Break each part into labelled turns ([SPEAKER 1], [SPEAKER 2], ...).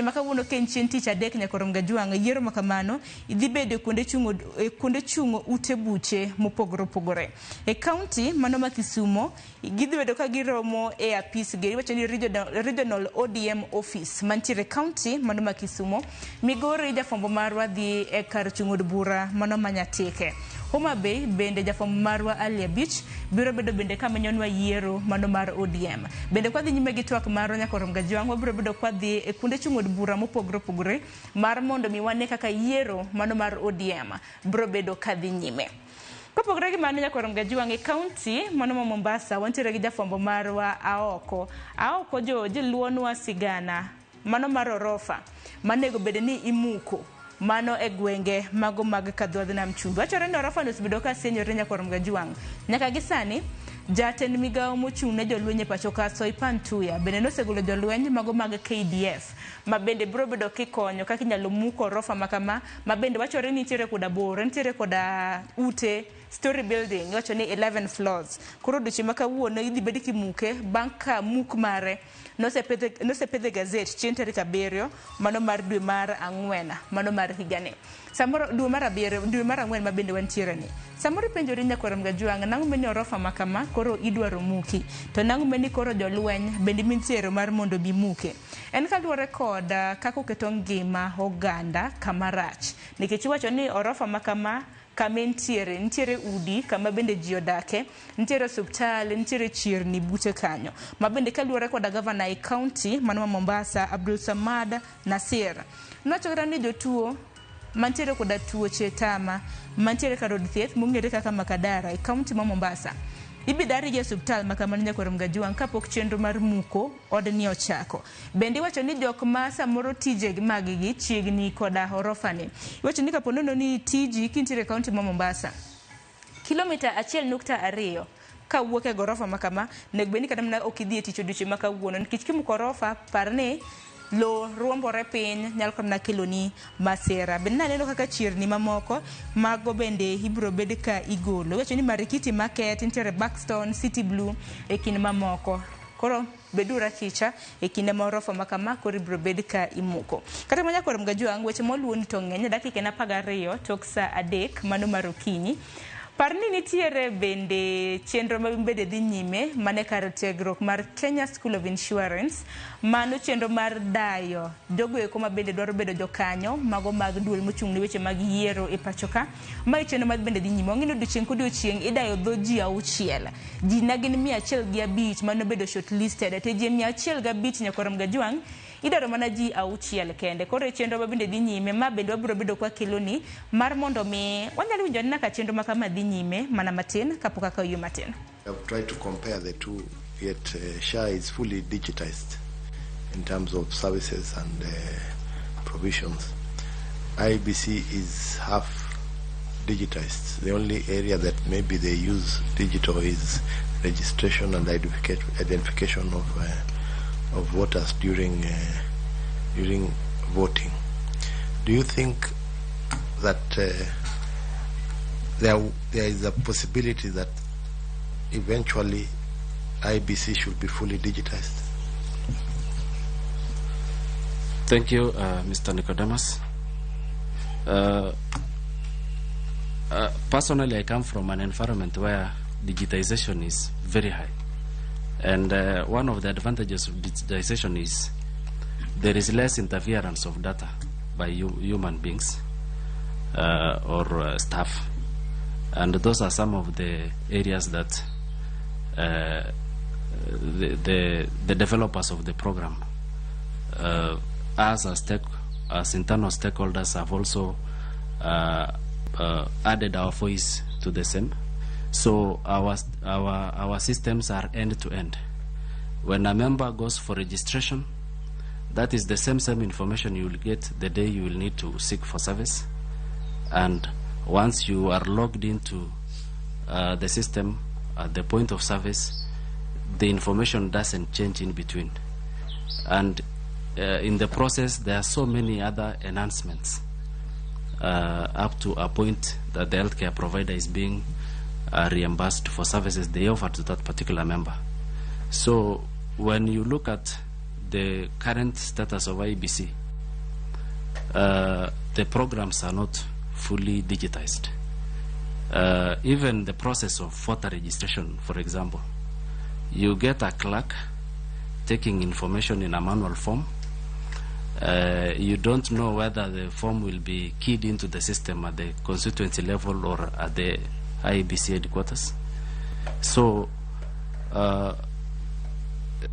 [SPEAKER 1] Ma kawuono ka en chieng' tich adek nyaka orom gajwang' yiero ma kamano idhi bedo kuonde chung'o e kuonde chung'o ute buche mopogore opogore. E kaunti mano ma Kisumo gidhi bedo ka giromo e apis gi iwacho ni regional ODM office mantiere e kaunti mano ma Kisumo. Migori jafwambo marwa dhi e kar chung' od bura mano ma Nyatike. Homa Bay bende jafwambo marwa Ali Abich biro bedo bende ka menyonwa yiero mano mar ODM. Bende kwadhi nyime gi twak marwa nyaka orom gajwang' wabiro bedo kwadhi e kuonde chung' od bura mopogore opogore mar mondo mi wane kaka yiero mano mar ODM biro bedo kadhi nyime. Kopogore gi mano nyaka orom gajwang' e kaunti mano ma Mombasa wantiere gi jafwambo marwa Aoko. Aoko jo jiluonwa sigana mano mar orofa manego bed ni imuko mano e gwenge mago mag Kadhodh Nam Chumbi. Wachore ni orofa no osebedo ka sienyore nyaka orom gajwang'. Nyaka gi sani jatend migawo mochung' ne jolweny e pacho ka Soipan Tuya bende nosegolo jolweny mago mag KDF ma bende biro bedo kikonyo kaka inyalo muk orofa ma kama ma bende wachore ni nitiere koda bor, nitiere koda ute story building iwacho ni 11 floors. Koro odiochieng' ma kawuono idhi bed kimuke bang' ka muk mare nosepedhe gazet chieng' tarik 7 mano mar dwe mar 4 mano mar higani. Samoro dwe mar 7 dwe mar 4 ma bende wantiere ni. Samoro ipenjori nyakwar Mgajwang' nang'o meni orofa ma kama koro idwaro muki to nang'o meni koro jolweny bende mintiere mar mondo bi muke. En kaluwore kod kaka oketo ngima oganda kama rach nikech iwacho ni orofa ma kama kama entiere nitiere udi kama bende ji odake, nitiere osuptal, nitiere chirni bute kanyo. Ma bende kaluwore koda gavana e kaunti mano ma Mombasa Abdul Samad Nasir nowacho kata ni jotuo mantiere koda tuoche tama mantiere kar od thieth mong'ere kaka Makadara e kaunti ma Mombasa ibi dargi e osuptal ma kamano nyakwar Mgajwang' kapok chenro mar muko odni ochako. Bende iwacho ni jok ma samoro tije mag gi chiegni koda orofa ni. Iwacho ni kapo nono ni tiji kintiere e kaunti ma Mombasa kilomita 1.2 kawuok e gorofa ma kama onego bed ni kata mana ok idhi e tich odiochieng' ma kawuono nikech kimuko orofa par ni lo ruombore piny nyalo kata mana keloni masira. Bende naneno kaka chirni mamoko mago bende ibiro bed ka igolo. Iwacho ni Marikiti Market, nitiere Buxton, City Blue e kind mamoko. Koro beduru achicha e kinde ma orofa ma kama koro ibiro bed ka imuko. Kata mana nyakwar Mgajwang' weche moluwoni to ng'eny dakika en 12 tok sa 3 mano mar okinyi. Par ni nitiere bende chenro ma bende dhi nyime mane kar tiegruok mar Kenya School of Insurance. Mano chenro mar dayo jogo eko ma bende dwaro bedo jokanyo mago mag duol mochung' ne weche mag yiero e pacho ka. Mae chenro ma bende dhi nyime. Wang'e ni odiochieng' kodiochieng' idayo dho ji 6. Ji ne gin 105 manobedo shortlisted. To ji 105 nyakwar Mgajwang' idwaro mana ji 6 kende. Koro e chenro ma bende dhi nyime ma bende wabiro bedo kwakeloni mar mondo mi wanyalo winjo anena ka chenro ma kama dhi nyime mana matin kapok akawo yie matin.
[SPEAKER 2] I've tried to compare the two, yet SHA is fully digitized in terms of services and provisions. IEBC is half digitized. The only area that maybe they use digital is registration and identification of voters during voting. Do you think that there is a possibility that eventually IEBC should be fully digitized?
[SPEAKER 3] Thank you, Mr. Nicodemus. Personally, I come from an environment where digitization is very high. And one of the advantages of digitization is there is less interference of data by human beings or staff. And those are some of the areas that the developers of the program, us as internal stakeholders, have also added our voice to the same. So our systems are end-to-end. When a member goes for registration, that is the same information you will get the day you will need to seek for service. And once you are logged into the system at the point of service, the information doesn't change in between. And in the process, there are so many other enhancements up to a point that the healthcare provider is being reimbursed for services they offer to that particular member. So when you look at the current status of IEBC, The programs are not fully digitized. Even the process of voter registration, for example, you get a clerk taking information in a manual form. You don't know whether the form will be keyed into the system at the constituency level or at the IEBC headquarters. So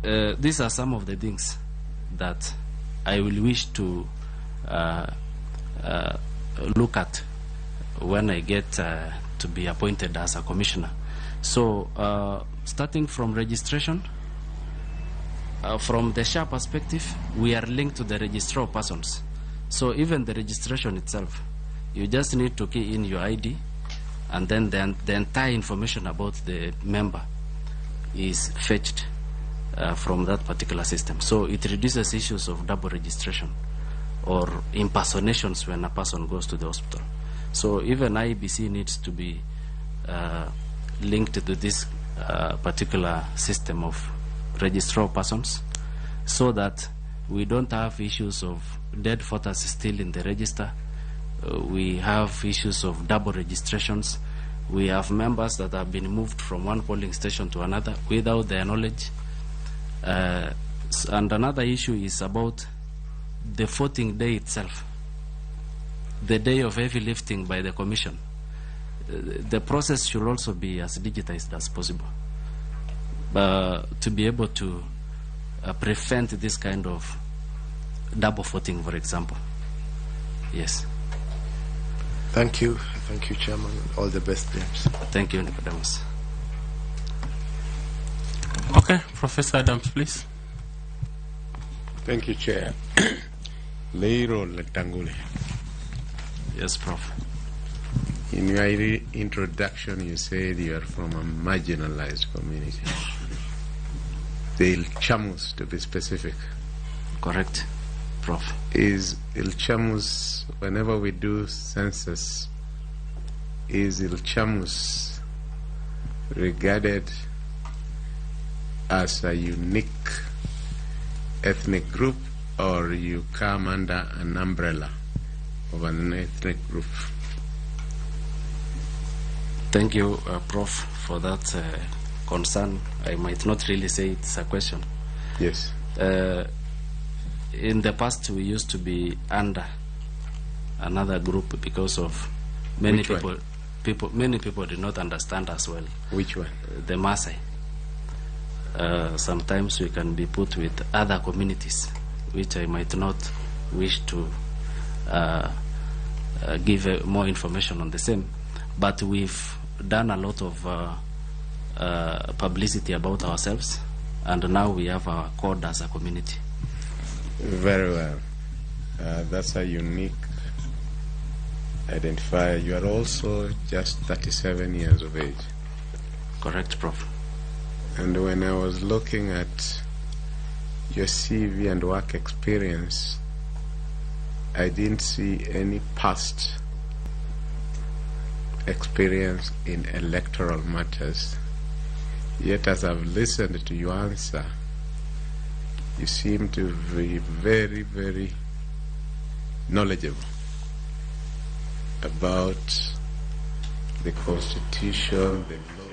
[SPEAKER 3] these are some of the things that I will wish to look at when I get to be appointed as a commissioner. So starting from registration, from the SHA perspective, we are linked to the registrar of persons. So even the registration itself, you just need to key in your ID, and then the entire information about the member is fetched from that particular system. So it reduces issues of double registration or impersonations when a person goes to the hospital. So even IEBC needs to be linked to this particular system of registrar of persons, so that we don't have issues of dead voters still in the register. We have issues of double registrations. We have members that have been moved from one polling station to another without their knowledge. And another issue is about the voting day itself, the day of heavy lifting by the commission. The process should also be as digitized as possible to be able to prevent this kind of double voting, for example. Yes.
[SPEAKER 2] Thank you. Thank you, Chairman. All the best, James.
[SPEAKER 3] Thank you, Nicodemus.
[SPEAKER 4] Okay, Professor Adams, please.
[SPEAKER 5] Thank you, Chair. Leiro Letangule.
[SPEAKER 3] Yes, Prof.
[SPEAKER 5] In your introduction, you said you are from a marginalized community. The Ilchamus, to be specific.
[SPEAKER 3] Correct, Prof.
[SPEAKER 5] Is Ilchamus, whenever we do census, is Ilchamus regarded as a unique ethnic group, or you come under an umbrella of an ethnic group?
[SPEAKER 3] Thank you, Prof, for that concern. I might not really say it's a question.
[SPEAKER 5] Yes.
[SPEAKER 3] In the past, we used to be under another group because of many people. Many people did not understand us well.
[SPEAKER 5] Which one?
[SPEAKER 3] The Maasai. Sometimes we can be put with other communities, which I might not wish to give more information on the same. But we've done a lot of publicity about ourselves, and now we have our code as a community.
[SPEAKER 5] Very well. That's a unique identifier. You are also just 37 years of age.
[SPEAKER 3] Correct, Prof.
[SPEAKER 5] And when I was looking at your CV and work experience, I didn't see any past experience in electoral matters. Yet as I've listened to your answer, you seem to be very, very knowledgeable about the Constitution, the law.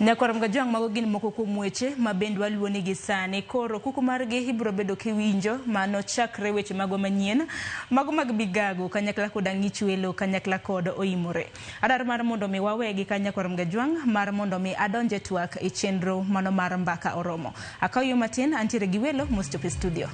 [SPEAKER 1] Nyakwar Mgajwang' mago gin moko kuom weche ma bende waluonigi sani. Koro kuku margi ibiro bedo kiwinjo mano chakre weche magwa manyien mago mag Bigago kanyakla kod Ang'ich Welo kanyakla kod Oimore. Adwaro mar mondo mi wawegi ka Nyakwar Mgajwang' mar mondo mi adonje twak e chenro mano mar Mbaka Oromo. Akaw yo matin antiere gi welo mosechopo e studio.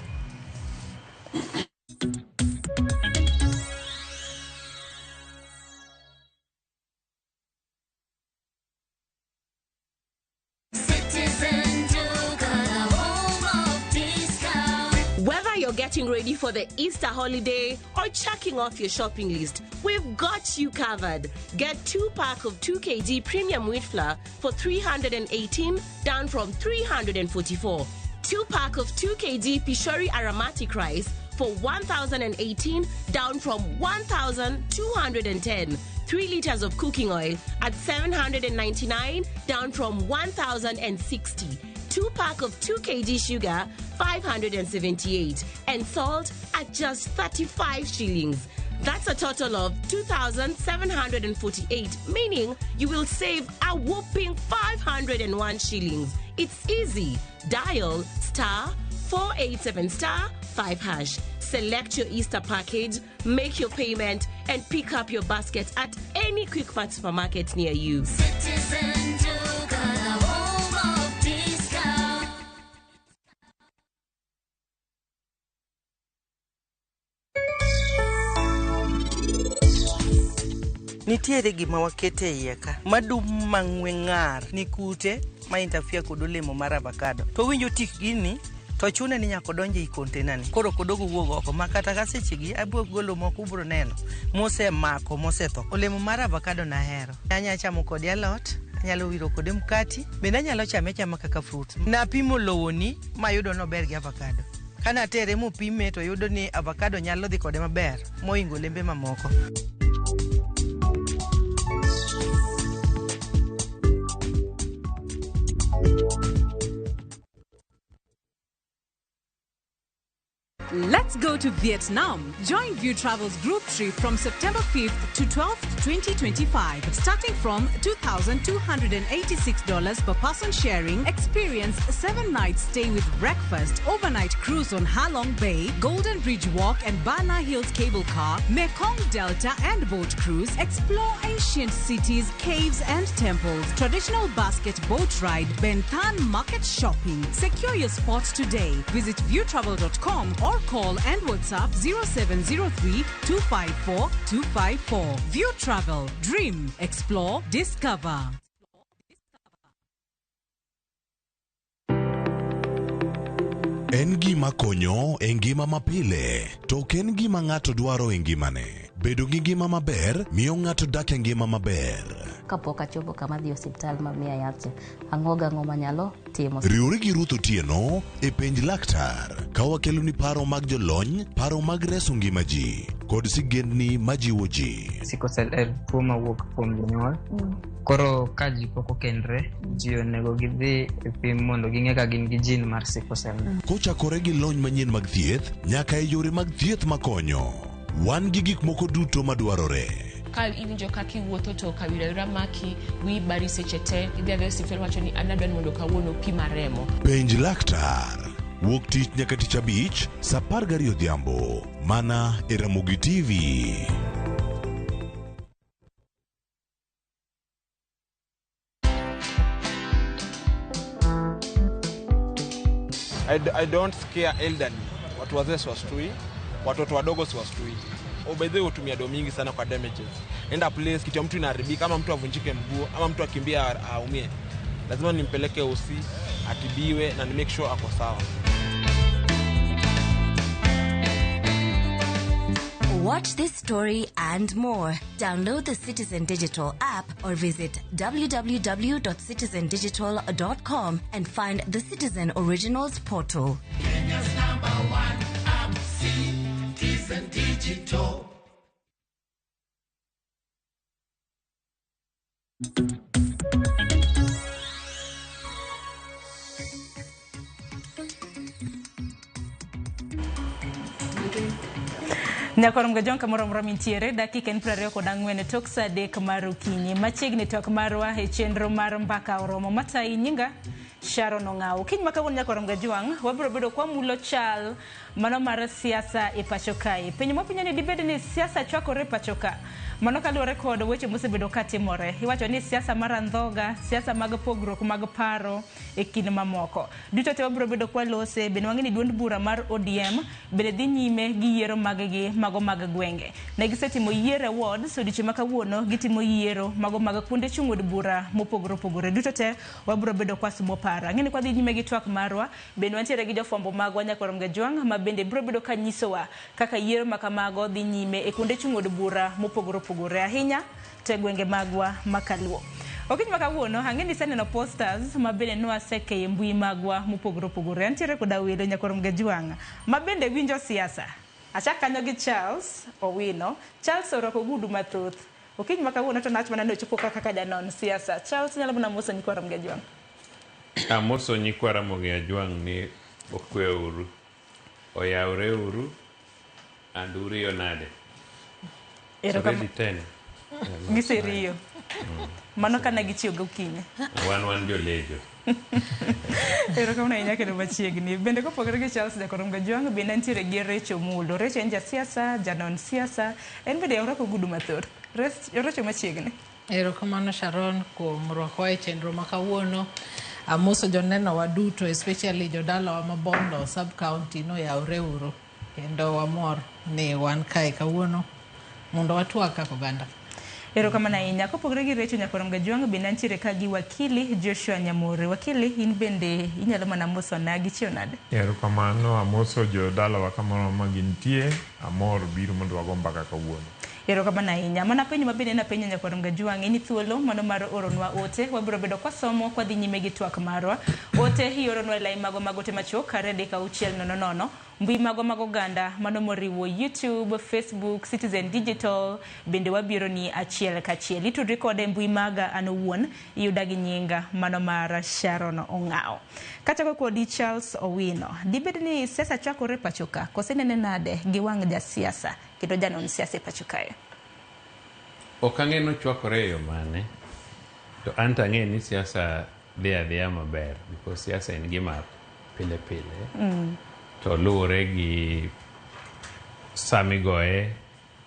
[SPEAKER 6] Getting ready for the Easter holiday or checking off your shopping list, we've got you covered. Get 2 pack of 2 kg premium wheat flour for 318, down from 344. 2 pack of 2 kg Pishori aromatic rice for 1,018, down from 1,210. 3 liters of cooking oil at 799, down from 1,060. 2 pack of 2 kg sugar, 578, and salt at just 35 shillings. That's a total of 2,748, meaning you will save a whopping 501 shillings. It's easy. Dial star 487 star 5 hash. Select your Easter package, make your payment, and pick up your basket at any Quickmart supermarket near you.
[SPEAKER 7] Citizen Duka, the home of discount.
[SPEAKER 8] Nitiere gima wakete iye ka madum mang'we ng'ar ni kute ma interfere kod olemo mar avocado. To winjo tik gini to chune ni nyaka odonj ei container ni. Koro ok odog owuog oko ma kata ka sechegi abiro golo moko ubiro neno mosemako mosetho. Olemo mar avocado nahero. Anyalo chamo kode alot, anyalo wiro kode mkati, bende anyalo chame achama kaka fruit. Napimo lowo ni mayudo nober gi avocado. Kanatere mopime to yudo ni avocado nyalo dhi kode maber mohingo olembe mamoko.
[SPEAKER 9] Let's go to Vietnam. Join View Travel's group trip from September 5th to 12th, 2025. Starting from $2,286 per person sharing, experience 7 nights stay with breakfast, overnight cruise on Halong Bay, Golden Bridge Walk and Bana Hills Cable Car, Mekong Delta and boat cruise, explore ancient cities, caves and temples, traditional basket boat ride, Ben Thanh market shopping. Secure your spot today. Visit viewtravel.com or call and WhatsApp 0703 254 254. View Travel. Dream. Explore. Discover.
[SPEAKER 10] En gima konyo e ngima mapile, to ok en gima ng'ato dwaro e ngimane. Bedo gi ngima maber miyo ng'ato dak e ngima maber.
[SPEAKER 11] Kapok achopo kama dhi osiptal mamiya yath, ang'o gang'o manyalo timo.
[SPEAKER 10] Riwri gi Ruth Otieno e penj laktar ka wakeloni paro mag jolony, paro mag reso ngima ji kod sigendni majiwo ji.
[SPEAKER 12] Sickle cell en tuo mawuok kuom jonyuol. Koro ka ji pok okendre, ji onego gidhi e pim mondo ging'e ka gin gi gene mar sickle cell.
[SPEAKER 10] Kochakore gi lony manyien mag thieth nyaka e yore mag thieth makonyo. Wan gi gik moko duto madwarore.
[SPEAKER 13] Ka iwinjo kaka iwuotho to kawira maki, wiyi bari seche te, idhi adhiya e osiptal wacho ni an adwa ni mondo kawuono pima remo.
[SPEAKER 10] Penj laktar. Wuok tich nyaka tich abich, saa 12 odhiambo. Mana e Ramogi TV.
[SPEAKER 14] I don't scare elderly. Watu wazee siwastui, watoto wadogo siwastui. Oh, by the way, hutumia do mingi sana kwa damages. Enda place kitu ya mtu inaharibika, ama mtu avunjike mguu, ama mtu akimbia aumie. Lazima nimpeleke OC, atibiwe na ni make sure ako sawa.
[SPEAKER 7] Watch this story and more. Download the Citizen Digital app or visit www.citizendigital.com and find the Citizen Originals portal.
[SPEAKER 15] Kenya's number one app, Citizen Digital.
[SPEAKER 1] Nyakwarom Gajong kamoro amora mintiere dakika en 24 tok saa 3 mar okinyi. Machiegni twak marwa e chenro mar mbaka oromo matayi nyinga Sharon Ong'awo. Kiny ma kawuono nyakwarom Gajwang' wabiro bedo kwa mulo chal mano mar siasa e pacho kae. Penjo mapenjo ni dibed ni siasa chwakore e pacho ka. Mano kaluwore kod weche mosebedo katimore. Iwacho ni siasa mar andhoga, siasa mag pogruok mag paro e kind mamoko. Duto te wabiro bedo kwa lose, bende wang'e ni duond bura mar ODM bende dhi nyime gi yiero mag-gi mago mag gwenge. Ne gisetimo yiero e wards, odiochieng' ma kawuono gitimo yiero mago mag kuonde chung' od bura mopogore opogore. Duto te wabiro bedo kwa sumo paro. Ang'e ni kwadhi nyime gi twak marwa, bende wantiere gi jofwambo magwa Nyakwarom Gajwang' ma bende biro bedo ka nyisowa kaka yiero ma kamago dhi nyime e kuonde chung' od bura mopogore opogore ahinya to e gwenge magwa ma kaluo. Okinyi ma kawuono ang'e ni iseneno posters ma bende nwasekeyo e mbui magwa mopogore opogore. Antiere koda welo Nyakwarom Gajwang' ma bende winjo siasa. Achak kanyo gi Charles Owino. Charles orwako ogudu mathoth. Okinyi ma kawuono to nach mana ni ochopo kaka janon siasa. Charles nyalo mana moso nyikwa Gajwang'.
[SPEAKER 5] Amoso nyikwa Ramogi Ajwang' ni okwe uru, oyawre uru, And uriyo nade?
[SPEAKER 1] It's
[SPEAKER 5] already 10.
[SPEAKER 1] Giseriyo. Mano kana gichiew gokinyi.
[SPEAKER 5] Wan jolejo.
[SPEAKER 1] Erokamano ahinya kendo machiegni. Bende kopogore gi Charles Jakorom Gajwang' bende nitiere gi Recho Mulo. Recho en jasiasa, janon siasa, en bende orwako ogudu mathoth. Recho machiegni.
[SPEAKER 16] Erokamano Sharon kuom rwakowa e chenro ma kawuono. Amoso joneno wa duto, especially jodalawa ma Bondo sub county noyawre uru. Kendo wamor ni wan kae kawuono mondo watwak kaka oganda.
[SPEAKER 1] Erokamano ahinya. Kopogore gi Recho Nyakorom Gajwang' bende nitiere ka gi wakili Joshua Nyamore. Wakili, in bende inyalo mana mosona gi chiew nade?
[SPEAKER 17] Erokamano, amoso jodalawa kamoro ma gintie, amor biro mondo wago mbaka kawuono.
[SPEAKER 1] Erokamano ahinya. Mana penjo ma bende napenjo Nyakorom Gajwang', in thuolo mano mar oronwa ote, wabiro bedo kwasomo kwadhi nyime gi twak marwa. Ote ioronwa e lai mago mag ote machuok 2 3 6 0 0. Mbui mago mag oganda mano moriwo YouTube, Facebook, Citizen Digital bende wabiro ni achiel kachiel. Itudri kode e mbui maga an owuon iyuda gi nyinga mano mar Sharon Ong'awo. Kachako kodi Charles Owino, dibed ni siasa chakore pacho ka kose nene nade gi wang' jasiasa kendo janon siasa e pacho kae?
[SPEAKER 5] Ok ang'e ni ochwakore e yo mane, to an to ang'e ni siasa dhi adhiya maber because siasa en gima pile pile. To luwore gi samigoye,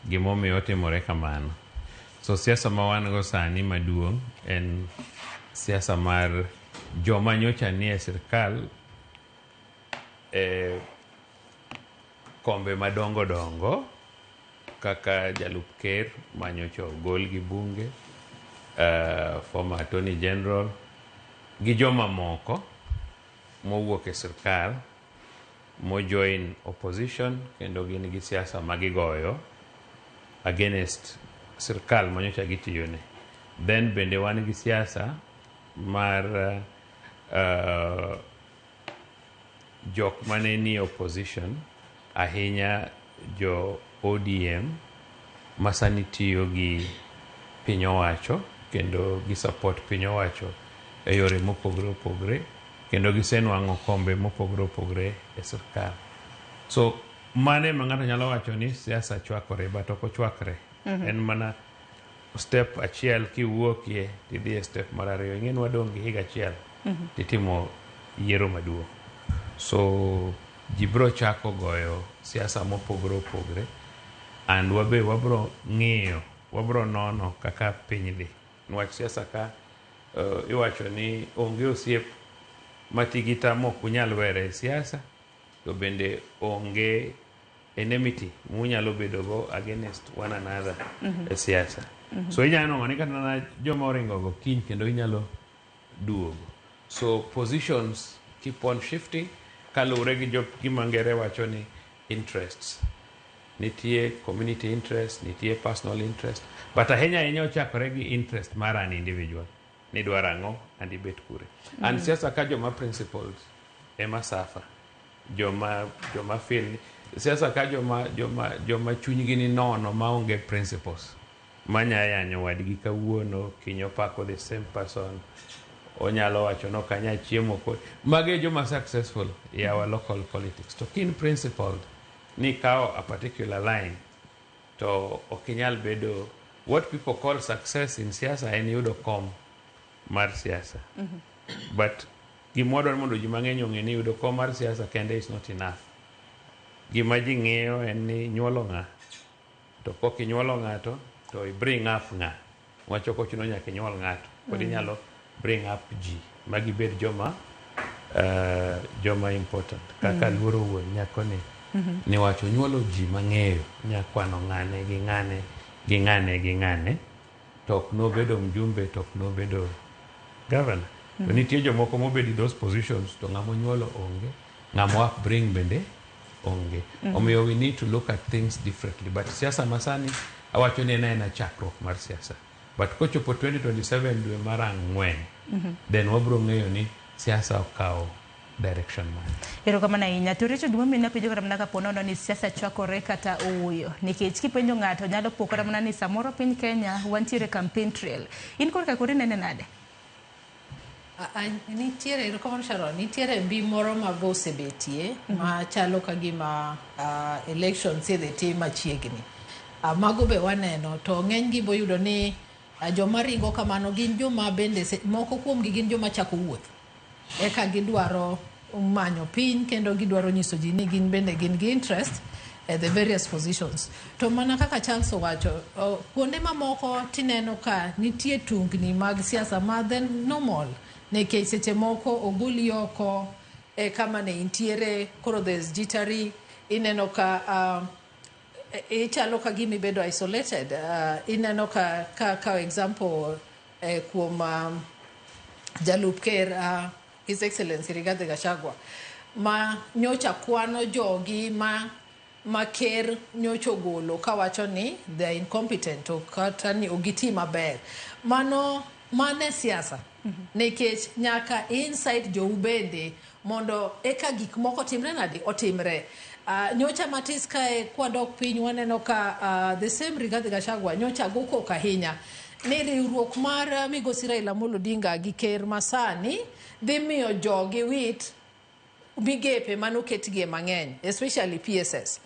[SPEAKER 5] gimomiyo otimore kamano. So siasa ma wan go sani maduong' en siasa mar joma nyocha nie sirkal e kombe madongo dongo kaka jalup ker manyocha ogol gi bunge, former attorney general gi joma moko mowuok e sirkal mojoin opposition kendo gin gi siasa magigoyo against sirkal manyocha gitiyone. Then bende wan gi siasa mar jok mane nie opposition, ahinya jo ODM ma sani tiyo gi piny owacho kendo gi support piny owacho e yore mopogore opogore kendo gisenwang'o kombe mopogore opogore e sirkal. So mano ema ng'ato nyalo wacho ni siasa chwakore, but ok ochwakre. En mana step achiel kiwuokie tidhi e step mar ariyo. Ing'e ni wadong' gi higa achiel titimo yiero maduong'. So ji biro chako goyo siasa mopogore opogore and wabe wabro ng'iyo, wabro nono kaka piny dhi. Niwach siasa ka iwacho ni onge osiep matigita mok unyal were e siasa, to bende onge enmity munyalo bedo go against one another e siasa. So inyalo nwang'o ni kata mana joma oringo go kiny kendo inyalo duogo. So positions keep on shifting kaluwore gi gima ngere wacho ni interests. Nitie community interest, nitie personal interest, but ahinya ahinya ochakore gi interest mar an individual. Ni dwaro ang'o and ibet kure. And siasa ka joma principles ema suffer. Joma feel ni siasa ka joma chunygi ni nono maonge principles. Manya yanyo wadgi kawuono, kiny opako the same person. Onyalo wacho no kanya chiemo kod. Magi e joma successful e our local politics. To kin principled ni kawo a particular line to ok inyal bedo what people call success in siasa en yudo kom mar siasa. But gima wadwaro mondo ji mang'eny ong'e ni yudo kom mar siasa kende is not enough. Gima ji ng'iyo en ni nyuolo ng'a. To kok inyuolo ng'ato to i bring up ng'a. Wach ok ochuno nyaka inyuol ng'ato. Pod inyalo bring up ji ma gibed joma important. Kaka luoro wuon nyako ni niwach onyuolo ji mang'eyo nyakwano ng'ane gi ng'ane gi ng'ane gi ng'ane to ok nobedo mjumbe to ok nobedo governor. To nitie jomoko mobedo in those positions to ng'ama onyuolo onge, ng'ama upbring bende onge. Omiyo we need to look at things differently. But siasa masani awacho ni en aena chakruok mar siasa. But kochopo 2027 dwe mar 4 then wabro ng'eyo ni siasa okawo direction mane.
[SPEAKER 1] Erokamano ahinya. To Recho, gimomiyo napenjo kata mana kapo nono ni siasa chwakore kata ooyo. Nikech kipenjo ng'ato nyalo po kata mana ni samoro piny Kenya wantiere campaign trail. In korka kori nene nade?
[SPEAKER 16] Nitiere, erokamano Sharon, nitiere mbi moro ma be osebetie ma chalo ka gima elections idhi tim machiegni. Mago be waneno to ng'eny gi boyudo ni joma ringo kamano gin joma bende moko kuomgi gin joma chako wuoth eka gidwaro manyo piny kendo gidwaro nyiso ji ni gin bende gin gi interest at the various positions. To mana kaka Charles owacho, kuonde mamoko tineno ka nitie tungni mag siasa ma then normal nikech seche moko ogoli oko e kama ne intiere, koro there's jittery, ineno ka ichalo ka gima ibedo isolated. Ineno ka example kuom jalup ker His Excellency Rigathi Gachagua ma nyocha kwano jogi ma ker nyocha ogolo kawacho ni they are incompetent to kata ni ok giti maber. Mano mane siasa nikech nyaka inside jou bende mondo eka gik moko timre nadi otimre. Nyocha matis kae kwadok piny waneno ka the same Rigathi Gachagua nyocha go koko ahinya ni riwruok mar migosi Raila Amolo Odinga gi ker masani dhi miyo jogi wit migepe manoketgie mang'eny, especially PSS.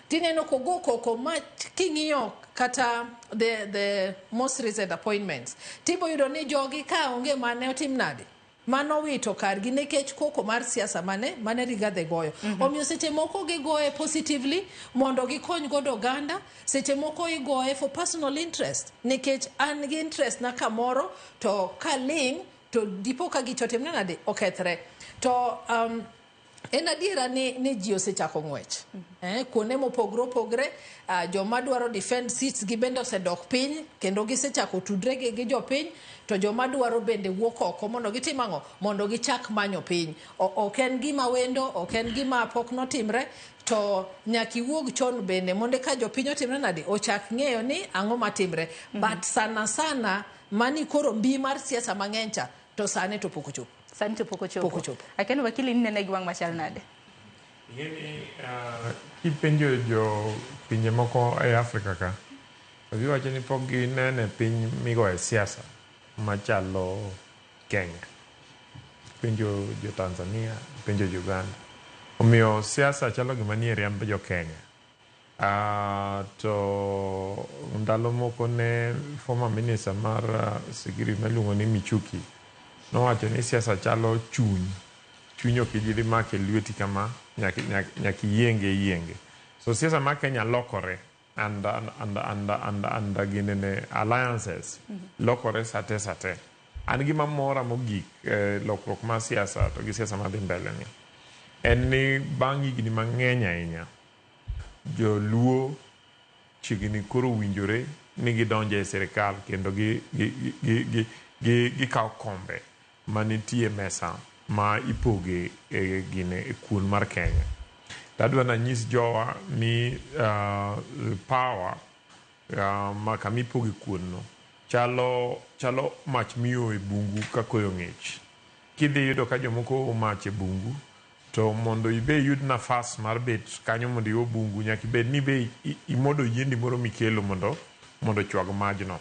[SPEAKER 16] Tineno kogo koko ma king'iyo kata the most recent appointments, tibo yudo ni jogi ka onge mane otim nade mano wito kargi nikech koko mar siasa mane Rigathi goyo. Omiyo seche moko gigoye positively mondo gikony godo oganda, seche moko igoye for personal interest nikech an gi interest na kamoro to kaling' to dipo ka gicho otimre nade okethre. To en adiera ni ji osechako ng'wech kuonde mopogre opogre. Joma dwaro defend seats gi bende osedok piny kendo gisechako tudre gi jopiny, to joma dwaro bende wuok oko mondo gitim ang'o, mondo gichak manyo piny. Ok en gima wendo, ok en gima pok notimre, to nyaka iwuog chon bende mondo ka jopiny otimre nade ochak ng'eyo ni ang'o matimre. But sana sana mani koro mbi mar siasa mang'eny cha to sani to pok ochopo.
[SPEAKER 1] Sani to pok ochopo.
[SPEAKER 16] Pok ochopo.
[SPEAKER 1] Akeno wakili ninene gi wang' machal nade?
[SPEAKER 17] Ing'eni kipenjo jo pinje moko e Afrika ka, to giwacho ni pok ginene piny migoye siasa machalo Kenya. Penjo jo Tanzania, penjo jo Uganda. Omiyo siasa chalo gima nie riemb jo Kenya. To ndalo moko ne former minister mar security miluongo ni Michuki nowacho ni siasa chalo chuny. Chuny ok idhi make e lweti kama, nyaka iyienge iyienge. So siasa mar Kenya lokore and ginene alliances lokore sate sate. An gima mora mogik lokruok mar siasa to gi siasa madhi mbele ni en ni bang' higni mang'eny ahinya joluo chiegni koro winjore ni gidonjo e sirikal kendo gikawo kombe manitie e mesa ma ipoge e gine e kuon mar Kenya. Tadwa nanyis jowa ni power ma kama ipoge kuon no chalo mach mioyo e bungu ka koyo ng'ich. Kidhi yudo ka jomoko oo mach e bungu, to mondo ibe iyud nafas mar bet kanyo mondo io bungu, nyaka ibed ni be imodo yiendi moro mikelo mondo ochwag majno.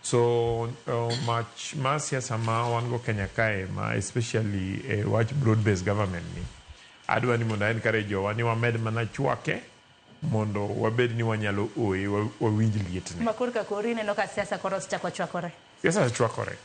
[SPEAKER 17] So mach mar siasa ma wan go Kenya kae, ma especially e wach broad based government ni, adwa ni mondo encourage jowa ni wamed mana chwake mondo wabed ni wanyalo oye wawinj lietne.
[SPEAKER 1] Ma korka kori ineno ka siasa koro osechako chwakore.
[SPEAKER 17] Siasa chwakore.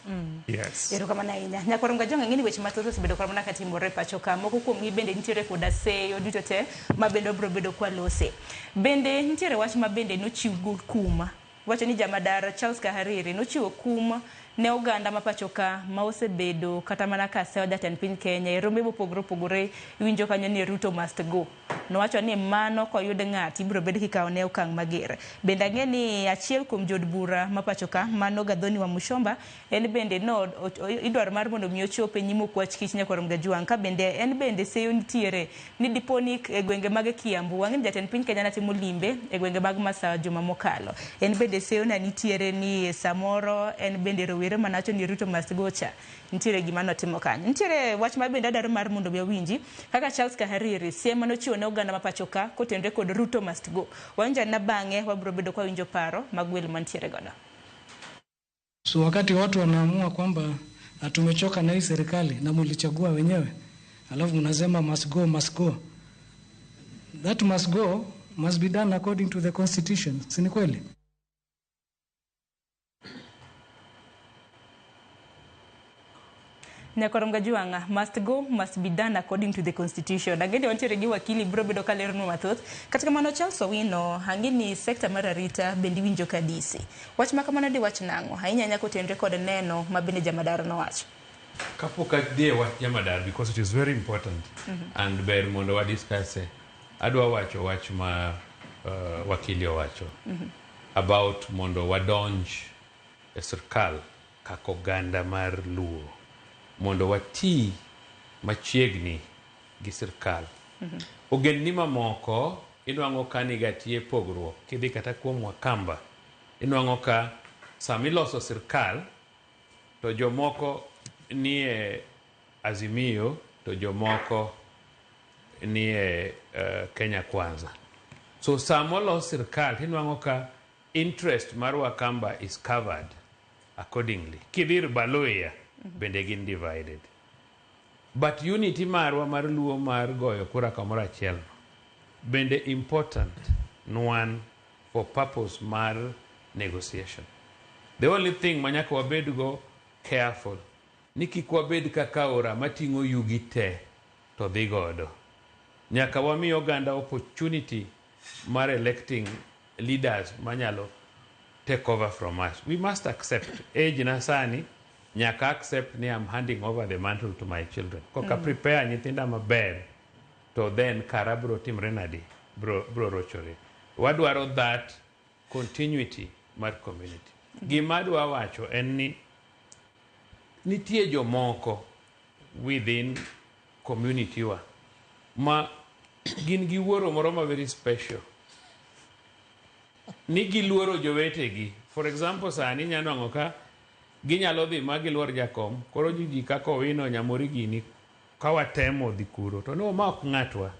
[SPEAKER 17] Yes.
[SPEAKER 1] Erokamano ahinya. Nyakwar Mgajwang' ang'e ni weche mathoth osebedo kod mana katimore e pacho ka. Moko kuomgi bende nitiere koda seyo duto te ma bende wabiro bedo kwalose. Bende nitiere wach ma bende nochiw go kum. Wacho ni jamadar Charles Kahariri nochiwo kum ne oganda ma pacho ka ma osebedo kata mana ka seyo jatend piny Kenya e rombe mopogore opogore, iwinjo kanyo ni Ruto must go. Nowacho ni mano koyud ng'ati ibiro bed kikawo ne okang' mager. Bende ang'e ni achiel kuom jood bura ma pacho ka mano Gathoni Wamuchomba en bende no idwaro mar mondo mi ochop e nyim okwach kich Nyakwar Mgajwang' ka bende en bende seyo nitiere ni dipo ni e gwenge mag Kiambu wang'e ni jatend piny Kenya natimo limbe e gwenge mag Masawa juma mokalo. En bende seyo na nitiere ni samoro en bende rowere manawacho ni Ruto must go cha nitiere gima notimo kanyo. Nitiere wach ma bende adwaro mar mondo mi awinji kaka Charles Kahariri siem manochiwo ne oganda ma pacho ka kotenore kod Ruto must go. Wawinjo na bang'e wabiro bedo kwa winjo paro mag welo mantiere godo.
[SPEAKER 18] So wakati watu wanaamua kwamba Na tumechoka na hii serikali na mulichagua wenyewe, alafu mnasema must go, must go. That must go must be done according to the constitution, si ni kweli?
[SPEAKER 1] Nyakorom Gajuanga, must go, must be done according to the constitution. Angeni wantiere gi wakili biro bedo ka leronwa mathoth. Kata kamano Charles Owino, angeni sekta mar arita bende iwinjo ka disi. Wach ma kamano diwach nang'o? Ahinya ahinya kotenore kod neno ma bende jamadar nowacho.
[SPEAKER 19] Kapok adhi e wach jamadar, because it is very important and ber mondo wa discuss, adwa wacho wach ma wakili owacho about mondo wadonj e sirkal kaka oganda mar Luo, mondo wati machiegni gi sirkal. Ogendni mamoko inwang'o ka niga tie pogruok. Kidhi kata kuom Wakamba, inwang'o ka samiloso sirkal to jomoko nie Azimio to jomoko nie Kenya Kwanza. So samolos sirkal tinwang'o ka interest mar Wakamba is covered accordingly. Kidhi ir Baluhya bende gin divided. But unity marwa mar Luo mar goyo kura kamoro achiel bende important nwan for purpose mar negotiation. The only thing manyaka wabed go careful ni kik wabed kaka aora mating'o yugi te to dhi godo. Nyaka wami oganda opportunity mar electing leaders manyalo take over from us. We must accept age na sani, nyaka accept ni I'm handing over the mantle to my children. Koka prepare nyithinda maber to then kara bro timre nadi, bro rochore. Wadwaro that continuity mar community. Gima adwa wacho en ni nitie jomoko within community wa ma gin gi wuoro moro ma very special ni giluoro jowetegi. For example, sani inya nwang'o ka ginyalo dhi ma giluor jakom, koro ji kaka Owino Nyamori gini ka watemo dhi kuro to no ma ok ng'atwa.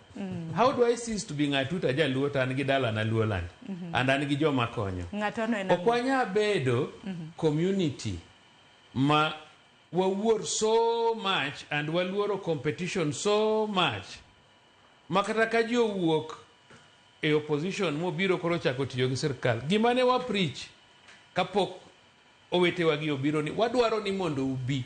[SPEAKER 19] How do I cease to be ng'atu to ajaluo to an gi dalana Luoland and an gi joma konyo?
[SPEAKER 1] Ng'ato no en
[SPEAKER 19] Ok wanyal bedo community ma wawuor so much and waluoro competition so much ma kata ka ji owuok e opposition mobiro koro chako tiyo gi sirkal, gima ne wa preach kapok owetewa gi obiro ni wadwaro ni mondo ubi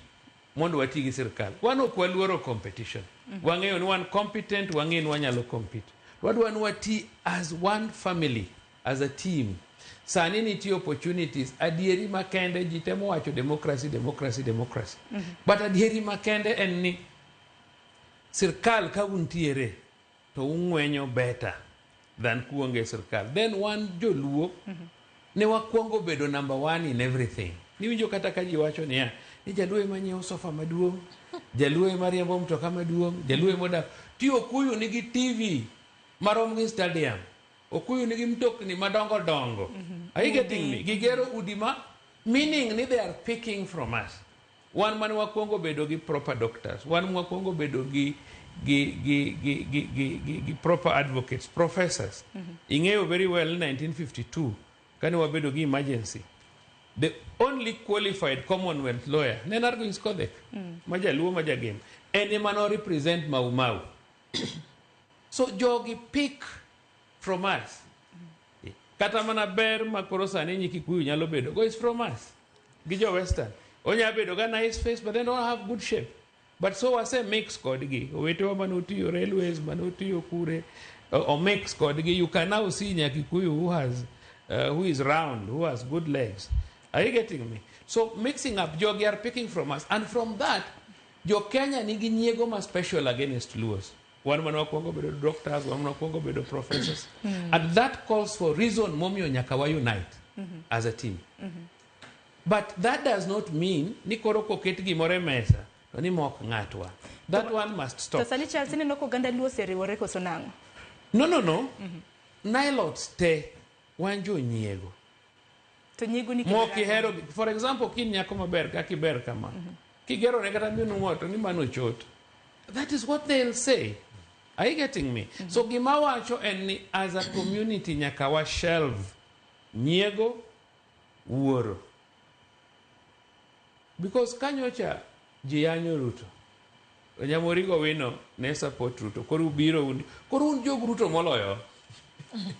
[SPEAKER 19] mondo wati gi sirkal. Wan ok waluoro competition. Wang'eyo ni wan competent, wang'eyo ni wanyalo compete. Wadwa ni wati as one family, as a team. Sani nitie opportunities, adieri makende ji temo wacho democracy, democracy, democracy. But adieri makende en ni sirkal ka untiere to ung'wenyo better than kuonge sirkal. Then wan joluo ne wakwongo bedo number one in everything. Niwinjo kata ka ji wacho niya, ni jaluo ema nyiewo sofa maduong', jaluo ema riembo mtoka maduong', jaluo ema odak. Ti Okuyu nigi TV marom gi stadium. Okuyu nigi mtokni madongo dongo. Are you getting me? Gigero udi ma, meaning ni they are picking from us. Wan mane wakwongo bedo gi proper doctors, wan wakwongo bedo gi proper advocates, professors. Ing'eyo very well in 1952 kane wabedo gi emergency, the only qualified Commonwealth lawyer ne en Argwings Kodhek, ma jaluo ma jagem, en ema no represent Mau Mau. So jogi pick from us. Kata mana ber ma koro sani nyi Kikuyu nyalo bedo go is from us. Gi jo Western. Onya bedo ga nice face but they don't have good shape. But so wase mix kodgi. Owetewa manotiyo railways, manotiyo kure, o mix kodgi. You can now see Nyakikuyu who has who is round, who has good legs. Are you getting me? So mixing up, jogi are picking from us. And from that, jo Kenya nigi nyiego ma special against Luos. Wan mane wakwongo bedo doctors, wan mane wakwongo bedo professors. And that calls for reason momiyo nyaka wa unite as a team. But that does not mean ni koro koket gimoro e mesa to ni mok ng'atwa. That one must stop.
[SPEAKER 1] To sani Charles, ineno ka oganda Luo oseriwore koso nang'o?
[SPEAKER 19] No, no, no. Nilots te wan jonyiego.
[SPEAKER 1] To nyiego ni
[SPEAKER 19] Mok ihero, for example, kin nyako maber kaka iber kama. Kigero ne kata minu ot ni mano chot. That is what they'll say. Are you getting me? So gima wacho en ni as a community nyaka wa shelve nyiego wuoro. Because kanyocha Ji yanyo Ruto. Nyamori go wino ne support Ruto. Koro ubiro un, koro un jog Ruto moloyo.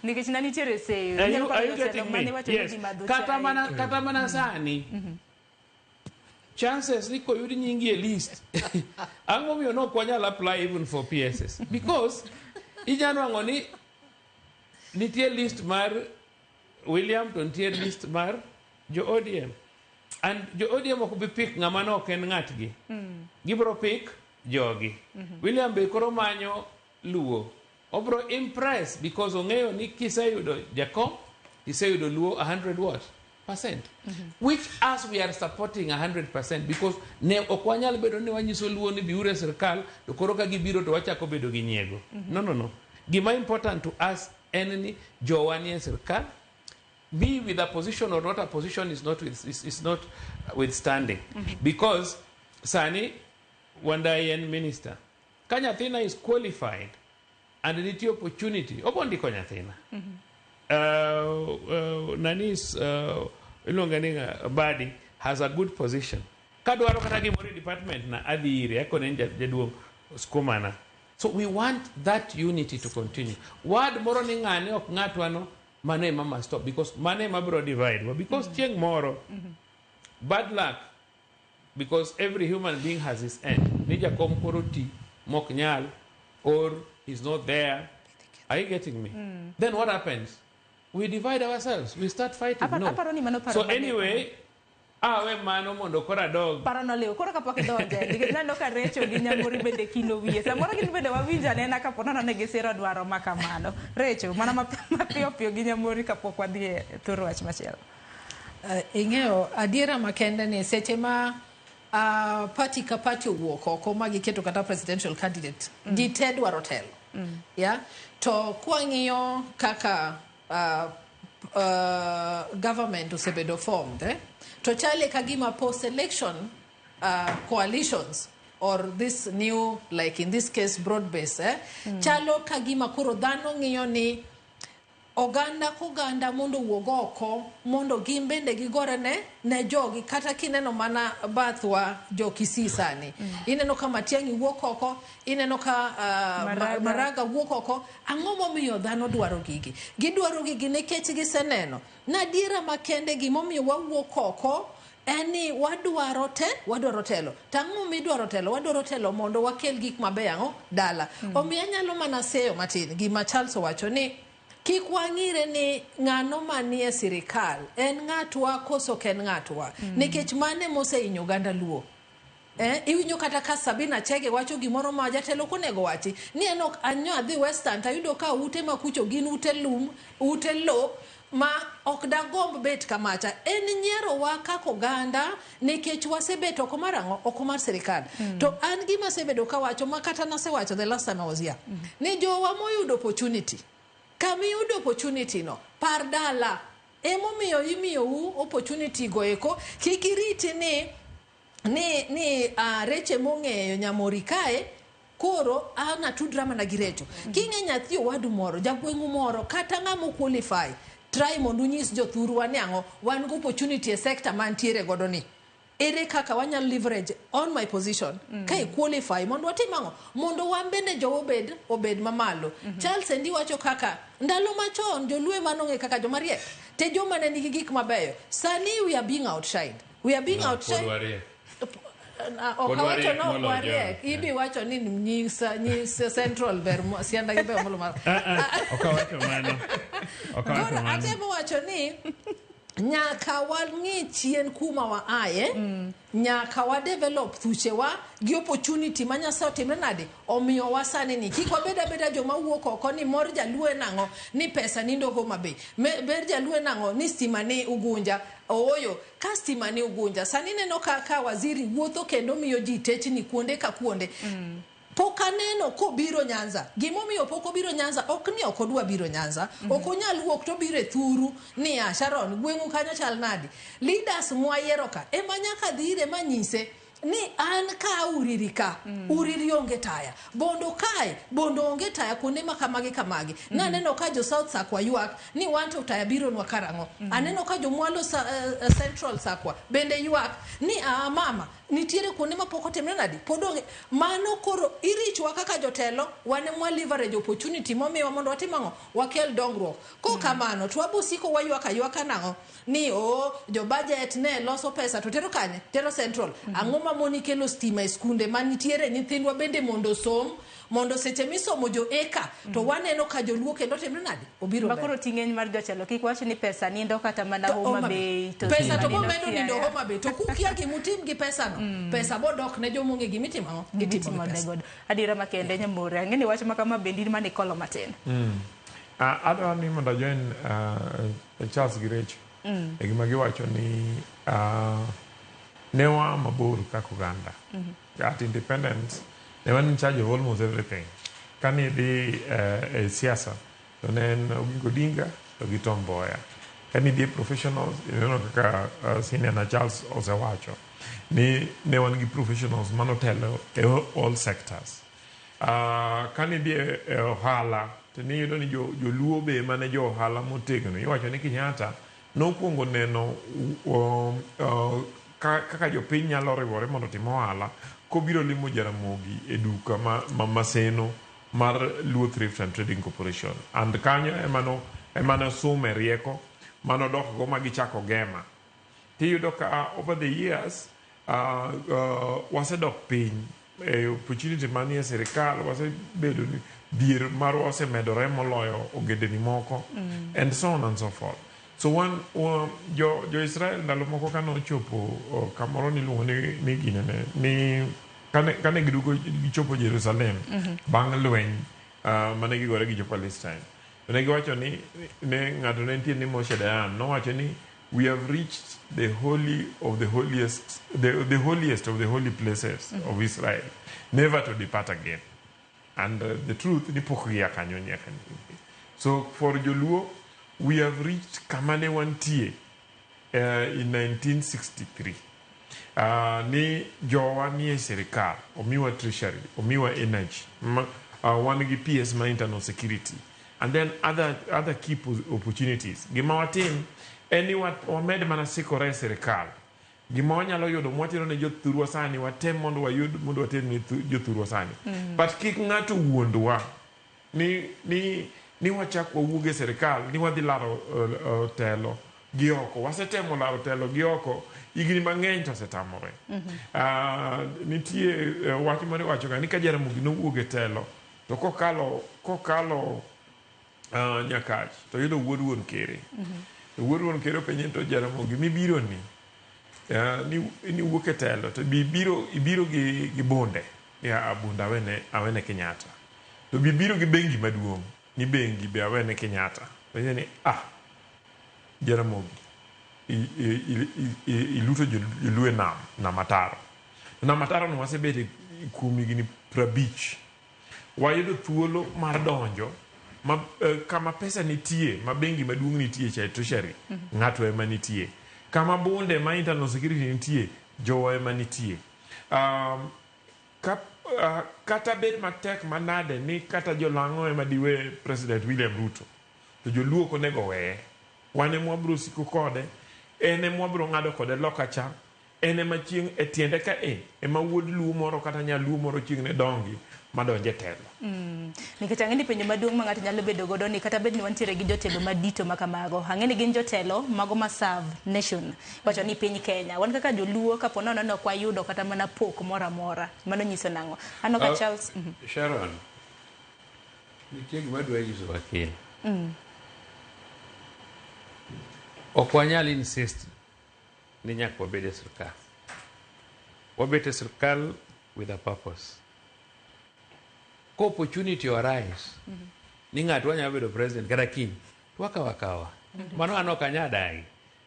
[SPEAKER 1] Nikech ne nitiere seyo.
[SPEAKER 19] Are you getting me? Yes. Kata mana sani chances ni koyud nyingi e list, ang'o momiyo nok wanyal apply even for PSs? Because inya nwang'o ni nitie list mar William to nitie list mar jo ODM, and jo ODM ok bi pick ng'ama ne ok en ng'atgi. Gibiro pick jogi. William be koro manyo Luo, obro impress because ong'eyo ni kiseyudo jakom, iseyudo Luo 100 what percent, which us we are supporting 100%, because ne ok wanyal bedo ni wanyiso Luo ni biuru e sirkal to koro ka gibiro to wachako bedo gi nyiego. No, gima important to us en ni jowa ni e sirkal, be with a position or not a position is not withstanding, because sani Wandayi en minister, ka nyathina is qualified and nitie opportunity, obo ndiko nyathina. Nani is iluonge ni ng'a? Badi has a good position. Kadwaro kata gimoro e department na adhi ire akone ni jaduong' skumana. So we want that unity to continue. Ward moro ni ng'ane ok ng'atwa no, mano ema must stop, because mano ema biro divide wa, because chieng' moro, bad luck, because every human being has his end, ni jakom koro ti mok nyal or he's not there. Are you getting me? Then what happens? We divide ourselves, we start fighting. No.
[SPEAKER 1] Aparo ni mano paro
[SPEAKER 19] So
[SPEAKER 1] mane-
[SPEAKER 19] anyway, awe mano mondo koro adog.
[SPEAKER 1] Paro noliwo koro kapok idonje, nikech naneno ka Recho gi Nyamori bende kino wiye samoro gin bende wawinjo anena kapo nono ne gisiro dwaro ma kamano. Recho mana mapiyo piyo gi Nyamori kapok wadhi e thur wach machielo.
[SPEAKER 16] Ing'eyo adiera makende ni seche ma party ka party owuok oko ma giketo kata presidential candidate, ji te dwaro telo. Yeah? To kwang'iyo kaka government osebedo formed, eh? To chale ka gima post election coalitions or this new, like in this case broad base, eh? Chalo ka gima koro dhano ng'iyo ni oganda koganda mondo owuog oko mondo gin bende gigore ne jogi. Kata kineno mana bathwa jo Kisii sani, ineno ka Matiang'i wuok oko, ineno ka
[SPEAKER 1] Maraga.
[SPEAKER 16] Maraga wuok oko. Ang'o momiyo dhano dwaro gigi? Gidwaro gigi nikech giseneno na adiera makende gimomiyo wawuok oko en ni wadwaro telo. To ang'o midwaro telo? Wadwaro telo mondo wakel gik mabeyo ang'o dala. Omiyo anyalo mana seyo matin gima Charles owacho ni kik wang'ire ni ng'ano manie sirikal en ng'atwa koso ok en ng'atwa, nikech mane mosehinyo oganda Luo. Iwinjo kata ka Sabina Chege wacho gimoro ma jatelo ok onego wachi ni en ok anyo adhi Western tayudo ka ute makucho gin ute lum, ute lo ma ok dagomb bet kamacha. En nyierowa kaka oganda nikech wasebet oko mar ang'o, oko mar sirikal. To an gima asebedo kawacho ma kata nasewacho the last time I was here ni jowa moyudo opportunity, kamiyudo opportunity no, par dala. Emomiyo imiyou opportunity go eko, kik iriti ni Reche mong'eyo Nyamori kae koro an atudra mana gi Recho. King'e nyathi owadu moro, jagweng'u moro, kata ng'ama qualify, try mondo unyis jothurwa ni ang'o wan gi opportunity e sector mantiere godo ni ere kaka wanyalo leverage on my position ka i qualify mondo watim ang'o mondo wan bende jowa obed mamalo. Charles Endi wacho kaka ndalo machon joluo ema nong'e kaka joma riek te, joma ne nigi gik mabeyo. Sani we are being outshined, we are being
[SPEAKER 19] No, pod
[SPEAKER 16] outshined.
[SPEAKER 19] wariek.
[SPEAKER 16] Ok
[SPEAKER 19] Pod
[SPEAKER 16] awacho
[SPEAKER 19] wariek
[SPEAKER 16] no
[SPEAKER 19] moloyo
[SPEAKER 16] wariek
[SPEAKER 19] jogo.
[SPEAKER 16] ibi wacho ni nyis Central ber sianda gi beyo molo mar
[SPEAKER 17] Ah, ah, ok awacho mano. Ok awacho
[SPEAKER 16] Koro
[SPEAKER 17] mano.
[SPEAKER 16] atemo wacho ni nyaka wang'i chien kuma wa aye, nyaka wa develop thuchewa gi opportunity ma Nyasaye otimre nade omiyowa sani ni kik wabed abeda joma wuok oko ni mor jaluo en ang'o, ni pesa nindo Homa Bay. Ber jaluo en ang'o, ni stima ni Ugunja. Ooyo, ka stima ni Ugunja sani neno ka waziri wuotho kendo miyo ji techni kuonde ka kuonde. Pok aneno kobiro Nyanza. Gimomiyo pok obiro Nyanza ok ni ok odwa biro Nyanza. Ok onyal wuok to obiro e thuru niya, Sharon, gweng'u kanyo chal nadi? Leaders mwayiero ka ema nyaka dhi ire manyise. Ni an ka Uriri ka, Uriri onge taya. Bondo kae, Bondo onge taya kuonde ma kamagi kamagi. Naneno ka jo South Sakwa ywak ni wan to taya bironwa karang'o. Aneno ka jo Mwalo Central Sakwa bende ywak ni a mama nitiere kuonde ma pok otimre nadi pod onge. Mano koro irichwa kaka jotelo wan ema leverage opportunity momiwa mondo watim ang'o wakel dongruok. Ko kamano to wabo siko waywak aywaka nang'o ni o jo budget ne loso pesa to tero kanye tero Central. Ang'o mamoni kelo stima e skunde manitiere nyithindwa bende mondo osom mondo seche misomo jo eka to waneno ka joluo kendo timre nadi obiro
[SPEAKER 1] Ma
[SPEAKER 16] ber.
[SPEAKER 1] koro ting'eny mar jotelo kik wach ni pesa nindo kata mana
[SPEAKER 16] To
[SPEAKER 1] Homa
[SPEAKER 16] Homa
[SPEAKER 1] Bay to
[SPEAKER 16] pesa
[SPEAKER 1] stima
[SPEAKER 16] to
[SPEAKER 1] nindo
[SPEAKER 16] bomedo nindo
[SPEAKER 1] Siaya.
[SPEAKER 16] Homa Bay to kukia gimutim gi pesa no pesa bodok ne jomong'e gimitimo ang'o gitimo gi
[SPEAKER 1] Gitimo
[SPEAKER 16] pesa.
[SPEAKER 1] godo. Adiera makende Nyamore ang'e ni wach ma kama bende in mane ikolo matin.
[SPEAKER 17] Adwa ni mondo ajoin Charles gi Rachel e gima giwacho ni ne waa mabor kaka oganda. At independence ne wan in charge of almost everything. Kane idhi e siasa to ne en Oginga Odinga to gi Tom Mboya. Kane idhi e professionals ineno kaka senior na Charles osewacho ni ne wan gi professionals manotelo e all sectors. Kane idhi e ohala to niyudo ni joluo be mane jo ohala motegno. Iwacho ni Kenyatta nokwongo neno kaka jopiny nyalo riwore mondo otim ohala kobiro limo Jaramogi e duka ma Maseno mar Luo Thrift and Trading Corporation. And kanyo ema nosume rieko manodok go ma gichako Gema. Tiyudo ka over the years wasedok piny e opportunity manie sirikal wasebedo ni dhier marwa osemedore moloyo ogendni moko and so on and so forth. So one, jo Israel ndalo moko kane ochopo kamoro niluongo ni ginene ni kane giduogo gichopo Jerusalem bang' lweny mane gigore gi jo Palestine to ne giwacho ni ne ng'ato ne nitie ni Moshe Dayan nowacho ni we have reached the holy of the holiest the holiest of the holy places of Israel, never to depart again. And the truth ni pok gia kanyo nyaka ni. So for joluo we have reached kama ne wantie in 1963 ni jowa nie sirikal omiwa treasury omiwa energy wan gi PS ma internal security and then other key opportunities. Gima watim en ni wamed mana sikore e sirikal. Gima wanyalo yudo mwatero ne jothurwa sani watem mondo wayud mondo water ne jothurwa sani. But kik ng'ato wuondwa ni wachak wawuog e sirikal ni wadhi laro telo gi oko. Wasetemo laro telo gi oko higni mang'eny to osetamore. Nitie wach moro iwacho ga ni ka Jaramogi nowuok e telo to kokalo Nyakach to yudo wuod wuon kere. To wuod wuon kere openje ni to Jaramogi mibiro ni ni wuok e telo to bibiro ibiro gi bunde ya bunde awene Kenyatta. To bibiro gi bengi maduong' ni bengi be awene Kenyatta. To ni Jaramogi iluto joluo e nam ataro. Nam ataro no wasebete kuom higni 50. Wayudo thuolo mar donjo ma, kama pesa nitie ma bengi maduong' nitie cha e treasury ng'ato ema nitie. Kama bunde ma internal security nitie jowa ema nitie. Kata bed matek manade ni kata jolang'o ema diwe President William Ruto to joluo ok onego weye. Wan ema wabiro siko kode, en ema wabiro ng'ado kode loka cha, en ema chieng' e tiende ka e ema wuod luo moro kata nyaluo moro chieng' ne dongi madonje telo.
[SPEAKER 1] Nikech ang'e ni penjo maduong' ma ng'ato nyalo bedo godo ni kata bed ni wantiere gi jotelo madito ma kamago, ang'e ni gin jotelo mago ma serve nation, wacho ni piny Kenya. Wan kaka joluo kapo nono ni ok wayudo kata mana pok moro amora, mano nyiso nang'o? Aneno ka Charles.
[SPEAKER 19] Sharon, nitie gima adwa nyiso wakil. Ok wanyal insist ni nyaka wabed e sirkal. Wabet e sirkal with a purpose. Ka opportunity arise ni ng'ato wanyalo bedo president kata kiny, to wakawo akawa. Mano an ok anyal dagi.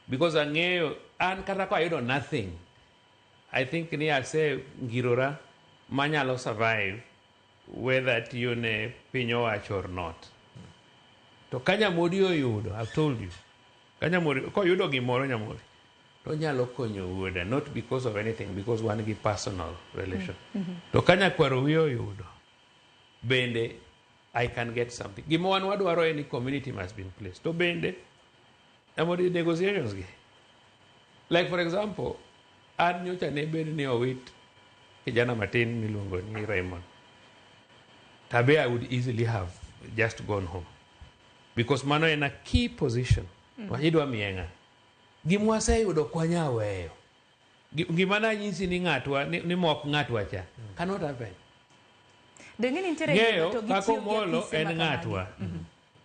[SPEAKER 19] Because ang'eyo an kata ka ayudo nothing, I think ni ase ngirora manyalo survive whether atiyo ne piny owacho or not. To ka Nyamodi oyudo, I've told you, ka Nyamodi koyudo gimoro Nyamodi, To onyalo konyo wuoda, not because of anything, because wan gi personal relation.
[SPEAKER 16] Mhm.
[SPEAKER 19] To ka nyakwaro wiye oyudo, bende I can get something. Gima wan wadwaro en ni community must be in place. To bende, emodi negotiations gi. Like for example, an nyocha ne bed ni owit kijana matin miluongo ni Raymond. Tabe I would easily have just gone home. Because mano en a key position.
[SPEAKER 1] Mm.
[SPEAKER 19] Idwa miye ng'a? Gima waseyudo ok wanyal weyo. Gima nanyisi ni ng'atwa ni mok ng'atwa cha cannot happen.
[SPEAKER 1] Dong'e ni nitiere
[SPEAKER 19] Ng'eyo
[SPEAKER 1] to
[SPEAKER 19] kaka
[SPEAKER 1] gitiyo gi
[SPEAKER 19] Omolo
[SPEAKER 1] apise
[SPEAKER 19] en
[SPEAKER 1] ma kamagi.
[SPEAKER 19] ng'atwa.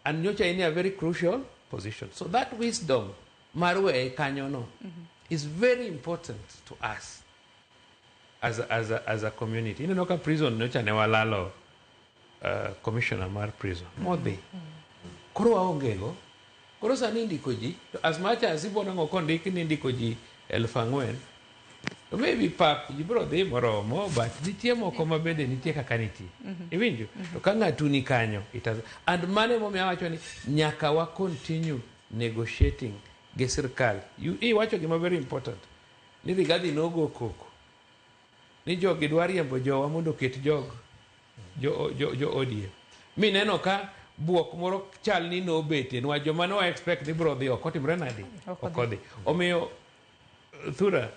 [SPEAKER 19] And nyocha in a very crucial position. So that wisdom mar weye kanyono is very important to us as a community. Ineno ka prison nyocha ne walalo commissioner mar prison modhi. Koro waonge go. Koro sani indiko ji, to as much as ibo nang'o kondik ni indiko ji 4,000, to maybe pap ji biro dhi moromo, but nitie moko ma bende nitie kaka nitie. Iwinjo? To ka ng'atu ni kanyo, it has, and mano emomiyo awacho ni nyaka wa continue negotiating gi sirkal. Iwacho gima very important, ni Rigathi nogo koko, ni jogi dwa riembo jowa mondo oket jog jo ODM. Mineno ka buok moro chal ni nobetie, niwach joma ne wa expect ni biro dhi ok otimre nadi?
[SPEAKER 1] Ok
[SPEAKER 19] Ok odhi. Omiyo, Thura,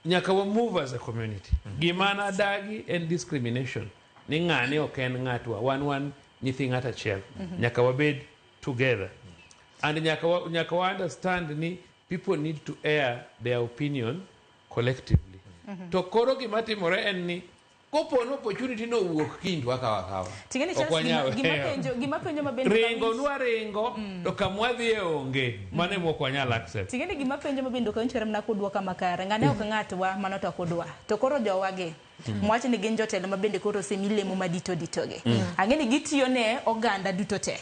[SPEAKER 19] nyaka wa move as a community. Gima nadagi en discrimination. Ni ng'ane ok en ng'atwa, wan nyithi ng'at achiel. Nyaka wabed together. And nyaka wa understand ni people need to air their opinion collectively. To koro gima timore en ni kopo ni opportunity no owuok kiny to wakawo akawa.
[SPEAKER 1] Ting'eni
[SPEAKER 19] Ok
[SPEAKER 1] Charles,
[SPEAKER 19] wanyal
[SPEAKER 1] gima
[SPEAKER 19] weyo.
[SPEAKER 1] penjo gima penjo ma bende
[SPEAKER 19] Ringo nwa ringo to kamwadhiye onge. Mano ema ok wanyal accept.
[SPEAKER 1] Ting'eni gima penjo ma bende ok awinjore mana kudwoka makare. Ng'ane ok ng'atwa, mano to ok udwa. To koro jowagi, mwach ni gin jotelo ma bende koro osemi lemo madito ditogi. Ang'e ni gitiyo ne oganda duto te.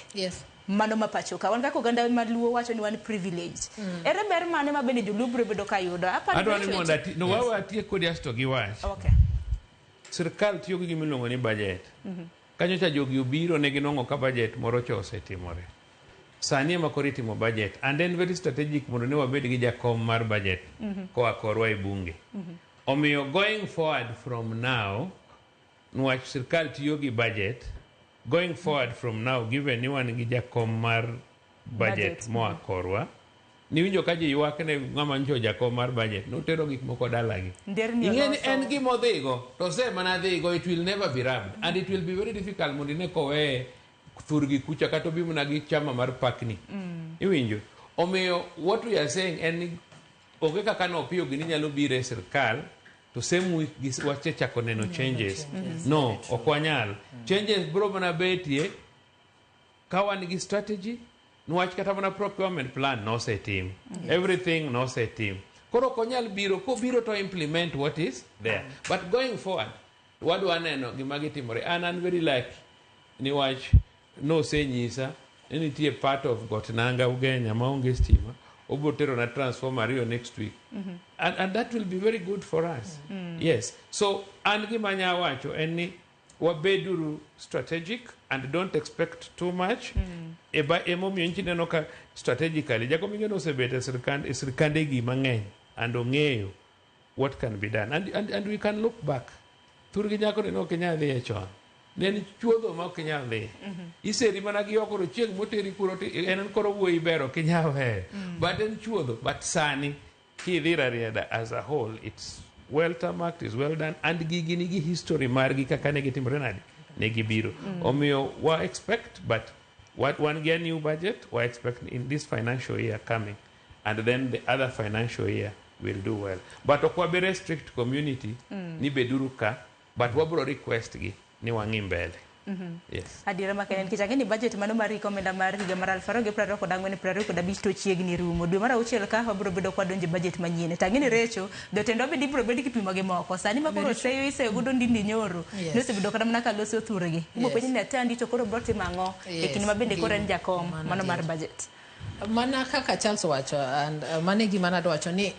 [SPEAKER 1] Mano ma pacho ka. Wan kaka oganda maluo wacho ni wan privileged. Ere ber mane ma bende joluo biro bedo ka yudo? Aparo
[SPEAKER 19] Adwa ni
[SPEAKER 1] ni
[SPEAKER 19] mondo ati, no wawe atiek kodi asto giwach.
[SPEAKER 1] Okay.
[SPEAKER 19] Sirkal tiyo gi gima iluongo ni budget. Kanyocha jogi obiro ne ginwang'o ka budget moro cha osetimore. Sani ema koro itimo budget and en very strategic mondo ne wabed gi jakom mar budget koa korwa e bunge. Omiyo going forward from now, niwach sirkal tiyo gi budget, going forward from now given ni wan gi jakom mar budget
[SPEAKER 1] Budget,
[SPEAKER 19] moa korwa, niwinjo ka ji ywak ne ng'ama nyicho jakom mar budget notero gik moko dalagi.
[SPEAKER 1] Nderni
[SPEAKER 19] Ing'e ni
[SPEAKER 1] oloso.
[SPEAKER 19] en gima odhigo to ose mana dhigo, it will never be rubbed and it will be very difficult mondo ine koweye thurgi kucha kata obi mana gi chama mar pakni. Iwinjo? Omiyo what we are saying en ni onge kaka nopiyo gini nyalo biro e sirkal to same week wasechako neno changes.
[SPEAKER 1] Changes.
[SPEAKER 19] No, ok wanyal. Changes biro mana betie ka wan gi strategy niwach kata mana procurement plan nosetim. Everything nosetim. Koro ok onyal biro, kobiro to implement what is there. But going forward, wadwa neno gima gitimore. An very lucky niwach nosenyisa ni nitie part of Got Nanga Ugenya maonge stima, obiro tero na transformer ariyo next week. And that will be very good for us. Yes. So an gima anya wacho en ni wabeduru strategic and don't expect too much. Eba emomiyo nchi neno ka strategically Jakom Ingeno osebet e sirkande gi mang'eny and ong'eyo what can be done and we can look back. Thurgi nyako ne ok inyal dhiye chon. Ne en chuodho ma ok inyal dhiye. Iseri mana gi oko to chieng' moteri kuro to en koro wuoyi ber ok inyal weyo. But en chuodho. But sani kidhi Rarieda as a whole, it's well tarmacked, is well done, and gigi nigi history margi kaka ne gitimore nade ne gibiro. Omiyo wa expect, but what one get new budget, wa expect in this financial year coming, and then the other financial year will do well. But ok wabe restrict community ni beduru ka, but wabro request gi ni wang'i mbele. Yes.
[SPEAKER 1] Adiera makende nikech ang'e ni budget mano mar hik omenda mar higa mar 2024 25 to chiegni rumo. Dwe mar auchiel ka wabiro bedo kwa donjo e budget manyien. To ang'e ni Recho, jotendwa bende ibiro bed kipimo gi moko. Sani ma koro seyo iseyo godo ndindi nyoro. Nosebedo kata mana ka loso thurgi. Ibo penji ni atandi to koro biro timo ang'o e kinde ma bende koro en jakom mano mar budget.
[SPEAKER 16] Mana kaka Charles owacho and mano e gima nadwa wacho ni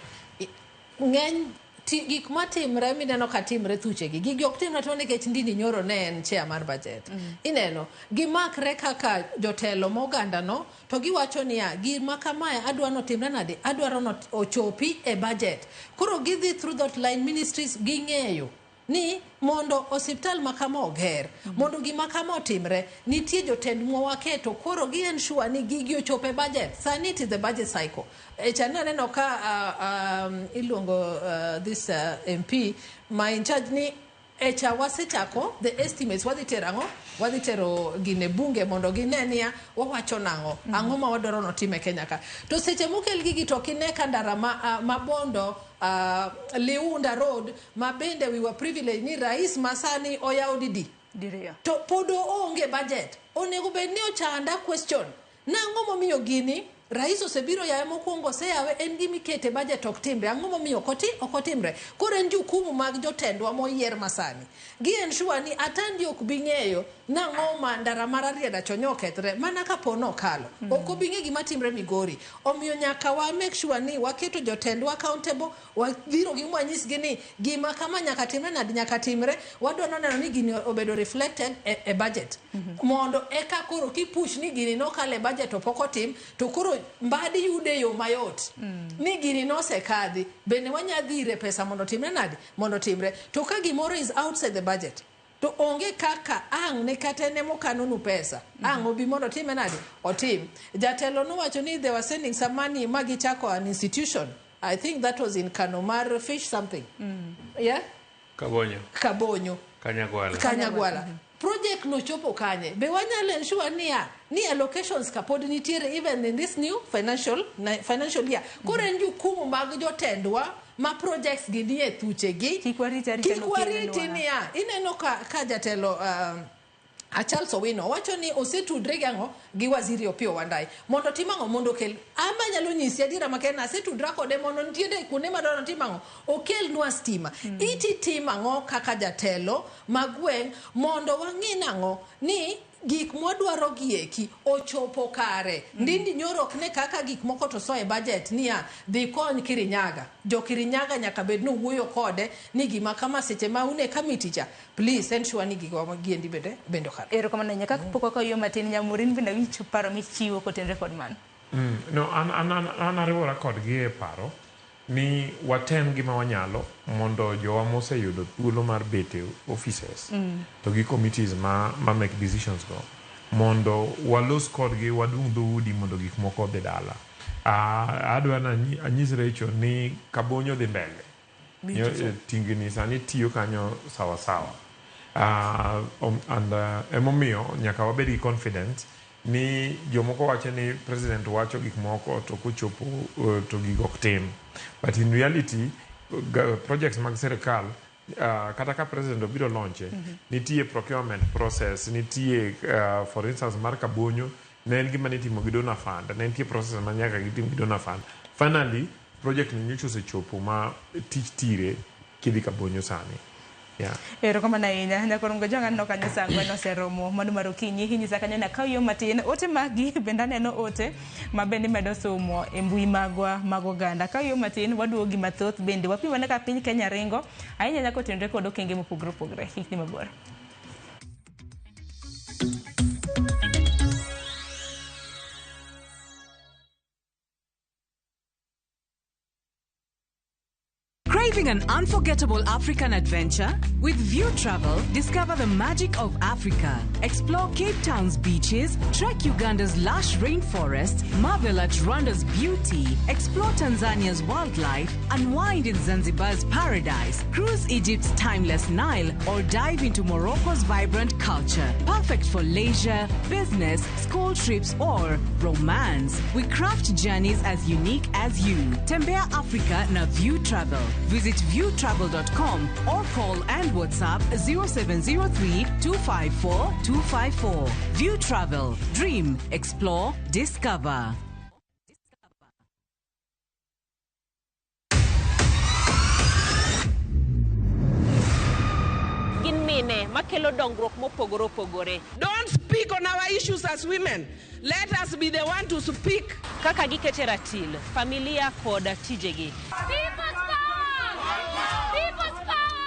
[SPEAKER 16] ng'eny Gik matimre mineno ka timre thuchegi, gigi ok timre to nikech Ndindi Nyoro ne en chair mar budget. Ineno, gimakre kaka jotelo moganda no, to giwacho niya, gima kamae adwa notimre nade, adwaro no ochopi e budget. Koro gidhi through that line ministries ging'eyo ni mondo osiptal ma kama oger, mondo gima kama otimre, nitie jotend mwaketo koro gi ensure ni gigi ochopo e budget. Sani it is the budget cycle. E cha naneno ka iluongo this MP ma in charge ni echa wasechako the estimates, wadhi tero ang'o, wadhi tero gine bunge mondo gine niya wawacho nang'o, ang'o ma wadwaro notim e Kenya ka. To seche mokel gigi to kine ka ndara ma Bondo Liunda Road, ma bende we were privileged ni rais masani oyawo didi
[SPEAKER 1] diriyo,
[SPEAKER 16] to pod oonge budget. Onego bed ni ochanda question nang'o momiyo gini rais osebiro yawe mokwongo, oseyawe, en gima ikete budget ok timre, ang'o momiyo ok otimre? Koro en jukumu mag jotendwa moyier masani gi ensure ni Atandi ok bi ng'eyo nang'o ma ndara mar Rarieda chonyo okethre mana kapo nokalo, ok obi ng'e gima timre Migori. Omiyo nyaka wa make sure ni waketo jotendwa accountable, wabiro gi mwanyisgi ni gima kama nyaka timre nadi, nyaka timre. Wadwaro neno ni gini obedo reflected e budget, mondo eka koro kipush ni gini nokalo e budget to pok otim, to koro Mbadi yude yo mayot ni gini nosekadhi, bende wanya dhire pesa mondo otimre nadi, mondo otimre. To ka gimoro is outside the budget, to onge kaka ang' ne kata en emokanonu pesa ang' obi mondo otime nadi, otim. Jatelo nowacho ni they were sending some money ma gichako an institution, I think that was in Kano, mar fish something, yeah.
[SPEAKER 19] Kabonyo.
[SPEAKER 16] Kabonyo.
[SPEAKER 19] Kanyagwala.
[SPEAKER 16] Kanyagwala. Project no chopo kanye? Be wanyalo ensure niya ni allocations ka pod nitiere even in this new financial year? Koro en jukumu mag jotendwa ma projects gi nie thuchegi,
[SPEAKER 1] kik wariti
[SPEAKER 16] niya ineno ka jatelo Charles Owino wacho ni osetudre gi ang'o gi waziri Opiyo Wandayi mondo otim ang'o, mondo okel ama nyalo nyisi adiera makende, asetudra kode mondo nitiere kuonde madwaro otim ang'o, okelnwa stima. Iti tim ang'o kaka jatelo ma gweng' mondo wang'i nang'o ni gik mwadwaro gieki ochopo kare. Ndindi Nyoro ok ne kaka gik moko to soe budget niya dhi kony Kirinyaga, jo Kirinyaga nyaka bed ni wuoyo kode ni gima kama seche ma une committee cha, please ensure ni gigo giendi bende okalo.
[SPEAKER 1] Erokamano ahinya. Kaka pok wakawo yo matin, Nyamurin bende awinjo paro michiwo kotenore kod mano.
[SPEAKER 17] No, an ariwora kodgi e paro ni watem gima wanyalo mondo jowa moseyudo thuolo mar bet e offices to gi committees ma make decisions go, mondo walos kodgi, wadung dhoudi mondo gik moko odhi dala. Adwa ni anyis Rachel ni Kabonyo dhi mbele. Tingni sani tiyo kanyo sawa sawa. And emomiyo nyaka wabed gi confidence ni jomoko wacho ni president wacho gik moko to kochopo to gigo ok tim. But in reality, projects mag sirikal, kata ka president obiro launche, nitie procurement process, nitie for instance mar Kabonyo ne en gima nitimo gi donor fund, ne nitie process ma nyaka gitim gi donor fund. Finally, project ni nyocha osechopo ma tich tire kidhi Kabonyo sani. Yeah.
[SPEAKER 1] Erokamano ahinya. Nyakorongo janga aneno kanyo sa 4 oseromo mano mar okinyi. Inyisa kanyo ni akaw yo matin. Ote magi bende aneno ote ma bende medo somo e mbui magwa mag oganda. Akaw yo matin waduogo gi mathoth bende wapim ane ka piny Kenya ringo ahinya nyaka otenre kod okenge mopogore opogore. Kik dhi mabor.
[SPEAKER 9] Craving an unforgettable African adventure? With View Travel, discover the magic of Africa. Explore Cape Town's beaches, trek Uganda's lush rainforest, marvel at Rwanda's beauty, explore Tanzania's wildlife, unwind in Zanzibar's paradise, cruise Egypt's timeless Nile, or dive into Morocco's vibrant culture. Perfect for leisure, business, school trips, or romance. We craft journeys as unique as you. Tembea Africa na View Travel. Visit viewtravel.com or call and WhatsApp 0703 254 254. View Travel. Dream, explore, discover.
[SPEAKER 6] Gin mine makelo dongruok mopogore opogore.
[SPEAKER 20] Don't speak on our issues as women. Let us be the one to speak.
[SPEAKER 6] Kaka gikete ratil, familia kod tijegi.
[SPEAKER 21] People's power!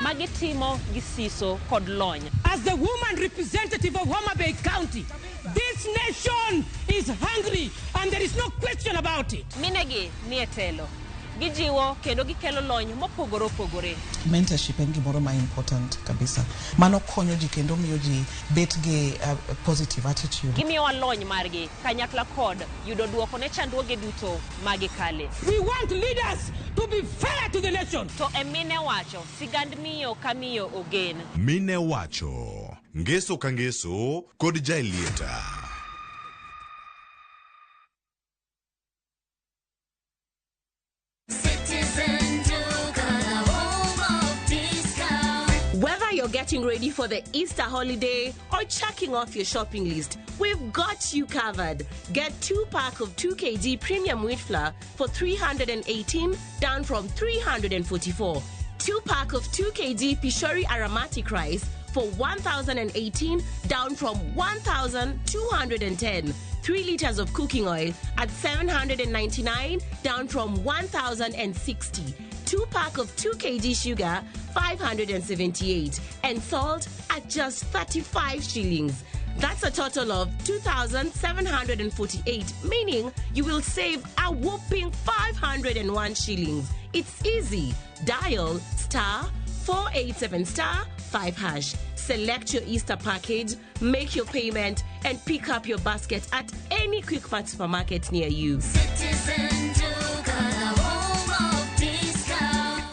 [SPEAKER 6] ma gitimo gi siso kod lony.
[SPEAKER 20] As the woman representative of Homa Bay County, this nation is hungry and there is no question about it.
[SPEAKER 6] Minegi nie telo. Gijiwo kendo gikelo lony mopogore opogore.
[SPEAKER 21] Mentorship en gimoro ma important kabisa. Mano konyo ji kendo miyo ji bet gi positive attitude.
[SPEAKER 6] Gimiyowa lony margi kanyakla kod yudo duoko ne chandruoge duto magikale.
[SPEAKER 20] We want leaders to be fair to the nation.
[SPEAKER 6] To e mine wacho, sigand miyo ka miyo ogen.
[SPEAKER 10] Mine wacho, ngeso ka ngeso kod Jaelieta.
[SPEAKER 7] Citizen Duka, the home of discount.
[SPEAKER 6] Whether you're getting ready for the Easter holiday or checking off your shopping list, we've got you covered. Get 2 pack of 2 kg premium wheat flour for 318, down from 344. 2 pack of 2 kg Pishori aromatic rice for 1,018, down from 1,210. 3 liters of cooking oil at 799, down from 1,060. 2 pack of 2 kg sugar, 578, and salt at just 35 shillings. That's a total of 2,748, meaning you will save a whopping 501 shillings. It's easy. Dial star 487 star 5 hash. Select your Easter package, make your payment, and pick up your basket at any Quickmart supermarket near you.
[SPEAKER 7] Citizen Duka, the home of discount.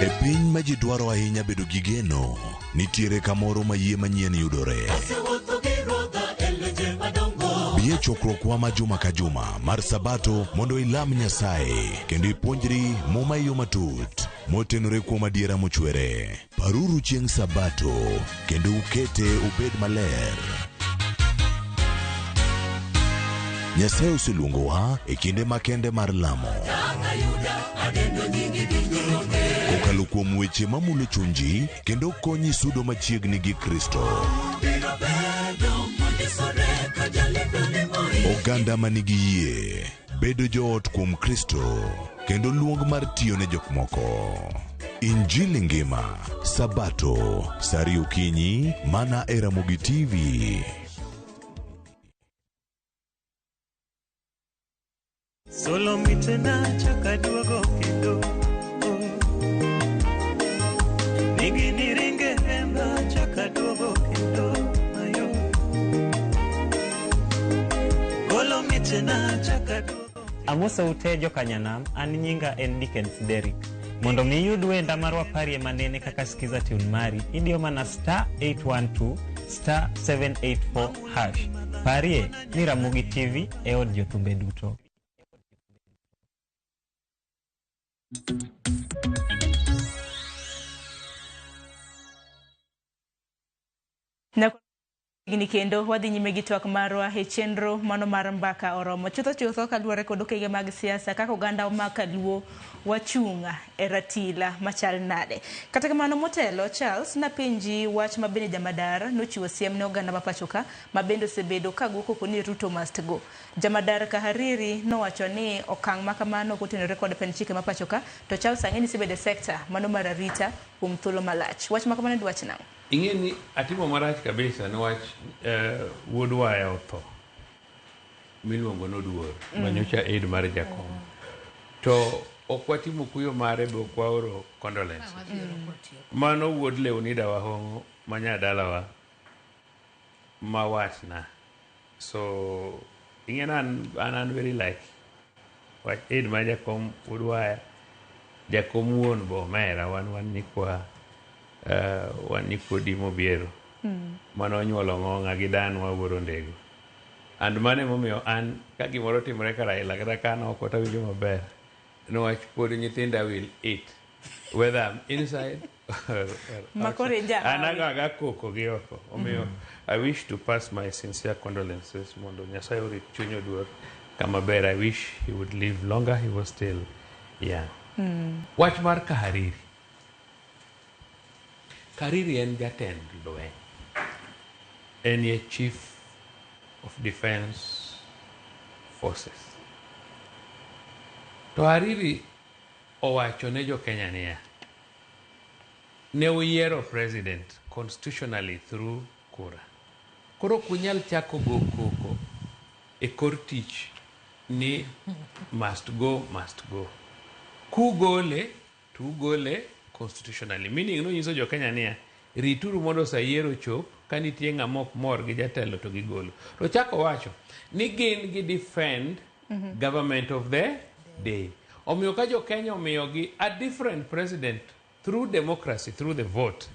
[SPEAKER 10] E piny ma ji dwaro ahinya bedo gi geno, nitiere kamoro ma yie manyien yudore. Bi e chokruokwa ma juma ka juma mar Sabato mondo ilam Nyasaye kendo ipuonjri Muma e yo matut motenore kuom adiera mochwere. Paruru chieng' Sabato kendo ukete obed maler. Nyasaye oseluongowa e kinde makende mar lamo. Kokalo kuom weche mamulo chunji kendo konyi sudo machiegni gi Kristo. Oganda manigi yie, bedo joot kuom Kristo, kendo luong mar tiyo ne jok moko. Injili ngima, Sabato, saa ariyo okinyi, mana e Ramogi TV.
[SPEAKER 22] Solo mitena chaka duogo kendo Nigi niringe hemba chaka duogo kendo ayo Golo mitena chaka duogo.
[SPEAKER 23] Amosa ute jokanyanam, an nyinga en Dickens Derrick. Mondo mi iyud wenda mar waparie manene kaka skiza tune mari, idiyo mana star 812 star 784 hash. Parie ni Ramogi TV e od jothumbe duto.
[SPEAKER 1] Gini kendo wadhi nyime gi twak marwa e chenro mano mar mbaka oromo. Chutho chutho kaluwore kod okenge mag siasa kaka oganda ma kaluo wachung' e ratila machal nade. Kata kamano motelo, Charles, napenji wach ma bende Jamadar nochiwo siem ne oganda ma pacho ka ma bende osebedo ka go koko ni Ruto must go. Jamadar Kahariri nowacho ni okang' ma kamano ok otenore kod pend chike ma pacho ka, to Charles ang'e ni isebedo e sekta mano mar arita kuom thuolo malach. Wach ma kamano dwach nang'o?
[SPEAKER 19] Ing'e ni atimo marach kabisa niwach wuod waya otho miluongo noduor manyocha aid mar jakom. To ok watimo kuyo mare be ok waoro condolences. Mano wuod Leonida Wahong'o manyadalawa ma watna. So ing'e ni an very like wach aid mar jakom wuod waya jakom wuon bo omera wan nyikwa wan nyikwa Dimo Biero. Mano onyuolo ng'ong'a gi danwa wuoro Ndego. And mano emomiyo an ka gimoro timore ka Raila kata ka an oko tawinjo maber niwach pod nyithinda will eat whether I'm inside or outside. An ago aga koko gi oko. Omiyo I wish to pass my sincere condolences mondo Nyasaye orit chuny oduor kama ber. I wish he would live longer, he was still young. Wach mar Kahariri. Kahariri en jatend lweny. En ye chief of defense forces. To Hariri owacho ne jo Kenya niya, ne uyiero president constitutionally through kura. Koro ok unyal chako go koko e kor tich ni must go, must go. Kugole to ugole constitutionally. Meaning nonyiso jo Kenya niya, rituru mondo sa yiero chop ka nitie ng'ama ok mor gi jatelo to gigolo. To chako wacho ni gin gi defend government of the day. Omiyo ka jo Kenya omiyogi a different president through democracy, through the vote,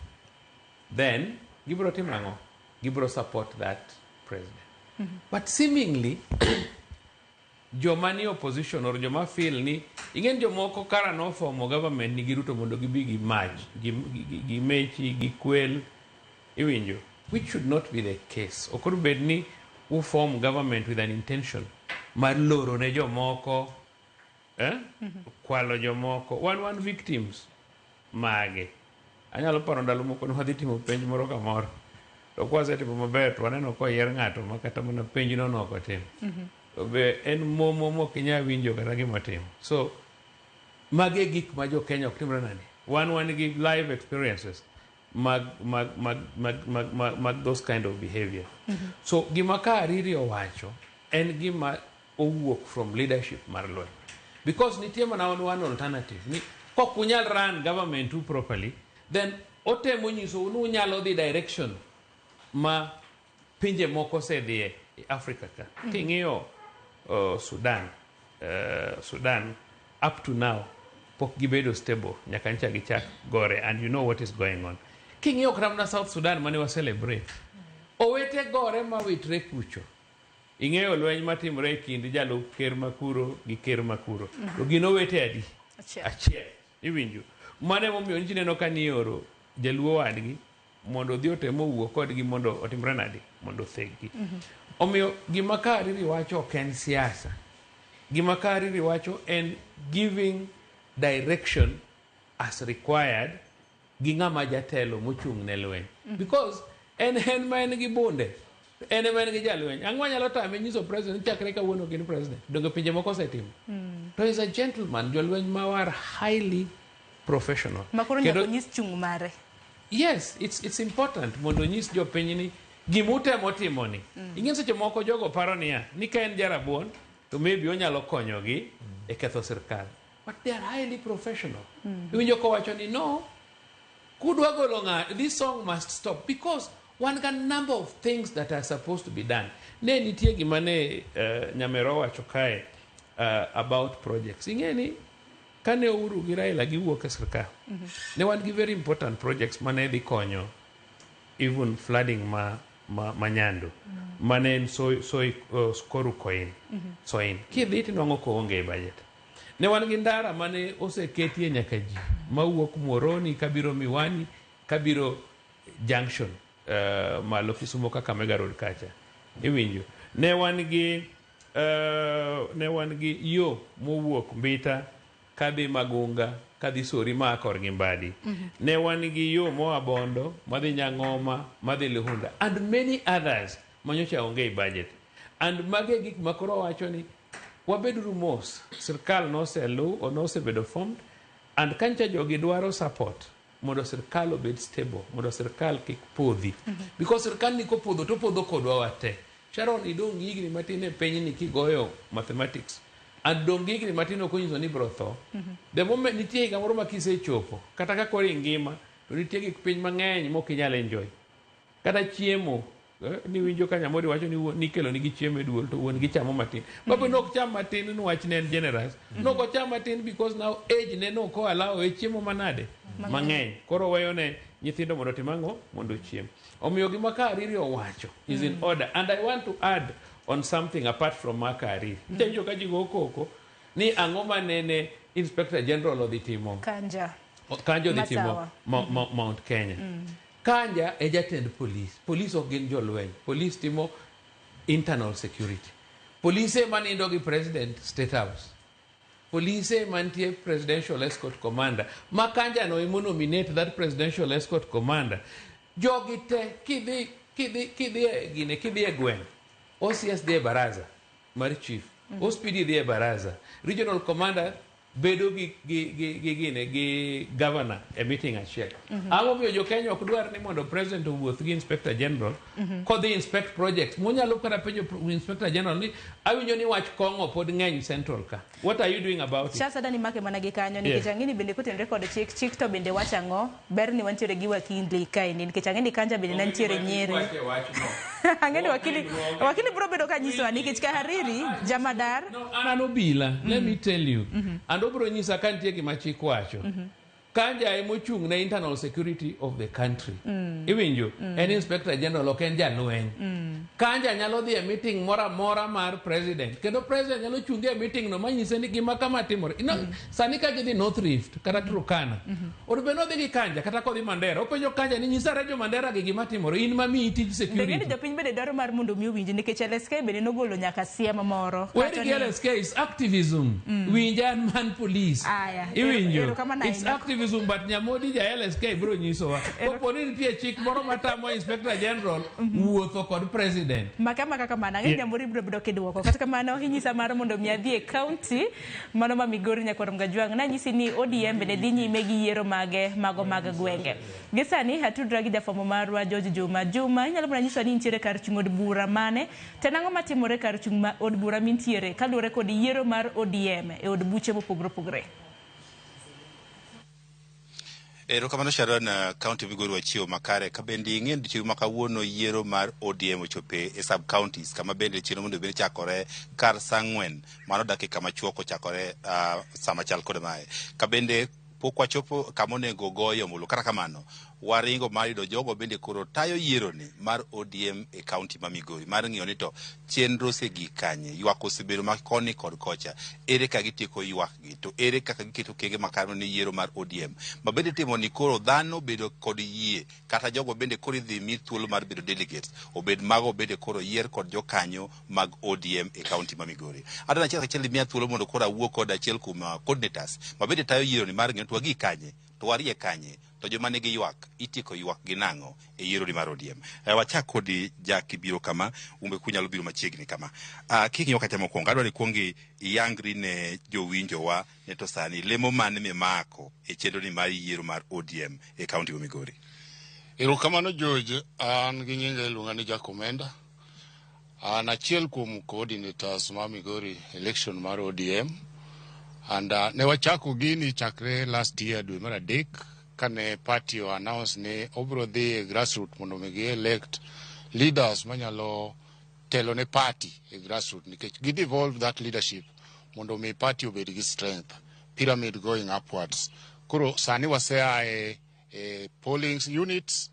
[SPEAKER 19] then gibiro timo ang'o? Gibiro support that president. But seemingly, joma ni opposition or joma feel ni ing'en jomoko kara nofomo government nigi Ruto mondo gibi gi mach gi mechi gi kwel iwinjo, which should not be the case. Ok onego bed ni u form government with an intention mar loro ne jomoko, kwalo jomoko. Wan victims mage. Anyalo paro ndalo moko ne wadhi timo penj moro kamoro, to kwasetimo maber to waneno koyier ng'ato ma kata mana penj no nok otimo. To be en momo mok inyal winjo kata gima otimo. So magi e gik ma jo Kenya ok timre nade. Wan gi live experiences mag those kind of behavior. So gima ka Hariri owacho en gima owuok from leadership mar lweny. Because nitie mana one alternative ni kok unyal run government u properly, then otemo nyisou ni unyalo dhi direction ma pinje moko osedhiye e Africa ka. King'iyo Sudan up to now pok gibedo stable nyaka ncha gichak gore, and you know what is going on. King'iyo kata mana South Sudan mane wa celebrate, owete gore ma witre kucho. Ing'eyo lweny matimore e kind jalup ker makuro gi ker makuro. To gin owete adi?
[SPEAKER 1] Achiel.
[SPEAKER 19] Achiel. Iwinjo. Mano emomiyo nchi neno ka nioro jaluo wadgi mondo odhi otem owuo kodgi mondo otimre nade? Mondo otheggi. Omiyo gima ka Hariri wacho ok en siasa. Gima ka Hariri wacho en giving direction as required gi ng'ama jatelo mochung' ne lweny. Because en ma en gi bunde, en ema en gi jalweny. Ang'o nyalo tame nyiso president chakre kawuono gin president? Donge pinje moko osetimo? To is a gentleman, jolweny ma are highly professional.
[SPEAKER 1] Ma koro nyaka onyis chung' mare.
[SPEAKER 19] Yes, it's important mondo onyis jopiny ni gimutemo timo ni. Ing'e seche moko jogo paro niya, ni ka en jarabuon to maybe onyalo konyogi e ketho sirkal. But they are highly professional. Iwinjo kowacho ni no, kudwa golo ng'a, this song must stop because one got number of things that are supposed to be done. Ne nitie gima ne Nyamero owacho kae about projects. Ing'e ni kane Uhuru gi Raila giwuok e sirkal, ne wan gi very important projects mane dhi konyo even flooding ma Nyando, mane en Koru Koin. Soin. Kidhi tinwang'o koonge e budget. Ne wan gi ndara mane oseketie nyaka ji mawuok Muhoroni kabiro Miwani kabiro junction malo Kisumo kaka Mega Road kacha. Iwinjo. Ne wan gi yo mowuok Mbita kadhi Magunga kadhi Sori ma korgi Mbadi. Ne wan gi yo moa Bondo madhi Nyang'oma madhi Lihunda and many others manyocha onge e budget. And magi e gik makoro wacho ni wabeduru mos, sirkal noselu nosebedo formed, and kancha jogi dwaro support mondo sirkal obed stable, mondo sirkal kik podhi. Because sirkal ni kopodho to podho kodwa wate. Sharon, idong' higni matin e pinyni kigoyo mathematics, and dong' higni matin ok onyiso ni ibiro tho. The moment nitie higa moro ma kisechopo, kata ka koro ingima, to nitie gik piny mang'eny mok inyal enjoy. Kata chiemo, niwinjo ka Nyamori wacho ni nikelo nigi chiemo e duol to wuon gi chamo matin. Baba nok cham matin niwach ne en generous. Nok ocham matin because now age ne nok allow e chiemo manade? Mang'eny. Koro weyo ne nyithindo mondo otim ang'o? Mondo ochiem. Omiyo gima ka Hariri owacho is in order. And I want to add on something apart from ma ka Hariri. Nitie ka ji go koko ni ang'o manene Inspector General odhi timo?
[SPEAKER 1] Kanja.
[SPEAKER 19] Kanja odhi timo Mount Kenya. Kanja e jatend police. Police ok gin jolweny. Police timo internal security. Police ema nindo gi president State House. Police mantie presidential escort commander. Ma Kanja no emo nominate that presidential escort commander. Jogi te kidhi gine kidhi e gweng'. OCS dhi e baraza mar chief. OSPD dhi e baraza. Regional commander bedo gi gine gi governor e meeting achiel? Ang'o momiyo jo Kenya ok dwar ni mondo president owuoth gi inspector general kodhi inspect projects? Monyalo kata penjo inspector general ni, awinjo ni wach kong'o pod ng'eny Central ka, what are you doing about it?
[SPEAKER 1] Charles, adani make mana gi kanyo nikech ang'e ni bende kotenore kod chik, chik to bende wacho ang'o? Ber ni wantiere gi wakili kaendi, nikech ang'e ni Kanja bende nantiere Nyeri.
[SPEAKER 19] Wache wachno.
[SPEAKER 1] Ang'e ni wakili biro bedo ka nyisowa, nikech Kahariri jamadar.
[SPEAKER 19] An an obila, let me tell you, and obiro nyisa ka nitie gima chik wacho. Kanja emochung' ne internal security of the country. Iwinjo? En inspector general, ok en jalweny. Kanja nyalo dhi e meeting moro amora mar president, kendo president nyalo chunge e meeting no manyise ni gima kama timore. Sani ka gidhi North Rift kata Turkana, onego bed ni odhi gi Kanja, kata kodhi Mandera, openjo Kanja ni, nyisa jo Mandera gi gima timore, in mamiyi tij
[SPEAKER 1] Bende
[SPEAKER 19] security.
[SPEAKER 1] Jopiny bende dwaro mar mondo mi owinji, nikech LSK bende nogolo nyaka siem moro.
[SPEAKER 19] Weri
[SPEAKER 1] Wacho
[SPEAKER 19] gi LSK is activism. Winja, an man police.
[SPEAKER 1] Aya,
[SPEAKER 19] Iwinjo?
[SPEAKER 1] erokamano
[SPEAKER 19] It's
[SPEAKER 1] ahinya.
[SPEAKER 19] activism, but Nyamodi ja LSK biro nyisowa. Kapo ni nitie chik moro matamo inspector general wuotho kod president.
[SPEAKER 1] Maka maka kamano, ang'e Nyamori biro bedo kiduoko. Kata kamano, inyisa mar mondo mi adhi e county mano ma Migori, nyakwar Mgajwang'. Nanyisi ni ODM bende dhi nyime gi yiero mage mago mag gwenge. Gi sani atudra gi jafwambo marwa George Juma. Juma, inyalo mana nyiswa ni intiere kar chung' od bura mane? To en ang'o matimore kar chung' ma od bura mintiere kaluwore kod yiero mar ODM e od buche mopogore opogore?
[SPEAKER 2] Erokamano Sharon, kaunti Migori wachiewo makare ka bende ing'e odiochieng' ma kawuono yiero mar ODM ochope e sub counties, kama bende chenro mondo bed chakore kar saa 4, mano dakika machuok ochakore sama chal kod mae. Ka bende pok wachopo kama onego goye ombulu, kata kamano waringo mar yudo jogo bende koro tayo yieroni mar ODM e kaunti ma Migori, mar ng'iyo ni to chenro osegik kanye, ywak osebedo ma koni kod kocha, ere kaka gitieko ywak gi, to ere kaka giketo okenge makare ne yiero mar ODM ma bende timo ni koro dhano bedo kod yie, kata jogo bende koro idhi mi thuolo mar bedo delegates, obed mago bende koro yier kod jokanyo mag ODM e kaunti ma Migori. Adwa achiel kachiel imiya thuolo mondo koro awuo kod achiel kuom coordinators ma bende tayo yieroni mar ng'iyo to wagik kanye, to warie kanye, to joma nigi ywak itieko ywak gi nang'o e yiero ni mar ODM. Wachak kodi Jack, ibiro kama umbe kunyalo biro machiegni kama. King'iyo kacha mokwongo, adwaro ikuong iyangri ne jowinjowa ne to sani lemo mane mimako e chenro ni mar yiero mar ODM e kaunti ma Migori.
[SPEAKER 3] Erokamano George, an gi nyinga iluonga ni Jack Omenda. An achiel kuom coordinators ma Migori election mar ODM. And ne wachako gini chakre last year dwe mar adek, kane party o announce ni obro dhi e grassroot mondo mi gi elect leaders manyalo telo ne party e grassroot, nikech gi devolve that leadership mondo mi party obed gi strength, pyramid going upwards. Koro sani wasea e polling units,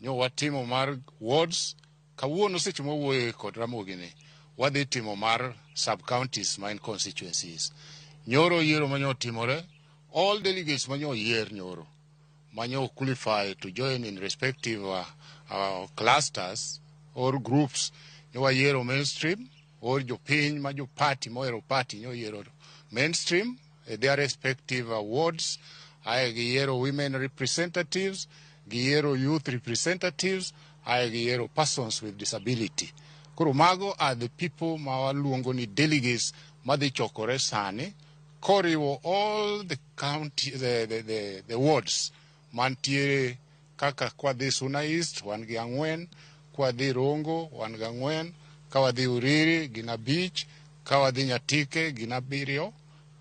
[SPEAKER 3] nyo watimo mar wards. Kawuono seche mwawuoye kod Ramogi ni wadhi timo mar sub counties ma en constituencies. Nyoro yiero manyo timore, all delegates manyo yier nyoro manyo qualify to join in respective clusters or groups, nyo wayiero mainstream or jopiny ma jo party mohero party nyo yiero mainstream e their respective wards. Ae giyiero women representatives, giyiero youth representatives, ae giyiero persons with disability. Koro mago are the people ma waluongo ni delegates madhi chokore sani koriwo all the county, the wards mantiere, kaka kwadhi Suna East wan gi 4, kwadhi Rongo wan gi 4, ka wadhi Uriri gin 5, ka wadhi Nyatike gin 7,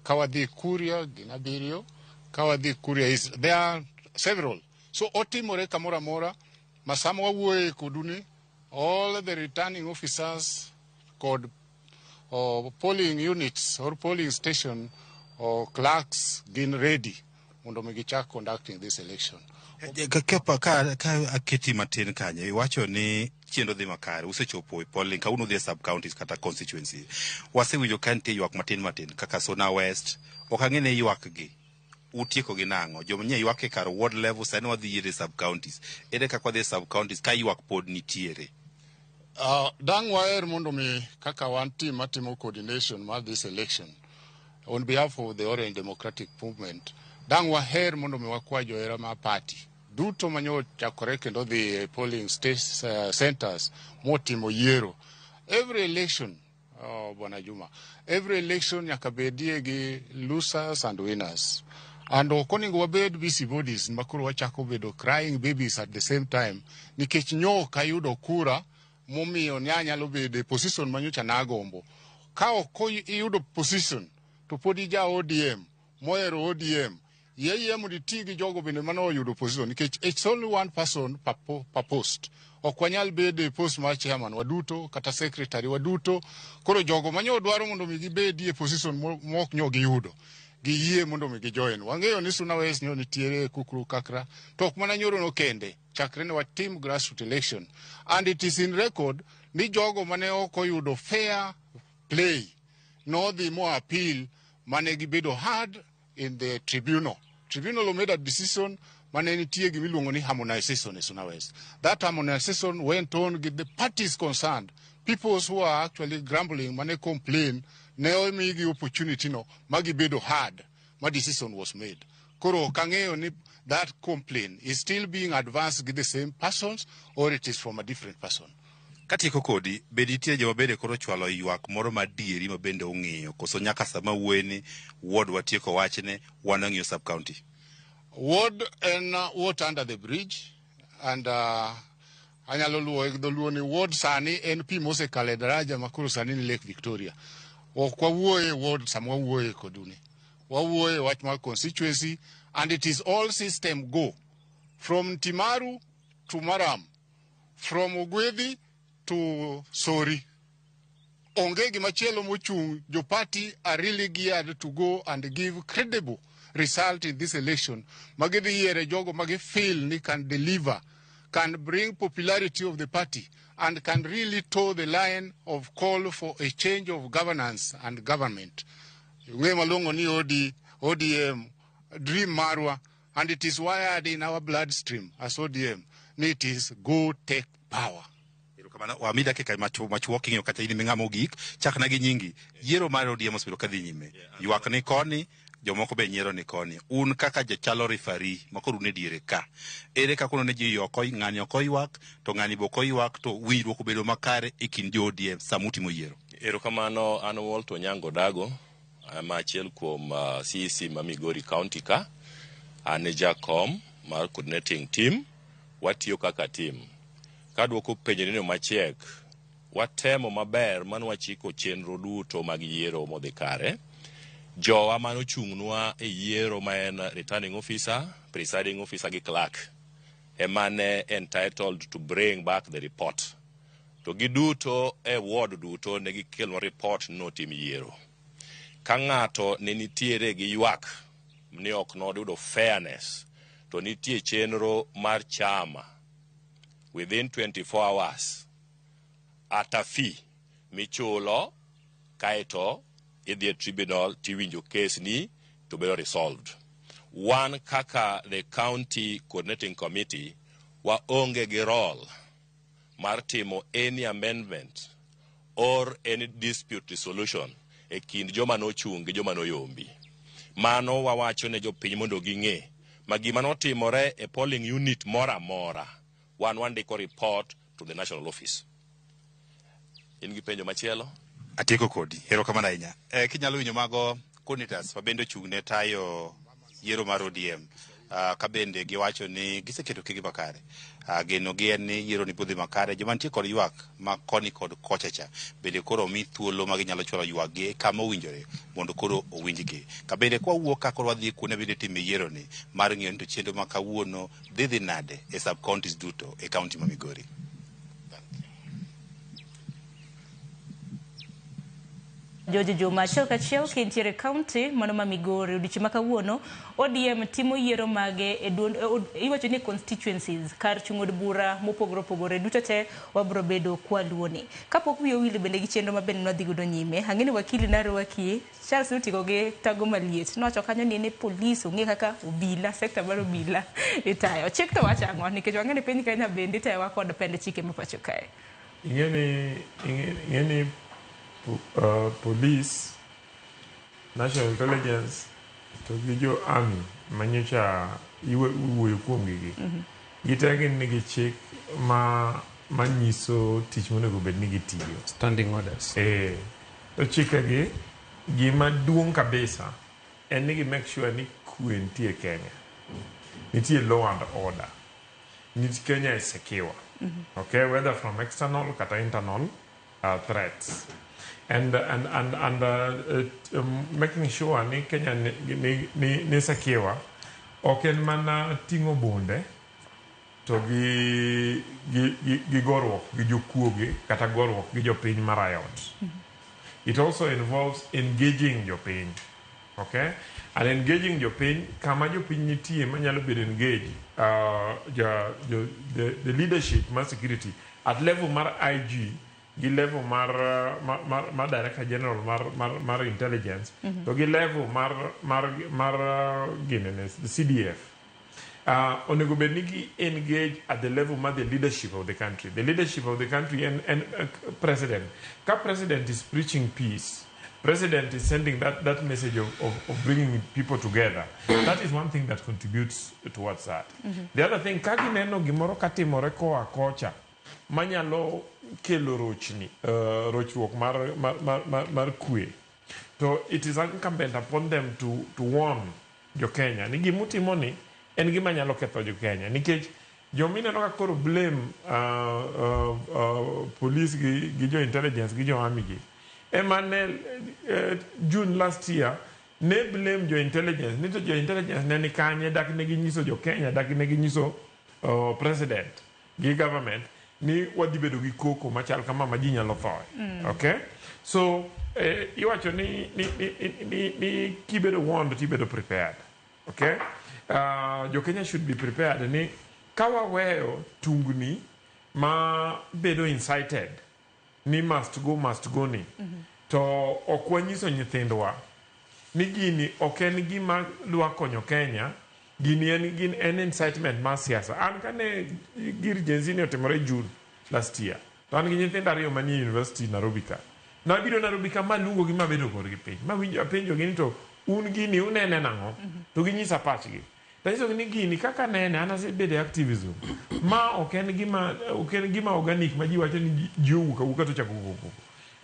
[SPEAKER 3] ka wadhi Kuria gin 7, ka wadhi Kuria East there are several. So otimore kamoro amora ma sama wawuoye kodu ni all the returning officers kod or polling units or polling station or clerks gin ready mondo mi gichak conducting this election.
[SPEAKER 2] Ka aketi matin kanyo, iwacho ni chenro dhi makare, usechopo e polling, kawuono udhi e sub counties kata constituency. Wasewinjo ka nitie ywak matin matin kaka Suna West, ok ang'e ni ywak gi utieko gi nang'o. Joma nye ywak e kar ward level, sani wadhi yiero e sub counties. Ere kaka wadhi e sub counties ka ywak pod nitiere?
[SPEAKER 3] Dang' waher mondo mi kaka wan team matimo coordination mar this election on behalf of the Orange Democratic Movement, dang' waher mondo mi wakwa johera mar party duto manyo chakore kendo dhi e polling centers motimo yiero. Every election Oh, Bwana Juma. Every election nyaka bedie gi losers and winners. And ok onego wabed busybodies ma koro wachako bedo crying babies at the same time nikech nyo ok ayudo kura momiyo ne anyalo bedo e position manyocha nagombo. Ka ok iyudo position to pod ija ODM mohero ODM yie yie mondo iti gi jogo bende mane oyudo position nikech it's only one person per post. Ok wanyal bedo e post mar chairman waduto kata secretary waduto. Koro jogo manyo dwaro mondo mi gibedi e position mok nyo giyudo giyie mondo mi gijoin. Wang'eyo ni Suna West nyo nitiere kukru kakra to ok mana nyoro no kende chakre ne watim grassroots election and it is in record ni jogo mane ok oyudo fair play nodhi mo appeal mane gibedo hard in the tribunal. Tribunal made a decision mane nitie gimiluongo ni harmonization e Suna West. That harmonization went on with the parties concerned. People who are actually grumbling mane complain ne omigi opportunity no magibedo hard ma decision was made. Koro ok ang'eyo ni that complaint is still being advanced with the same persons or it is from a different person.
[SPEAKER 2] Katieko kodi, be nitie joma bende koro chwalo ywak moro madieri ma bende ong'iyo koso nyaka sama wuoye ni ward watieko wachne wan wang'iyo sub county.
[SPEAKER 3] Ward en water under the bridge and anyalo luwo e dholuo ni ward sani en pi mosekalo e daraja ma koro sani ni Lake Victoria. Ok wawuoye ward sama wawuoye koduni. Wawuoye wach mar constituency and it is all system go from Timaru to Maram, from Ogwedhi to Sori. Onge gimachielo mochung', jo party are really geared to go and give credible result in this election. Magidhi yiere jogo magi feel ni can deliver, can bring popularity of the party and can really toe the line of call for a change of governance and government. Ung'e malong'o ni ODM dream marwa and it is wired in our bloodstream as ODM ni it is go take power.
[SPEAKER 2] Erokamano, wami dakika machuok king'iyo kata in ming'ama ogik, chakna gi nyingi. Yiero mar ODM osebedo kadhi nyime. Ywak ni koni, jomoko be nyiero ni koni. Un kaka jachalo referee ma koro un e diere ka. Ere kaka uno ne ji ok ng'ani ok oywak, to ng'ani be ok oywak, to winjruok obedo makare e kind jo ODM sama utimo yiero.
[SPEAKER 4] Erokamano, an Walter Onyango Dago, ma achiel kuom CEC ma Migori County ka. An e jakom mar coordinating team, watiyo kaka team. Kaduoko penjo ni machiek, watemo maber mane wachiko chenro duto mag yiero modhi kare. Jowa manochung'nwa e yiero ma en returning officer, presiding officer gi clerk ema ne entitled to bring back the report. To giduto e ward duto ne gikelonwa report notim yiero. Ka ng'ato ne nitiere gi ywak ni ok noyudo fairness, to nitie chenro mar chama within 24 hours at a fee michulo kaeto idhi e tribunal tiwinjo case ni to bedo resolved. Wan kaka the county coordinating committee waonge gi role mar timo any amendment or any dispute resolution e kind joma nochung' gi joma noyombi. Mano wawacho ne jopiny mondo ging'e ma gima notimore e polling unit moro amora wan wandiko report to the national office. In gi penjo machielo?
[SPEAKER 2] Atieko kodi. Erokamano ahinya. Kinyalo winjo mago coordinators ma bende ochung' ne tayo yiero mar ODM. Ka bende giwacho ni giseketo kegi makare. Geno gi en ni yiero ni bodhi makare. Joma nitie kod ywak ma koni kod kocha cha bende koro omi thuolo ma ginyalo chwalo ywak gi kama owinjore mondo koro owinjgi. Ka bende kwa wuok ka koro wadhi kuonde bende time yiero ni mar ng'iyo ni to chenro ma kawuono dhi nade e sub counties duto e county ma Migori.
[SPEAKER 1] George Juma, achiel kachiel kintiere county mano ma Migori odiochieng' ma kawuono ODM timo yiero mage e duond iwacho ni constituencies kar chung' od bura mopogore opogore duto te wabro bedo kwaluoni. Kapok wiyi owil bende gi chenro ma bende nwadhi godo nyime, ang'e ni wakili narwaki Charles notigo gi tago maliet nowacho kanyo ni ne polis ong'e kaka obila, sekta mar obila itayo. Chik to wacho ang'o? Nikech wang'e ni piny Kenya bende itayowa kod pend chike ma pacho kae.
[SPEAKER 17] Ing'e ni police, national intelligence to gi jo army manyocha iwuoyo kuomgi gi. Gite gin nigi chik ma manyiso tich monego bed ni gitiyo.
[SPEAKER 19] Standing orders.
[SPEAKER 17] To chikegi gima duong' kabisa en ni gi make sure ni kwe nitie Kenya. Nitie law and order. Nit Kenya is secure. Okay, whether from external kata internal threats. And making sure ni Kenya ni secure ok en mana ting'o bunde to gi goruok gi jokuoge kata goruok gi jopiny ma riot. It also involves engaging jopiny. Okay? And engaging jopiny, kama jopiny nitie manyalo bedo engage ja, jo, the leadership mar security at level mar IG gi level mar Director General mar intelligence to gi level mar ginene, the CDF. Onego bed ni gi engage at the level mar the leadership of the country. The leadership of the country and president. Ka president is preaching peace, president is sending that message of bringing people together. That is one thing that contributes towards that. The other thing, ka gineno gimoro katimore koa kocha, manyalo kelo rochni, rochruok mar kwe, to it is incumbent upon them to warn jo Kenya ni gimutimo ni en gima nyalo ketho jo Kenya nikech jomineno ka koro blame police gi jo intelligence gi jo army gi ema ne June last year ne blame jo intelligence ni to jo intelligence ne ni kanye dak ne ginyiso jo Kenya, dak ne ginyiso president gi government ni wadhi bedo gi koko machal kama ma ji nyalo thoe. Okay, so iwacho ni kibedo warned to ibedo prepared. Okay, jo Kenya should be prepared ni ka waweyo tungni ma bedo incited ni must go, must go ni to ok wanyiso nyithindwa ni gini ok en gima dwa konyo Kenya, gini en incitement mar siasa. An kane gir Gen Z ni otimore June last year, to an gi nyithindo ariyo manie university Nairobi ka. Nabiro Nairobi ka maluongogi mabedo kodgi piny mawinjo apenjogi ni to un gini unene nang'o, to ginyisa pachgi. Tanyisogi ni gini kaka nene an asebedo e activism ma ok en gima organic ma ji wacho ni ji owuok awuoka to chako go koko.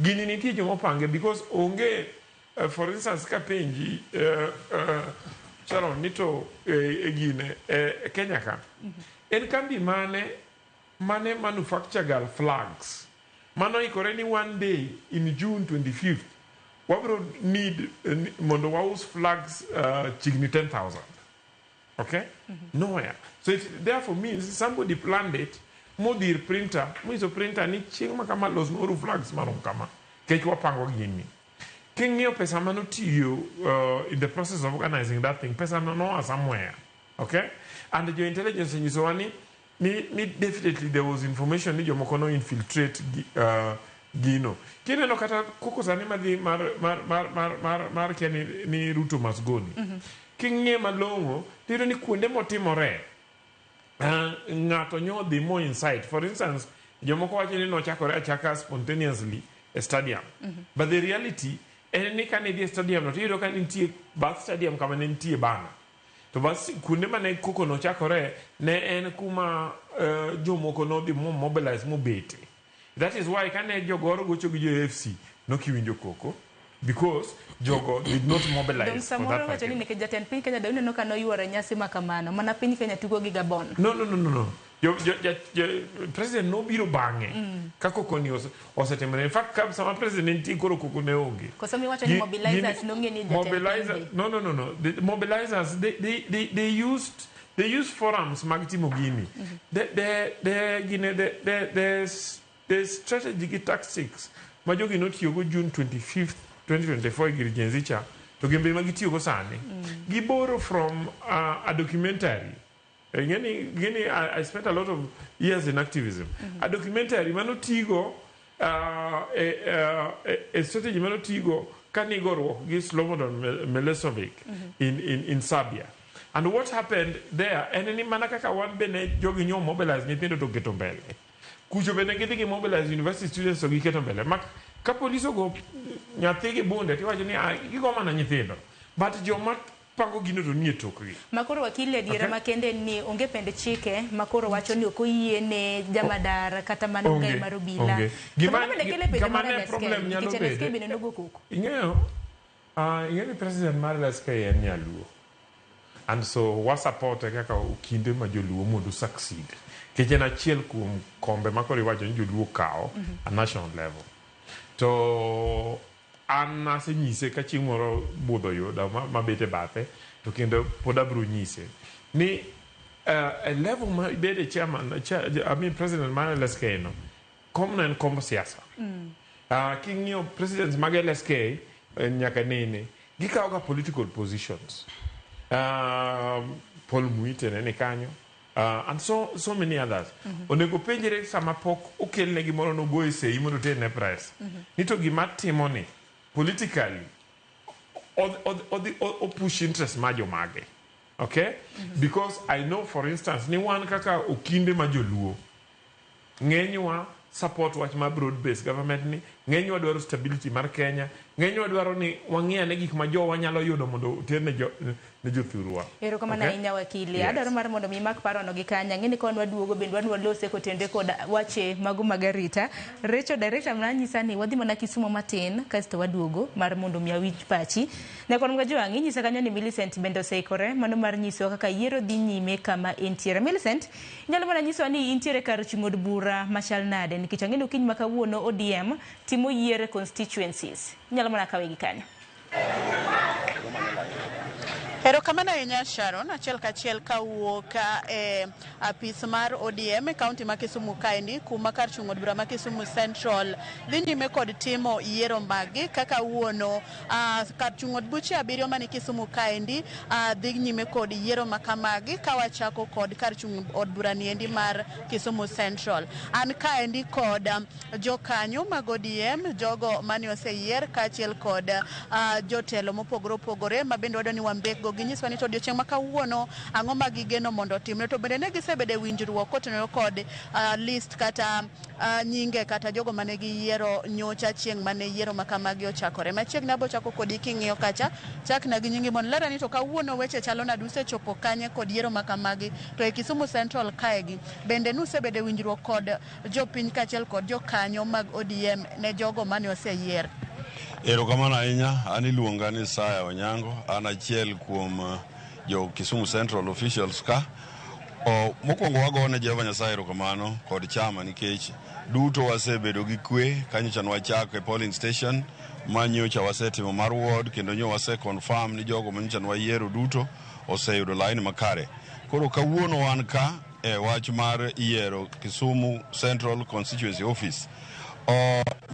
[SPEAKER 17] Gini nitie joma opange because onge for instance kapenji Sharon ni to e gine e Kenya ka en kambi mane manufacture gal flags mano ikore ni one day in June 25th wabro need mondo waus flags chiegni 10,000? Okay, nowhere. So it therefore means somebody planned it modhi ir printer monyiso printer ni chieng' ma kama losnwauru flags marom kama kech wapango gini. King'iyo pesa manotiyo in the process of organizing that thing, pesa no noa somewhere. Okay, and jo intelligence onyisowa ni definitely there was information ni jomoko no infiltrate gino. Kineno kata koko sani madhi mar kia ni Ruto must go ni, king'iye malong'o tiyudo ni kuonde motimore ng'ato nyo dhi mo incite. For instance, jomoko wacho ni nochakore achaka spontaneously e stadium, but the reality en ni kane idhi e stadium no tiyudo ka nitie bath stadium kama ne nitie bana to bas kuonde mane koko nochakore ne en kuma jomoko nodhi mo mobilize mobete. That is why kane jogoro gocho gi jo AFC nokiwinjo koko because jogo did not mobilize
[SPEAKER 1] Dong
[SPEAKER 17] for
[SPEAKER 1] samoro
[SPEAKER 17] that
[SPEAKER 1] wacho ni
[SPEAKER 17] particular.
[SPEAKER 1] Nikech jatend piny Kenya da uneno ka noyuoro e nyasi ma kamano mana piny Kenya tugo gi Gabon.
[SPEAKER 17] No. Jo, president nobiro bang'e ka koko ni osetimore. In fact, ka sama president ne nitie koro koko ne onge.
[SPEAKER 1] Koso miwacho ni mobilizers nong'e ni jatend piny dhi.
[SPEAKER 17] No. The mobilizers, they used forums mag timo gini. The, gine, the strategy gi tactics ma jogi notiyogo June 25th, 2024 e gir Gen Z cha, to gin be ma gitiyogo sani. Giboro from a documentary. Ng'eni, I spent a lot of years in activism. A documentary manotigo e strategy manotigo kanigoruok gi Slobodan Milosevic in Serbia. And what happened there en ni mana kaka wan bende jogi nyo mobilize nyithindo to keto mbele. Kucho bende gidhi gi mobilize university students to giketo mbele. Mak ka polis ogo nyathi gi bunde tiwacho ni "Ah, gigo mana nyithindo." But joma Gipango gino to nie tokgi.
[SPEAKER 1] Makoro wakili adiera makende ni onge pend chike makoro wacho ni ok oyie ne jamadar kata mana ogai mar obila.
[SPEAKER 17] Gima ne problem nyalo bedo.
[SPEAKER 1] Bende nogo koko.
[SPEAKER 17] Ing'eyo, ing'eyo ni president mar LSK en nyaluo. And so wasupport kaka okinde ma joluo mondo succeed. Nikech en achiel kuom kombe makoro iwacho ni joluo kawo at national level. To an asenyise ka chieng' moro budho yuda mabet e bathe to kendo pod abiro nyise ni e level ma ibede chairman, I mean president mar LSK no, komno en komb siasa. King'iyo presidents mag LSK nyaka nene gikawo ga political positions. Paul Muite ne ni kanyo, and so many others. Onego penjre sama pok okelne gimoro nogoye sei mondo oterne press. Ni to gima timo ni politically o push interest ma jomage. Okay? Because I know, for instance, ni wan kaka okinde ma joluo ng'enywa support wach ma broad based government ni, ng'enywa dwaro stability mar Kenya, ng'enywa dwaro ni wang'i ane gik ma jowa nyalo yudo mondo oter ne jothurwa.
[SPEAKER 1] Erokamano ahinya wakili. Adwaro mar mondo mi mak parono gi kanya. Ang'e ni kon waduogo bende wadwa lose kotende kod wache mago mag arita. Recho director mnanyisa ni wadhi mana Kisumu matin kasto waduogo mar mondo mi awinj pachi. Nyakon Mgajwang' inyisa kanyo ni Millicent bende oseikore mano mar nyisowa kaka yiero dhi nyime kama entiere. Millicent, inyalo mana nyisowa ni intiere kar chung' od bura machal nade nikech ang'e ni okinyi ma kawuono ODM timo yiero constituencies. Inyalo mana kawe gi kanyo.
[SPEAKER 8] Erokamano ahinya Sharon, achiel kachiel kawuok e apis mar ODM e kaunti ma Kisumu kaendi, kuma kar chung' od bura ma Kisumu Central dhi nyime kod timo yiero maggi kaka wuono kar chung' od buche 7 mani Kisumu kaendi dhi nyime kod yiero makamagi ka wachako kod kar chung' od bura niendi mar Kisumu Central. An kaendi kod jokanyo mag ODM, jogo mane oseyier kaachiel kod jotelo mopogore opogore ma bende wadwa ni wambekgo ginyiswa ni to odiochieng' ma kawuono ang'o ma gigeno mondo otimre, to bende ne gisebedo e winjruok kotenore kod list kata nyinge kata jogo mane giyiero nyocha chieng' mane yiero ma kamagi ochakore. Machiegni abo chako kodi king'iyo kacha, chakna gi nyingi mondo lera ni to kawuono weche chalo nade, usechopo kanye kod yiero ma kamagi, to e Kisumu Central kaegi bende nusebedo e winjruok kod jopiny kaachiel kod jokanyo mag ODM ne jogo mane oseyier.
[SPEAKER 11] Erokamano ahinya, an iluonga ni Isaya Onyango, an achiel kuom jo Kisumu Central officials ka. Mokwongo wagone Jehova Nyasaye erokamano kod chama nikech duto wasebedo gi kwe kanyocha nwachako e polling station ma nyocha wasetimo mar ward kendo nyo wase confirm ni jogo manyocha nwayiero duto oseyudo line makare. Koro kawuono wan ka e wach mar yiero Kisumu Central Constituency Office.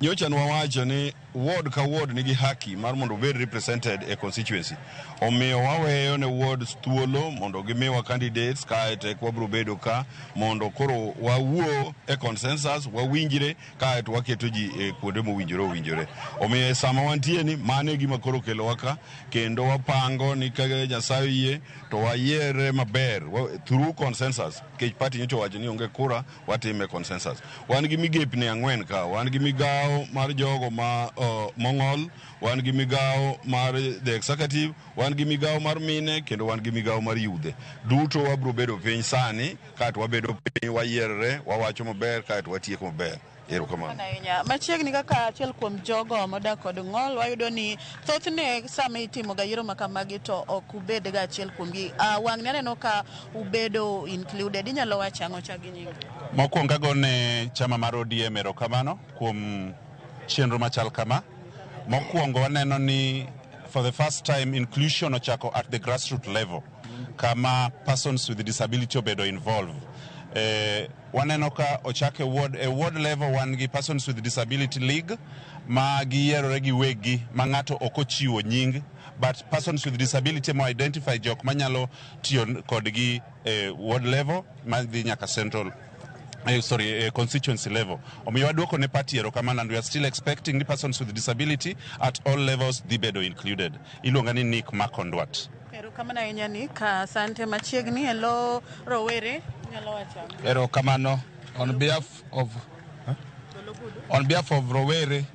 [SPEAKER 11] Nyocha nwawacho ni ward ka ward nigi haki mar mondo obed represented e constituency. Omiyo waweyo ne wards thuolo mondo gimiwa candidates kaeto eka wabiro bedo ka mondo koro wawuo e consensus, wawinjre kaeto waketo ji e kuonde mowinjore owinjore. Omiyo e sama wantie ni mano e gima koro okelowa ka kendo wapango ni ka Nyasaye oyie to wayiere maber through consensus nikech party nyocha owacho ni onge kura watime consensus. Wan gi migepni 4 ka, wan gi migawo mar jogo ma mong'ol, wan gi migawo mar the executive, wan gi migawo mar mine kendo wan gi migawo mar yudhe. Duto wabiro bedo piny sani kaeto wabedo piny wayierre, wawacho maber kaeto watieko maber. Erokamano.
[SPEAKER 8] Machiegni kaka achiel kuom jogo modak kod ng'ol, wayudo ni thothne sama itimo ga yiero makamagi to ok ubed ga achiel kuomgi. Wang'ni aneno ka ubedo included, inyalo wacho ang'o chak gi nyingi?
[SPEAKER 12] Mokwongo agone chama mar ODM erokamano kuom chenro machal kama. Mokwongo waneno ni for the first time inclusion ochako at the grassroots level kama persons with disability obedo involved. Waneno ka ochak e ward level wan gi persons with disability league ma giyierore giwegi ma ng'ato ok ochiwo nying, but persons with disability mo identify jok manyalo tiyo kodgi e ward level madhi nyaka central constituency level. Omiyo waduoko ne party erokamano and we are still expecting the persons with disability at all levels dhi bedo included. Iluonga ni Nick Makondwat.
[SPEAKER 8] Erokamano ahinya Nick, asante. Machiegni elo rowere inyalo wacho ang'o?
[SPEAKER 24] Erokamano. On behalf of rowere,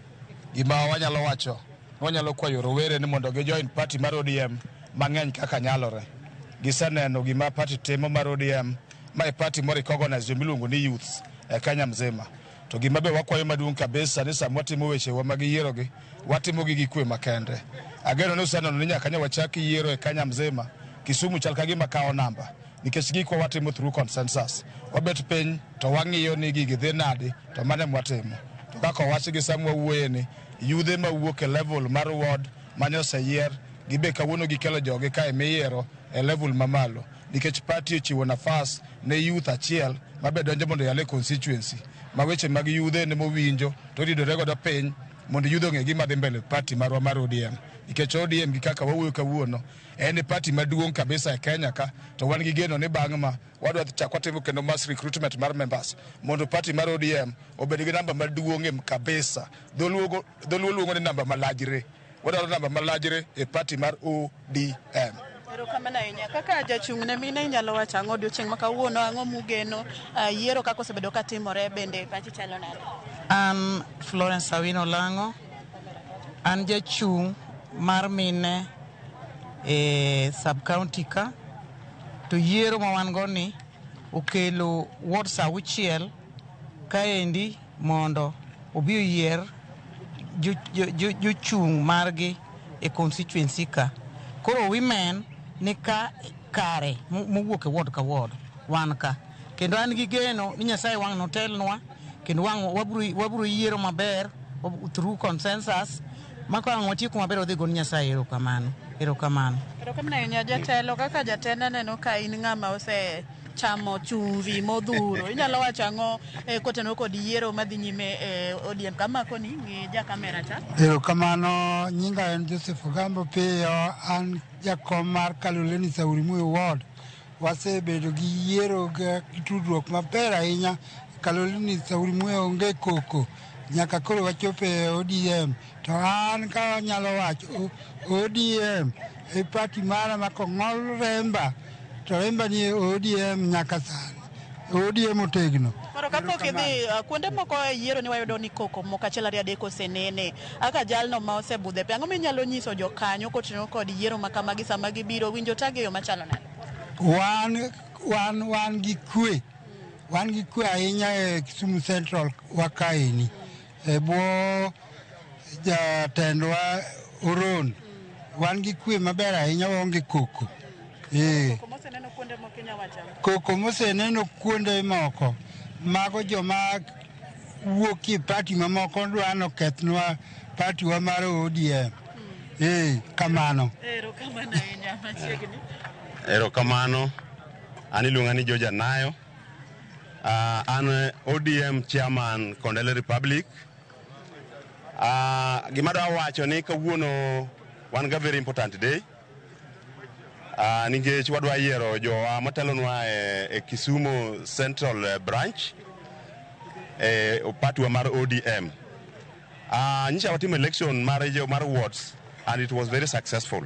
[SPEAKER 24] gima wanyalo wacho, wanyalo kwayo rowere ni mondo gijoin party mar ODM mang'eny kaka nyalore. Giseneno gima party timo mar ODM, ma e party mo recognize jomiluongo ni youths e Kenya mzima. To gima be wakwayo maduong' kabisa ni sama watimo wechewa mag yierogi, watimogi gi kwe makende. Ageno ni useneno ni nyaka ne wachak yiero e Kenya mzima, Kisumu chal ka gima kawo namba nikech gikwa watimo through consensus. Wabet piny to wang'iyo ni gigi dhi nadi to mano ema watimo. To kaka owach gi sama wawuoye ni yudhe mawuok e level mar ward mane oseyier gibe kawuono gikelo jogi kae miyiero e level mamalo nikech party ochiwo nafas ne youth achiel mabe donjo mondo oyal e constituency ma weche mag yudhe ne mowinjo to ridore godo piny mondo yudhe ong'e gima dhi mbele party marwa mar ODM nikech ODM gi kaka wawuoyo kawuono en e party maduong' kabisa e Kenya ka to wan gi geno ni bang' ma wadwa chak watimo kendo mass recruitment mar members mondo party mar ODM obed gi namba maduong' kabisa. Dholuo luongo ni namba malajre. Wadwaro namba malajre e party mar ODM.
[SPEAKER 8] Erokamano ahinya. Kaka jachung' ne mine inyalo wacho ang'o odiochieng' ma kawuono, ang'o mugeno yiero kaka osebedo ka timore bende pachi chalo nade?
[SPEAKER 5] An Florence Awino Lang'o, an jachung' mar mine e sub county ka, to yiero ma wan go ni okelo wards auchiel kaendi mondo obi oyier jochung' margi e constituency ka. Koro women ni ka kare mowuok e ward ka ward wan ka. Kendo an gi geno ni Nyasaye wang' notelnwa kendo wang' wabro yiero maber through consensus ma ka wang' watieko maber wadhi gone Nyasaye erokamano. Erokamano.
[SPEAKER 8] Erokamano ahinya jatelo. Kaka jatend aneno ka in ng'ama osechamo chumvi modhuro. Inyalo wacho ang'o kotenore kod yiero madhi nyime e ODM? Kama koni ng'i ja kamera cha.
[SPEAKER 13] Erokamano, nyinga en Joseph Ogambo Piyo, an jakom mar Kaloleni Sauri Moyo Ward. Wasebedo gi yiero gi tudruok maber ahinya. Kaloleni Sauri Moyo onge koko nyaka koro wachopo e ODM. To an ka anyalo wacho ODM e party mara ma kong'ol remba to remba ni ODM nyaka sani. ODM otegno.
[SPEAKER 8] Koro kapok idhi kuonde moko e yiero ni wayudo ni koko moko achiel ariyo adek osenene. Kaka jalno ma osebudho e pe, ang'o minyalo nyiso jokanyo kotenore kod yiero ma kamagi sama gibiro winjo tagi e yo machalo nade?
[SPEAKER 13] Wan gi kwe. Wan gi kwe ahinya e Kisumu Central wa kaeni. E bwo jatendwa Oron. Wan gi kwe maber ahinya, waonge koko.
[SPEAKER 8] Koko moseneno kuonde moko inyalo wacho ang'o?
[SPEAKER 13] Koko moseneno kuonde moko, mago joma wuok e party mamoko dwa nokethnwa party wa mar ODM. Kamano.
[SPEAKER 8] Erokamano ahinya, machiegni.
[SPEAKER 11] Erokamano. An iluonga ni George Anayo. An ODM chairman Kondele Republic. Gima adwa wacho ni kawuono wan ga very important day. Nikech wadwa yiero jowa matelonwa e Kisumu Central Branch e party wa mar ODM. Nyicha watimo election mar wards and it was very successful.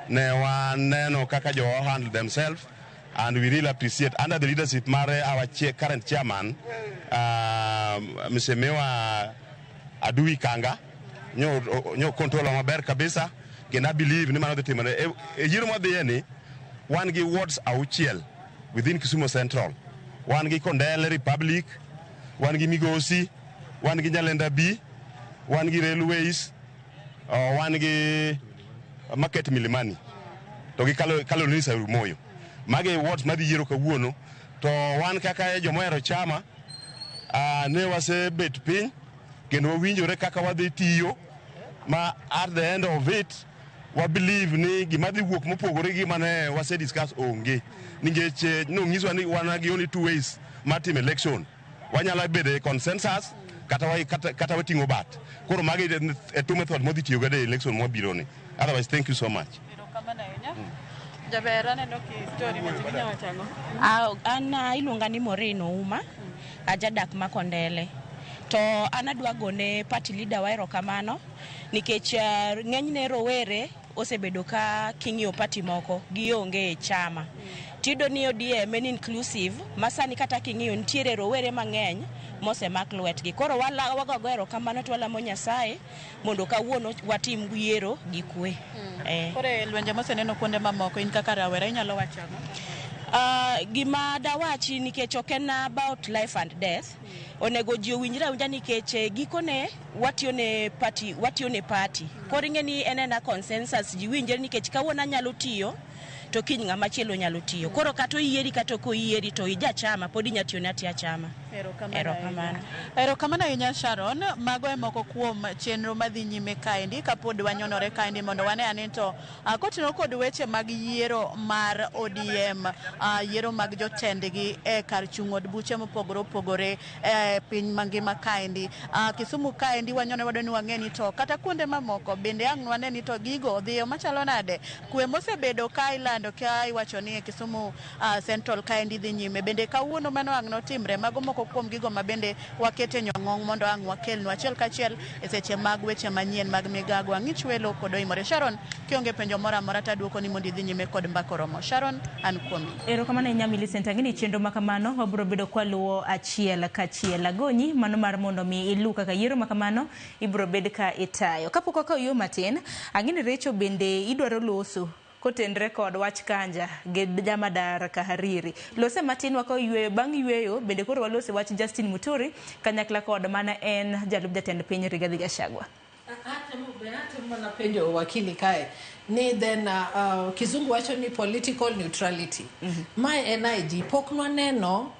[SPEAKER 11] Ne waneno kaka jowa handle themselves and we really appreciate under the leadership mar our current chairman Mheshimiwa Adui Kanga nyo control maber kabisa kendo I believe ni mano dhi timore e yiero mwadhiye ni wan gi wards auchiel within Kisumu Central. Wan gi Kondele Republic, wan gi Migosi, wan gi Nyalenda B, wan gi Railways, wan gi Market Milimani to gi Kaloleni Sauri Moyo. Magi wards madhi yiero kawuono to wan kaka jomohero chama ne wasebet piny kendo wawinjore kaka wadhi tiyo ma at the end of it wa believe ni gima dhi wuok mopogore gi mane wase discuss onge nikech nonyiswa ni wan gi only two ways mar timo election. Wanyalo bedo e consensus kata wating'o bat. Koro magi e two method modhi tiyo godo e election mwabiro ni. Otherwise, thank you so much.
[SPEAKER 8] Erokamano ahinya. Jaber, aneno ki story machiegni inyalo wacho ang'o?
[SPEAKER 6] An iluonga ni Maureen Ouma, ajadak ma Kondele. To an adwa gone party leader wa erokamano nikech ng'enyne rowere osebedo ka king'iyo party moko gionge e chama. Tiyudo ni ODM en inclusive ma sani kata king'iyo nitiere rowere mang'eny mosemak lwetgi. Koro wagogo erokamano to walamo Nyasaye mondo kawuono watim yiero gi kwe.
[SPEAKER 8] Koro e lwenje moseneno kuonde mamoko, in kaka rawera inyalo wacho ang'o?
[SPEAKER 6] Gima dawachi, nikech ok en about life and death, onego ji owinjre awinja, nikech gikone watiyo ne party, watiyo ne party. Koro ing'e ni en ena consensus, ji winjre, nikech kawuono anyalo tiyo to kiny ng'ama chielo nyalo tiyo. Koro kata oyieri kata ok oyieri, to ija chama pod inya tiyo ne atiya chama. Erokamano.
[SPEAKER 8] Erokamano ahinya, Sharon. Mago e moko kuom chenro madhi nyime kaendi kapod wanyonore kaendi mondo wane ane to kotenore kod weche mag yiero mar ODM, yiero mag jotendgi e kar chung' od buche mopogore opogore e piny mangima kaendi. Kisumu kaendi wanyonore wadwa ni wang'e ni to kata kuonde mamoko bende ang' wane ni to gigo odhiyo machalo nade. Kwe mosebedo ka ilando ka iwacho ni e Kisumu Central kaendi dhi nyime. Bende kawuono mano ang' notimre. Mago moko kuom gigo ma bende wakete nyong'ong mondo ang' wakelnu achiel kachiel e seche mag weche manyien mag migago ang'ich welo kod oimore. Sharon, kionge penjo moro amora to aduoko ni mondo idhi nyime kod mbaka oromo. Sharon, an kuomi.
[SPEAKER 1] Erokamano ahinya, Millicent. Ang'e ni chenro ma kamano wabiro bedo kwaluwo achiel kachiel. Agonyi mano mar mondo mi ilu kaka yiero ma kamano ibiro bed ka itayo. Kapok wakawo yo matin, ang'e ni Recho bende idwaro loso kotenre kod wach Kanja gi jamadar Kahariri. Lose matin wakawo yweyo, bang' yweyo bende koro walose wach Justin Muturi kanyakla kod mana en jalup jatend piny Rigathi Gachagua.
[SPEAKER 14] Atemo mana penjo wakili kae ni then kizungu wacho ni political neutrality. Mae en IG pok nwaneno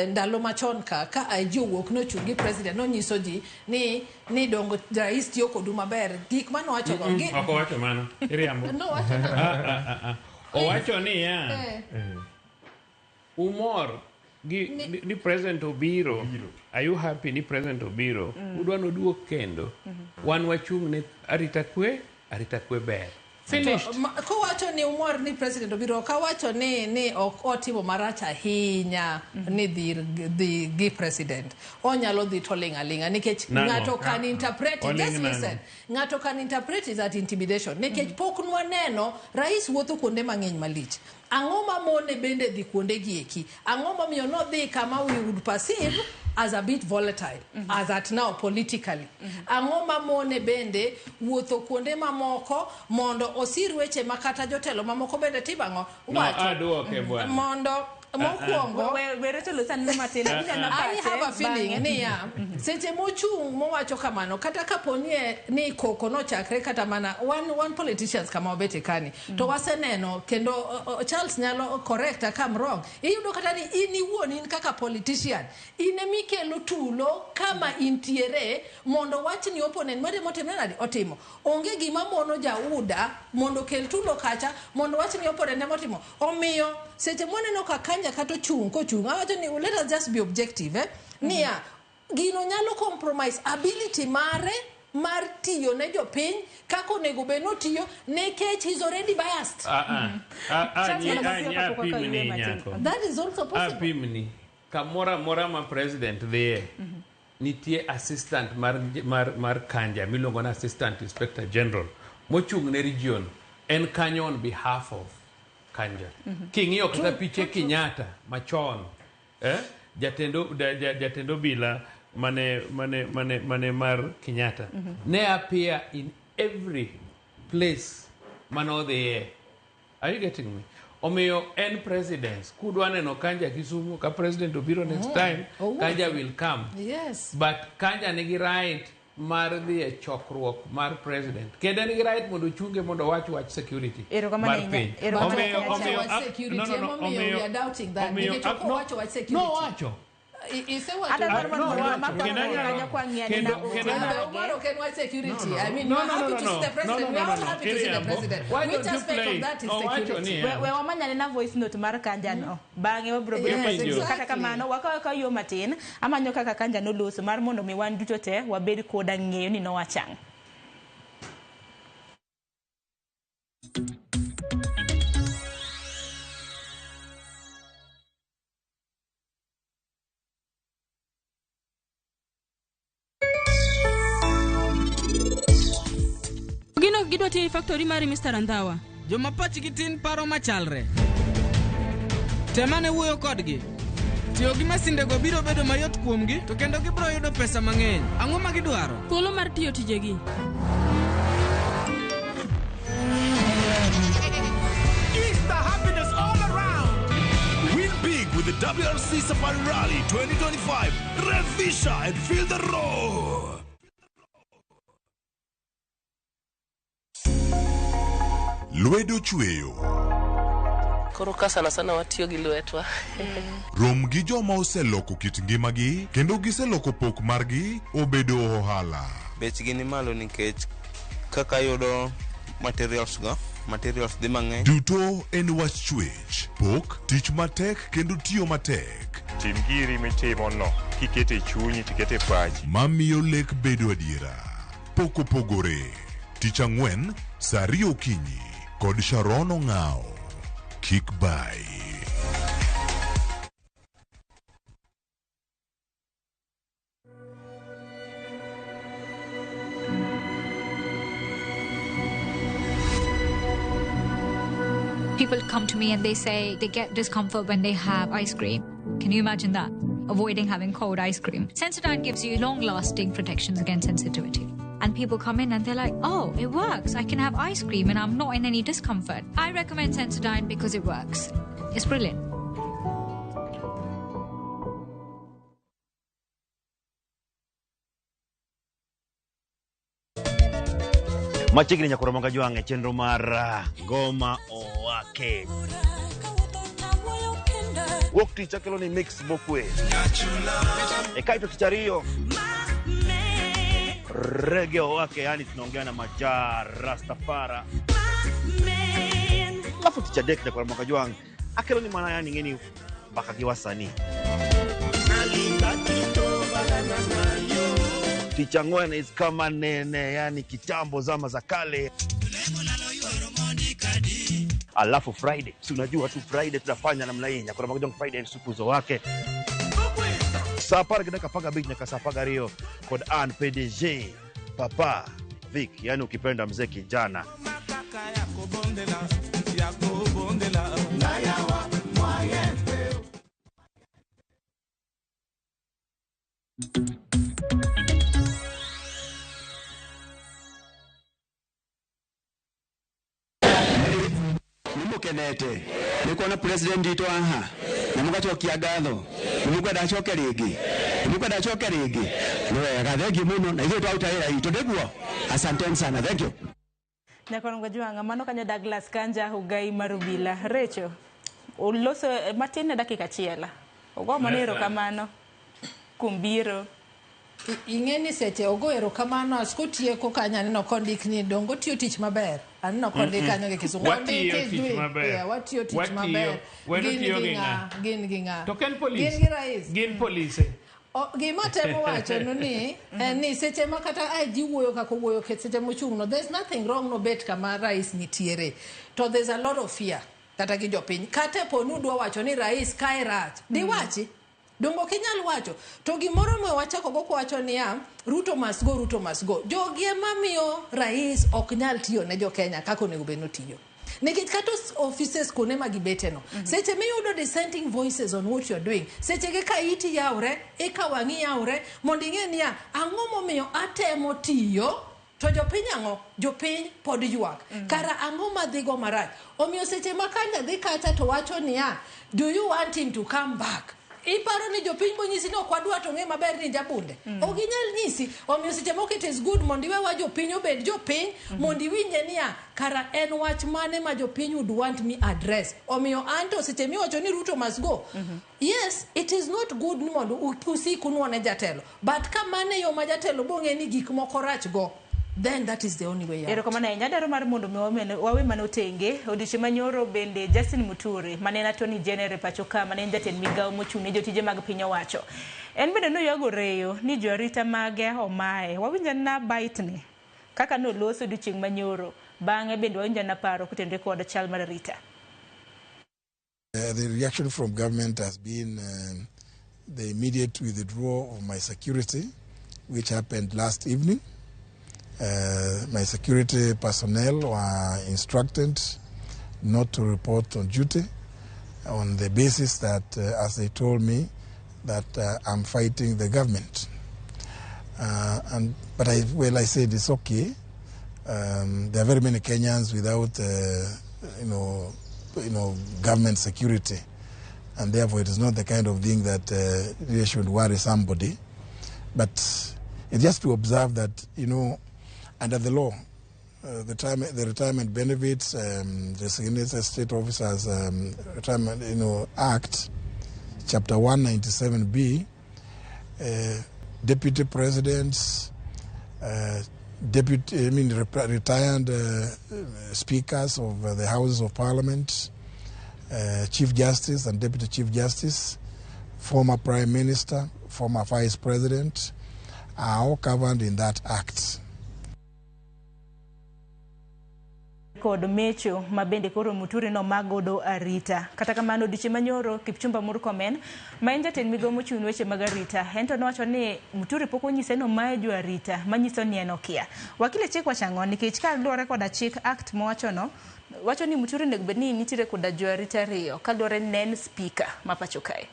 [SPEAKER 14] ndalo machon ka IG owuok nochung' gi president nonyiso ji ni dongo rais tiyo kodu maber, gik manowacho go
[SPEAKER 19] Ok owacho mano, iriambo.
[SPEAKER 14] Nowacho nang'o?
[SPEAKER 19] Ah, ah, ah. Owacho niya, umor gi ni president obiro, are you happy ni president obiro? Udwa noduok kendo? Wan wachung' ne arita kwe, arita kwe ber. Finished.
[SPEAKER 14] To, kowacho ni umor ni president obiro, ok awacho ni ok otimo marach ahinya ni dhi gi president. Onyalo dhi to ling' aling'a nikech
[SPEAKER 19] Nang'o?
[SPEAKER 14] ng'ato can interpret it.
[SPEAKER 19] Oling'
[SPEAKER 14] Just
[SPEAKER 19] nang'o?
[SPEAKER 14] listen. Ng'ato can interpret it as intimidation nikech pok nwaneno rais wuotho kuonde mang'eny malich. Ang'o mamone bende dhi kuonde gi eki? Ang'o momiyo nodhi kama we would perceive as a bit volatile as at now politically? Ang'o mamone bende wuotho kuonde mamoko mondo osir weche ma kata jotelo mamoko bende timo ang'o?
[SPEAKER 19] No,
[SPEAKER 14] Wacho.
[SPEAKER 19] aduoke bwana.
[SPEAKER 14] Mondo mokwongo
[SPEAKER 1] We Recho losane matin. Abiro
[SPEAKER 14] I have a feeling
[SPEAKER 1] bang'e.
[SPEAKER 14] niya, seche mochung' mowacho kamano, kata kapo ni koko nochakre kata mana wan politicians kama wabete kani to waseneno kendo Charles nyalo correct ka I'm wrong, iyudo kata ni in iwuon, in kaka politician, in emikelo tulo kama intiere mondo wach ni opponent mare motimre nade otimo. Onge gima mono jauda mondo okel tulo kacha mondo wach ni opponent emotimo. Omiyo seche mwaneno ka Kanja kata ochung' kochung', awacho ni let us just be objective, niya, gino nyalo compromise ability mare mar tiyo ne jopiny kaka onego bed notiyo nikech he's already biased.
[SPEAKER 19] Ah, ah. Ah, ah,
[SPEAKER 1] Charles, mana mapiyo kapok wakawo
[SPEAKER 19] apimni
[SPEAKER 1] yweyo matin.
[SPEAKER 19] nyako.
[SPEAKER 14] That is also possible.
[SPEAKER 19] Apimni kamoro amora ma president dhiye, nitie assistant mar Kanja miluongo ni assistant inspector general mochung' ne region, en kanyo on behalf of Kanja. King'iyo kata piche Kenyatta machon, jatend obila mane mar Kenyatta ne appear in every place manodhiye. Are you getting me? Omiyo en presidents kudwa neno Kanja Kisumu ka president obiro next time,
[SPEAKER 14] Owuok.
[SPEAKER 19] Kanja will come. But Kanja nigi right mar dhi e chokruok mar president, kendo en gi right mondo ochunge mondo owach wach security
[SPEAKER 1] Erokamano
[SPEAKER 19] mar
[SPEAKER 1] ahinya.
[SPEAKER 19] piny.
[SPEAKER 1] Erokamano
[SPEAKER 19] Omiyo
[SPEAKER 1] ahinya.
[SPEAKER 19] omiyo
[SPEAKER 14] Wach security,
[SPEAKER 19] no, no, no,
[SPEAKER 14] emomiyo we are doubting that. Nikech ok
[SPEAKER 19] no,
[SPEAKER 14] owacho wach security.
[SPEAKER 19] Nowacho.
[SPEAKER 14] Isewacho.
[SPEAKER 1] Adwa mar mondo
[SPEAKER 19] No,
[SPEAKER 1] mondo
[SPEAKER 19] wacho.
[SPEAKER 1] wamak
[SPEAKER 19] Kendo
[SPEAKER 1] wang'o
[SPEAKER 19] anyalo-
[SPEAKER 1] kanyo kwa ng'iyo
[SPEAKER 19] kendo-
[SPEAKER 1] anena ote
[SPEAKER 19] kendo anyalo-
[SPEAKER 1] mage.
[SPEAKER 14] Omar ok en wach security.
[SPEAKER 19] No, no,
[SPEAKER 14] I mean,
[SPEAKER 19] no,
[SPEAKER 14] we are
[SPEAKER 19] no,
[SPEAKER 14] happy
[SPEAKER 19] no,
[SPEAKER 14] to
[SPEAKER 19] no,
[SPEAKER 14] see the president.
[SPEAKER 19] no,
[SPEAKER 14] We are
[SPEAKER 19] no,
[SPEAKER 14] all
[SPEAKER 19] no,
[SPEAKER 14] happy to see the
[SPEAKER 19] Iriambo.
[SPEAKER 14] president.
[SPEAKER 19] Why
[SPEAKER 14] Which
[SPEAKER 19] don't you
[SPEAKER 14] aspect
[SPEAKER 19] play?
[SPEAKER 14] of that is
[SPEAKER 19] Owacho
[SPEAKER 14] security?
[SPEAKER 19] niya.
[SPEAKER 1] We wamanyane na voice note mar Kanja no. Bang'e wabiro bedo
[SPEAKER 14] Yes,
[SPEAKER 1] kod
[SPEAKER 19] exactly.
[SPEAKER 1] Kata kamano wakawo akawa yo matin, amanyo kaka Kanja noloso mar mondo mi wan duto te wabed koda ng'eyo ni nowacho ang'o.
[SPEAKER 20] Gin ok gidwa tiyo e factory mari, Mr. Randhawa.
[SPEAKER 15] Joma pachgi tin paro machalre. Temane wuoyo kodgi.
[SPEAKER 9] Tiyo gi masindego biro bedo mayot kuomgi to kendo gibiro yudo pesa mang'eny. Ang'o ma gidwaro?
[SPEAKER 15] Thuolo mar tiyo tijegi.
[SPEAKER 16] Easter happiness all around. Win big with the WRC Safari Rally 2025. Revisha and feel the roar.
[SPEAKER 10] Lwedo chweyo.
[SPEAKER 6] Koro ka sana sana watiyo gi lwetwa.
[SPEAKER 10] Rom gi joma oseloko kit ngimagi kendo giseloko pok margi obedo ohala.
[SPEAKER 18] Bechgi ni malo nikech kaka yudo materials go, materials dhi mang'eny.
[SPEAKER 10] Duto en wach chwech, pok, tich matek kendo tiyo matek.
[SPEAKER 17] Tim giri mitimo no kikete chunyi tikete pachi.
[SPEAKER 10] Mamiyo lek bedo adiera. Pok opogore. Tich ang'wen, saa ariyo okinyi kod Sharon Ong'ao. Kik bai.
[SPEAKER 25] People come to me and they say they get discomfort when they have ice cream. Can you imagine that? Avoiding having cold ice cream. Sensodyne gives you long lasting protections against sensitivity. And people come in and they're like, oh, it works. I can have ice cream and I'm not in any discomfort. I recommend Sensodyne because it works. It's brilliant.
[SPEAKER 26] Machiegni nyakoro Kajwang' e chenro mar Ngoma Owake. Wuok tich akelo ni mix mokwe. E kaito tich ariyo Reggae Owake, yani tunaongea na Majaa Rastafara. Alafu tich adek nyakoro Kajwang' akelo ni mana yani ng'eni mbaka gi wasanii. Tich ang'wen is kama nene, yani kitambo zama za kale. Alafu Friday, si unajua tu Friday tunafanya namna hii. Nyakoro Kajwang' Friday ni supu wake. Saa apar gi dakika 15 nyaka saa 12 kod an PDG Papa Vic, yani ukipenda mzee kijana.
[SPEAKER 27] Nimukenete nikuona president witũ haha na mũgacokia ngatho nĩmũkwenda acoke rĩngĩ nĩmũkwenda acoke rĩngĩ nĩ wega thengiũ mũno na ithuĩ twaruta wĩra witũ nĩguo asanteni sana thank you.
[SPEAKER 1] Nyakono Kajwang' mano kanyo Douglas Kanja Ugai Marubila. Recho oloso matin e dakika achiel. Ogo mana erokamano kuom biro.
[SPEAKER 14] Ing'e ni seche ogo erokamano asko tieko kanyo aneno kondik ni dongo tiyo tich maber. Aneno kondik kanyo gi Kisungu.
[SPEAKER 19] Watiyo tich maber.
[SPEAKER 14] Watiyo tich maber. Gin gi ng'a?
[SPEAKER 19] To ken polis.
[SPEAKER 14] Gin gi rais.
[SPEAKER 19] Gin polise.
[SPEAKER 14] Gima temo wacho no ni ni seche ma kata IG wuoyo kaka owuoyo seche mochung' no there's nothing wrong no bet kama rais nitiere. To there's a lot of fear kata gi jopiny. Kata po ni udwa wacho ni rais kae rach. Diwachi. Dongo ok inyal wacho. To gimoro ma wachako go kwacho niya Ruto must go, Ruto must go. Jogi ema miyo rais ok nyal tiyo ne jo Kenya kaka onego bed notiyo. Nikech kata offices kuonde ma gibete no. Seche miyudo dissenting voices on what you're doing. Seche gi ka iti yawre, eka wang'i yawre, mondo ing'e niya ang'o momiyo atemo tiyo to jopiny ang'o? Jopiny pod ywak. Kara ang'o madhigo marach? Omiyo seche ma Kanja dhi kacha to wacho niya, do you want him to come back? Iparo ni jopiny bonyisi ni ok wadwa to ng'e maber ni jabunde. Ok inyal nyisi. Omiyo seche moko it is good mondo iwe wa jopiny obed jopiny, mondo iwinje niya kara en wach mane ma jopiny would want me address. Omiyo anto seche miwacho ni Ruto must go. Yes, it is not good ni mondo usik unuone jatelo. But ka mane yo ma jatelo bong'e ni gik moko rach go, then that is the only way out.
[SPEAKER 1] Erokamano ahinya. Adwaro mar mondo mi wawe mano tenge. Odiochieng' manyoro bende Justin Muturi mane en Attorney General e pacho ka mane en jatend migawo mochung' ne jotije mag piny owacho. En bende noywago reyo ni joarita mage omaye. Wawinjo na bite ni kaka noloso odiochieng' manyoro. Bang'e bende wawinjo na paro kotenore kod chal mar arita.
[SPEAKER 28] The reaction from government has been the immediate withdrawal of my security, which happened last evening. My security personnel were instructed not to report on duty on the basis that, as they told me, that I'm fighting the government. But I said it's okay. There are very many Kenyans without, government security, and therefore it is not the kind of thing that really should worry somebody. But it's just to observe that, under the law, the retirement benefits, the Designated State Officers Retirement, Act, Chapter 197B, deputy presidents, retired speakers of the Houses of Parliament, Chief Justice and Deputy Chief Justice, former Prime Minister, former Vice President, are all covered in that act.
[SPEAKER 1] Kod mecho mabende koro Muturi no magodo arita. Kata kamano diche manyoro Kipchumba Murkomen ma en jatend migawo mochung' ne weche mag arita ento nowacho ni Muturi pok onyise ni omaye jo arita manyiso ni en okia. Wakile chik wacho ang'o nikech kaluwore koda chik act mowacho no wacho ni Muturi onego bed ni nitiere koda jo arita ariyo kaluwore ni en speaker ma pacho kae.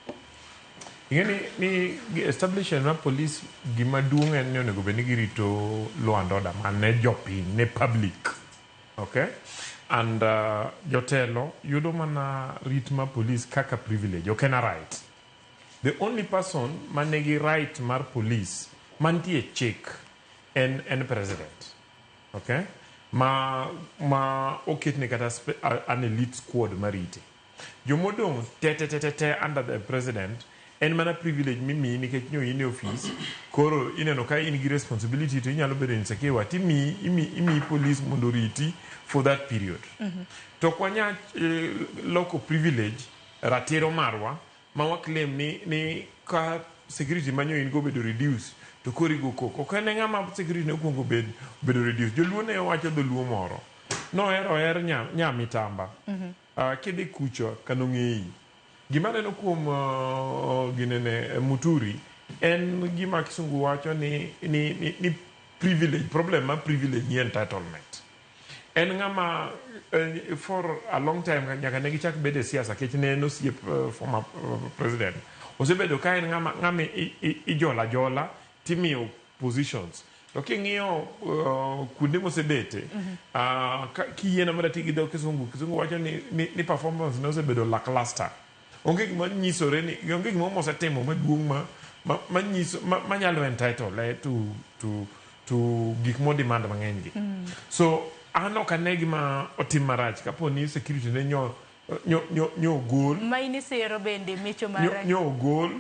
[SPEAKER 17] Ing'e ni establishment mar police gima duong' en ni onego bed ni girito law and order man ne jopiny ne public. Okay? And jotelo yudo mana rit mar police kaka privilege, ok en a right. The only person manigi right mar police mantie chik en president. Okay? Ma oketne kata an elite squad marite. Jomodong' te under the president en mana privilege mimiyi nikech nyo in e office koro ineno ka in gi responsibility to inyalo bedo insecure timiyi imiyi police mondo oriti for that period. To ok wanyal loko privilege ratiro marwa ma wa claim ni ka security manyo in go bedo reduce to koro igo koko. Ok en ng'ama security ne okuongo bedo reduce. Joluo ne wacho dholuo moro nohero oher nyamitamba. Kidhi kucho kanong'eyi. Gima aneno kuom ginene Muturi en gima kisungu wacho ni privilege, problem mar privilege ni entitlement. En ng'ama for a long time nyaka ne gichak bedo e siasa kech ne en osiep former president. Osebedo ka en ng'ama ijola jola timiyo positions. To king'iyo kuonde mosebete, kiyiena mondo ati gi dho kisungu, kisungu wacho ni performance ne osebedo lackluster. Onge gima nyisore ni onge gima mosetimo maduong' ma manyalo entitle to gik mo demand mang'eny gi. So an ok ane gima otim marach kapo ni security ne nyo ogol.
[SPEAKER 1] Ma in isero bende mecho marach.
[SPEAKER 17] Nyo ogol.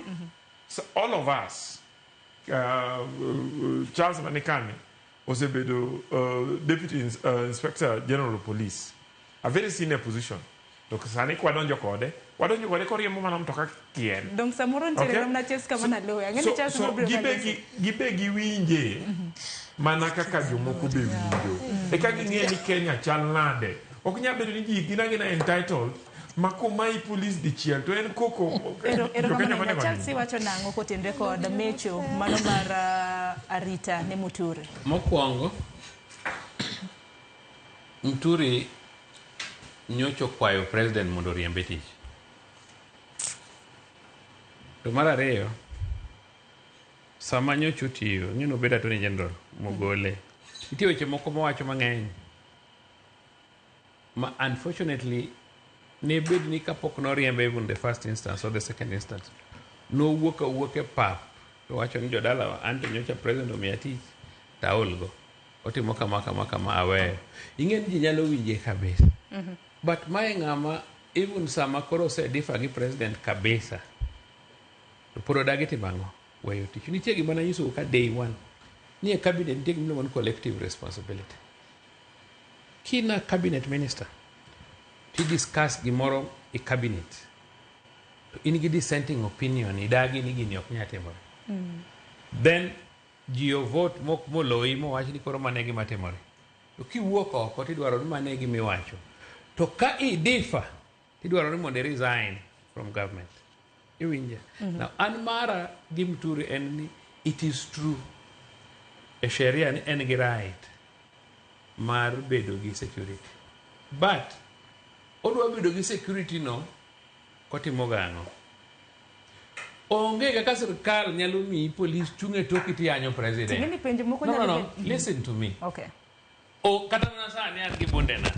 [SPEAKER 17] So all of us, Charles Manikani osebedo Deputy Inspector General of Police, a very senior position. To sani kwadonjo kode koriembo mana mtoka kien.
[SPEAKER 1] Dong samoro nitiere romna Charles kama nalowe. Ang'e ni Charles biro
[SPEAKER 17] gibe giwinje mana kaka jomoko be winjo. Eka ging'e ni Kenya chal nade. Ok nyal bedo ni ji gin agina entitled ma komayi police dichiel to en koko.
[SPEAKER 1] Erokamano Charles iwacho nang'o kotenre kod mecho mano mar arita ne Muturi?
[SPEAKER 19] Mokwongo Muturi nyocho kwayo president mondo oriembe tich. To mar ariyo, sama nyocho tiyo, ng'e nobedo attorney general mogole. Nitie weche moko mowacho mang'eny ma unfortunately ne bed ni kapok noriembe even the first instance or the second instance, nowuok awuok e pap to wacho ni jodalawa an to nyocha president omiya tich to aolgo. Otimo kama kama kama aweyo. Ing'e ni ji nyalo winje kabisa. But mae ng'ama even sama koro osediffer gi president kabisa to pod odagi timo ang'o? Weyo tich. Nitie gima nanyisou ka day one ni e cabinet nitie gima iluongo ni collective responsibility. Kina cabinet minister ti discuss gimoro e cabinet to in gi dissenting opinion idagi ni gini ok nyal timore. Then ji vote mok moloyi mowach ni koro mano e gima timore. To kiwuok oko tidwaro ni mano e gima iwacho. To ka i differ tidwaro ni mondo i resign from government. Iwinja? Now an mara gi Muturi en ni it is true e sheria ni en gi right mar bedo gi security. But odwa bedo gi security no kotimo gang'o? Onge kaka sirkal nyalo miyi polis chung' e toki tiyanyo president.
[SPEAKER 1] Ting'eni penjo moko
[SPEAKER 19] No, no,
[SPEAKER 1] nyalo
[SPEAKER 19] no.
[SPEAKER 1] bedo-
[SPEAKER 19] Listen to me.
[SPEAKER 1] Okay.
[SPEAKER 19] O kata mana sani an gi bundena.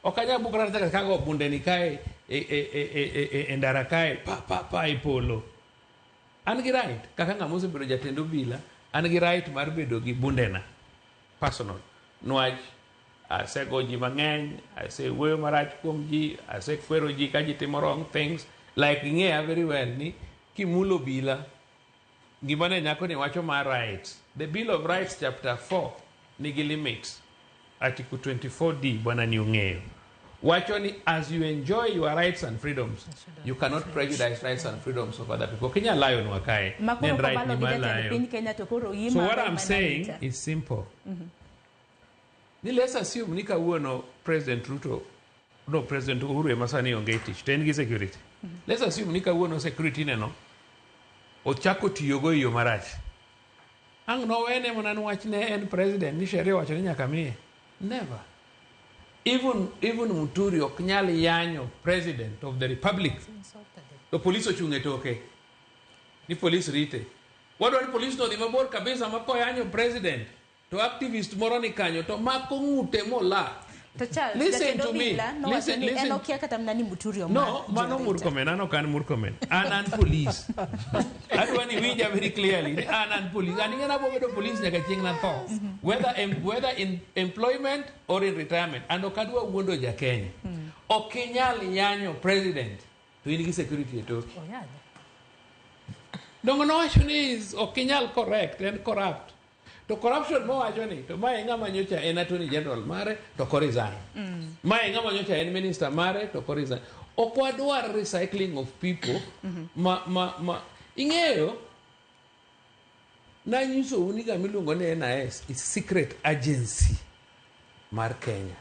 [SPEAKER 19] Ok anyal bukora kata kago bundeni kae e ndara kae pa pa pa e polo. An gi right kaka ng'ama osebedo jatend obila, an gi right mar bedo gi bundena personal. Nwach asego ji mang'eny, asewuoyo marach kuom ji, asekwero ji ka ji timo wrong things. Like ing'eya very well ni kimulo obila gima ne nyako ni wacho mar rights. The Bill of Rights chapter 4 nigi limits. Article 24D bwana ni ong'eyo. Wacho ni as you enjoy your rights and freedoms, you cannot prejudice rights and freedoms of other people. Kinya layo nwa kae.
[SPEAKER 1] Ma
[SPEAKER 19] Ne
[SPEAKER 1] koro
[SPEAKER 19] en right
[SPEAKER 1] kobalo
[SPEAKER 19] ni
[SPEAKER 1] gi
[SPEAKER 19] mar
[SPEAKER 1] jatend
[SPEAKER 19] layo.
[SPEAKER 1] piny Kenya to koro
[SPEAKER 19] So what
[SPEAKER 1] imako
[SPEAKER 19] I'm
[SPEAKER 1] mana
[SPEAKER 19] saying
[SPEAKER 1] rita.
[SPEAKER 19] is simple.
[SPEAKER 1] Mhm.
[SPEAKER 19] Ni let's assume ni kawuono President Ruto, no President Uhuru ema sani onge e tich, to en gi security. Let's assume ni kawuono security neno ochako tiyogo e yo marach. Ang' nowene mana niwach ne en president ni sheria owacho ni nyaka miye. Never. Even Muturi ok nyal yanyo president of the republic. To police ochung' e toke. Ni police rite. Wadwa ni police no dhi mabor kabisa ma koyanyo president to activist moro ni kanyo to mako ng'ute mola.
[SPEAKER 1] To Charles,
[SPEAKER 19] Listen
[SPEAKER 1] jatend
[SPEAKER 19] to me.
[SPEAKER 1] obila nowacho
[SPEAKER 19] Listen,
[SPEAKER 1] ni en
[SPEAKER 19] listen.
[SPEAKER 1] okia kata mana ni Muturi
[SPEAKER 19] No,
[SPEAKER 1] omak
[SPEAKER 19] mano
[SPEAKER 1] jorita.
[SPEAKER 19] Murkomen, an ok an Murkomen. An police. Adwa ni winja very clearly. Ni an police. An ing'e nabo bedo police nyaka chieng' natho. Whether in employment or in retirement. And ok adwa wuondo ja Kenya. Ok inyal yanyo president to in gi security e toki. Dongo nowacho ni ok inyal correct, en corrupt. To corruption mowacho ni to mae ng'ama nyocha en attorney general mare to ok resign. Mae ng'ama nyocha en minister mare to ok resign. Ok wadwar recycling of people ma ing'eyo nanyisou ni gama iluongo ni NIS is secret agency mar Kenya.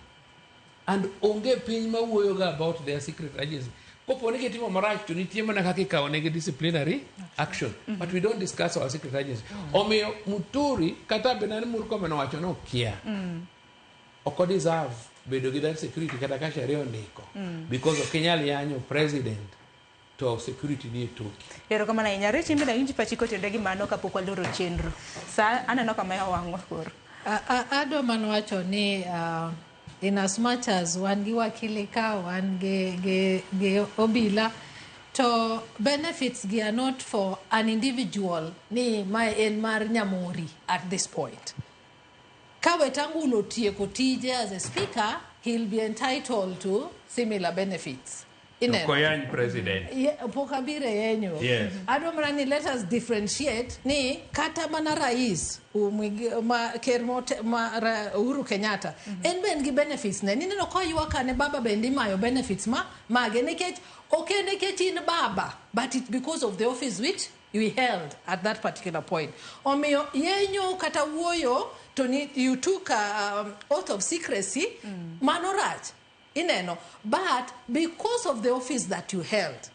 [SPEAKER 19] And onge piny mawuoyoga about their secret agency. Kopo ni gitimo marach to nitie mana kaka ikawo negi disciplinary action. But we don't discuss our secret agency. Omiyo Muturi kata bed ni Murkomen owacho ni okia. Ok deserve bedo gi that security kata ka sheria ondiko. Because ok inyal yanyo president to security ni e toki.
[SPEAKER 1] Erokamano ahinya. Rich in bende awinj pachi kotenore gi mano kapok waloro chenro. Sa aneno kama wang'wa koro.
[SPEAKER 14] Adwa mana wacho ni in as much as wan gi wakili ka wan gi obila to benefits gi are not for an individual ni mae en mar Nyamori at this point. Ka Wetangula otieko tije as a speaker, he'll be entitled to similar benefits.
[SPEAKER 19] To
[SPEAKER 14] Ineno?
[SPEAKER 19] koyany president.
[SPEAKER 14] Pok abiro e yenyo.
[SPEAKER 19] Yes.
[SPEAKER 14] Adwa mana ni let us differentiate ni kata mana rais ma ker Uhuru Kenyatta en be en gi benefits ne. Nineno koywak kane baba bende imayo benefits ma mage nikech ok en nikech in baba but it's because of the office which you held at that particular point. Omiyo yenyo kata wuoyo to ni you took a oath of secrecy mano rach. Ineno, but because of the office that you held,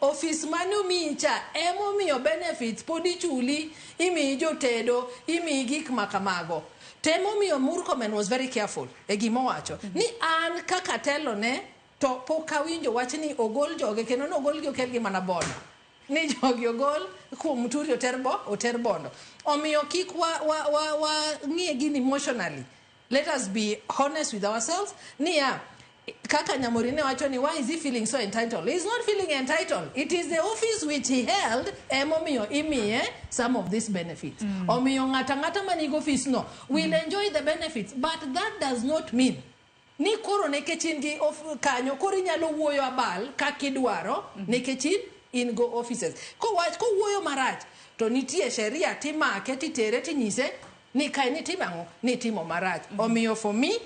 [SPEAKER 14] office mane omiyi cha emomiyo benefits pod ichuli, imiyi jotedo, imiyi gik makamago. To emomiyo Murkomen was very careful e gima owacho ni an kaka telone to pok awinjo wach ni ogol joge kendo nogolgi okelgi mana Bondo. Ni jogi ogol kuom Muturi oter Bondo. Omiyo kik wa ng'iye gini emotionally. Let us be honest with ourselves. Niya, kaka Nyamori ne wacho ni why is he feeling so entitled? He is not feeling entitled. It is the office which he held emomiyo imiye some of these benefits. Omiyo ng'ata ng'ata manigi office no will enjoy the benefits, but that does not mean ni koro nikech in gi kanyo koro inyalo wuoyo abal kaka idwaro nikech in go offices. Kowuoyo marach to nitie sheria timake titere tinyise ni kae nitimo ang'o nitimo marach. Omiyo for me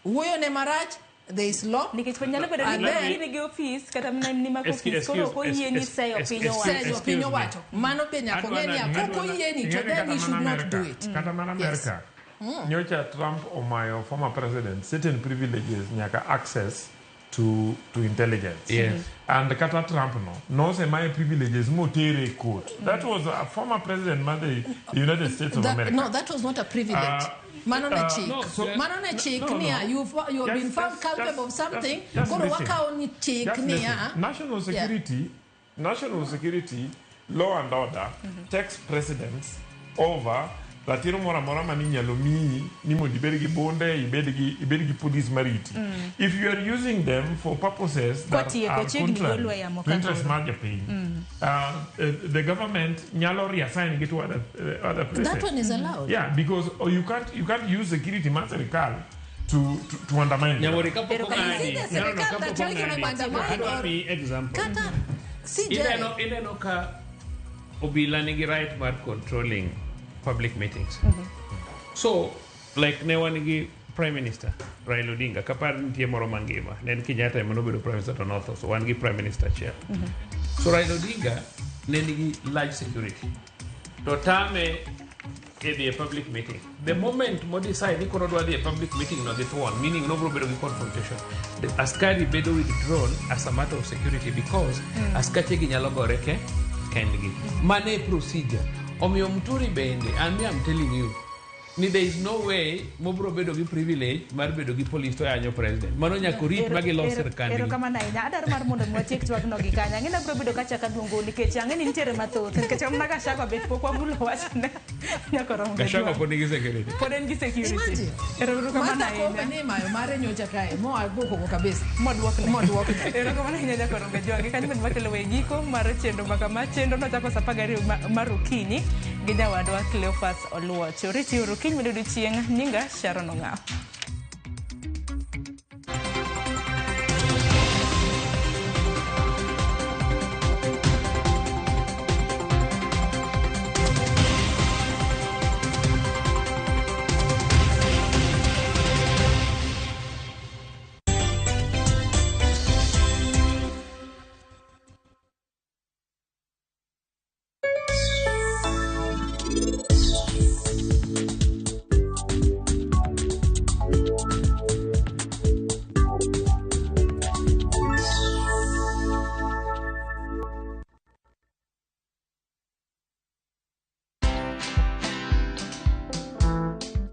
[SPEAKER 14] wuoyo ne marach there is law.
[SPEAKER 1] Nikech nyalo bedo ni in gi office kata mana ni mako office koro ok oyieni seyo piny owacho.
[SPEAKER 14] Seyo piny owacho. Mano be nyaka ong'e niya kok oyieni to then he should not do it.
[SPEAKER 17] Kata mana America. Nyocha Trump omayo former president certain privileges nyaka access to intelligence.
[SPEAKER 19] Yes.
[SPEAKER 17] And kata Trump no osemaye privileges motere court. That was a former president of the United States of America.
[SPEAKER 14] No, that was not a privilege. Mano ne chik. Mano ne chik niya you've been found culpable of something. Koro wakawo ni chik niya.
[SPEAKER 17] National security Law and order takes precedence over ratiro moro amora maninyalo miyi ni mondo ibed gi bunde, ibed gi police mariti. If you are using them for purposes that
[SPEAKER 1] Kwatieko,
[SPEAKER 17] are
[SPEAKER 1] chiegni
[SPEAKER 17] contrary
[SPEAKER 1] golwa yamo
[SPEAKER 17] to interest
[SPEAKER 1] ka
[SPEAKER 17] mar jopiny, the government nyalo reassign gi to other places.
[SPEAKER 14] That one is allowed.
[SPEAKER 17] Yeah, because you can't use security mar sirikal to undermine them.
[SPEAKER 19] Nyamori kapok ong'adi.
[SPEAKER 14] Is it the
[SPEAKER 19] No,
[SPEAKER 14] sirikal
[SPEAKER 19] kapok
[SPEAKER 14] that trying to
[SPEAKER 19] ong'adi.
[SPEAKER 14] undermine
[SPEAKER 19] Adwa
[SPEAKER 14] or-
[SPEAKER 19] miyi example.
[SPEAKER 14] Kata CJ.
[SPEAKER 19] Ineno ka obila nigi right mar controlling public meetings. So, like ne wan gi Prime Minister Raila Odinga, kapar nitie moro mangima, ne en Kenyatta ema nobedo Prime Minister to notho, so wan gi Prime Minister achiel. So Raila Odinga ne nigi large security. To tame e dhi e public meeting. The moment mo decide ni koro dwa dhi e public meeting no gi thuon, meaning nobro bedo gi confrontation. The askari bedo withdrawn as a matter of security because askache gi nyalo gore ke kendgi. Mano e procedure. Omiyo Muturi bende, and me I'm telling you, ni there is no way mobro bedo gi privilege mar bedo gi police to yanyo president. Mano nyaka orit ma gilos sirkandgi.
[SPEAKER 1] Erokamano ahinya. Adwaro mar mondo mi watiek twagno gi kanyo. Ang'e ni abiro bedo kachako aduongou nikech ang'e ni nitiere mathoth. Nikech mana Gachagua bet pok wamulo wachne nyaka orom gi
[SPEAKER 19] Gachagua
[SPEAKER 1] dwol.
[SPEAKER 19] pod nigi security.
[SPEAKER 1] Pod en gi security.
[SPEAKER 14] Imagine.
[SPEAKER 1] Erokamano
[SPEAKER 14] Martha Koome
[SPEAKER 1] ahinya.
[SPEAKER 14] ni mayo mare nyocha kae moa koko kabisa.
[SPEAKER 1] Modwokne.
[SPEAKER 14] Modwokne.
[SPEAKER 1] Erokamano ahinya nyaka orom gi kanyo bende wakelo e giko mar chenro makama. Chenro nochako sa 12 mar okinyi gi nyawadwa Cleophas Oluoch. Oriti uru kiny medo odiochieng'. Nyinga Sharon Ong'aw.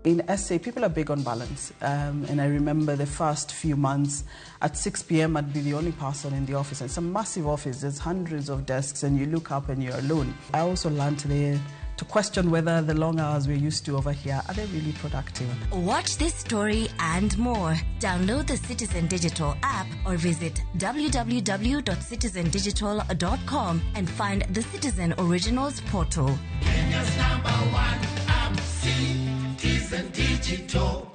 [SPEAKER 2] In SA, people are big on balance. And I remember the first few months, at 6 p.m., I'd be the only person in the office. And it's a massive office, there's hundreds of desks, and you look up and you're alone. I also learned there to question whether the long hours we're used to over here, are they really productive?
[SPEAKER 3] Watch this story and more. Download the Citizen Digital app or visit www.citizendigital.com and find the Citizen Originals portal.
[SPEAKER 16] Kenya's number one app, Citizen Digital.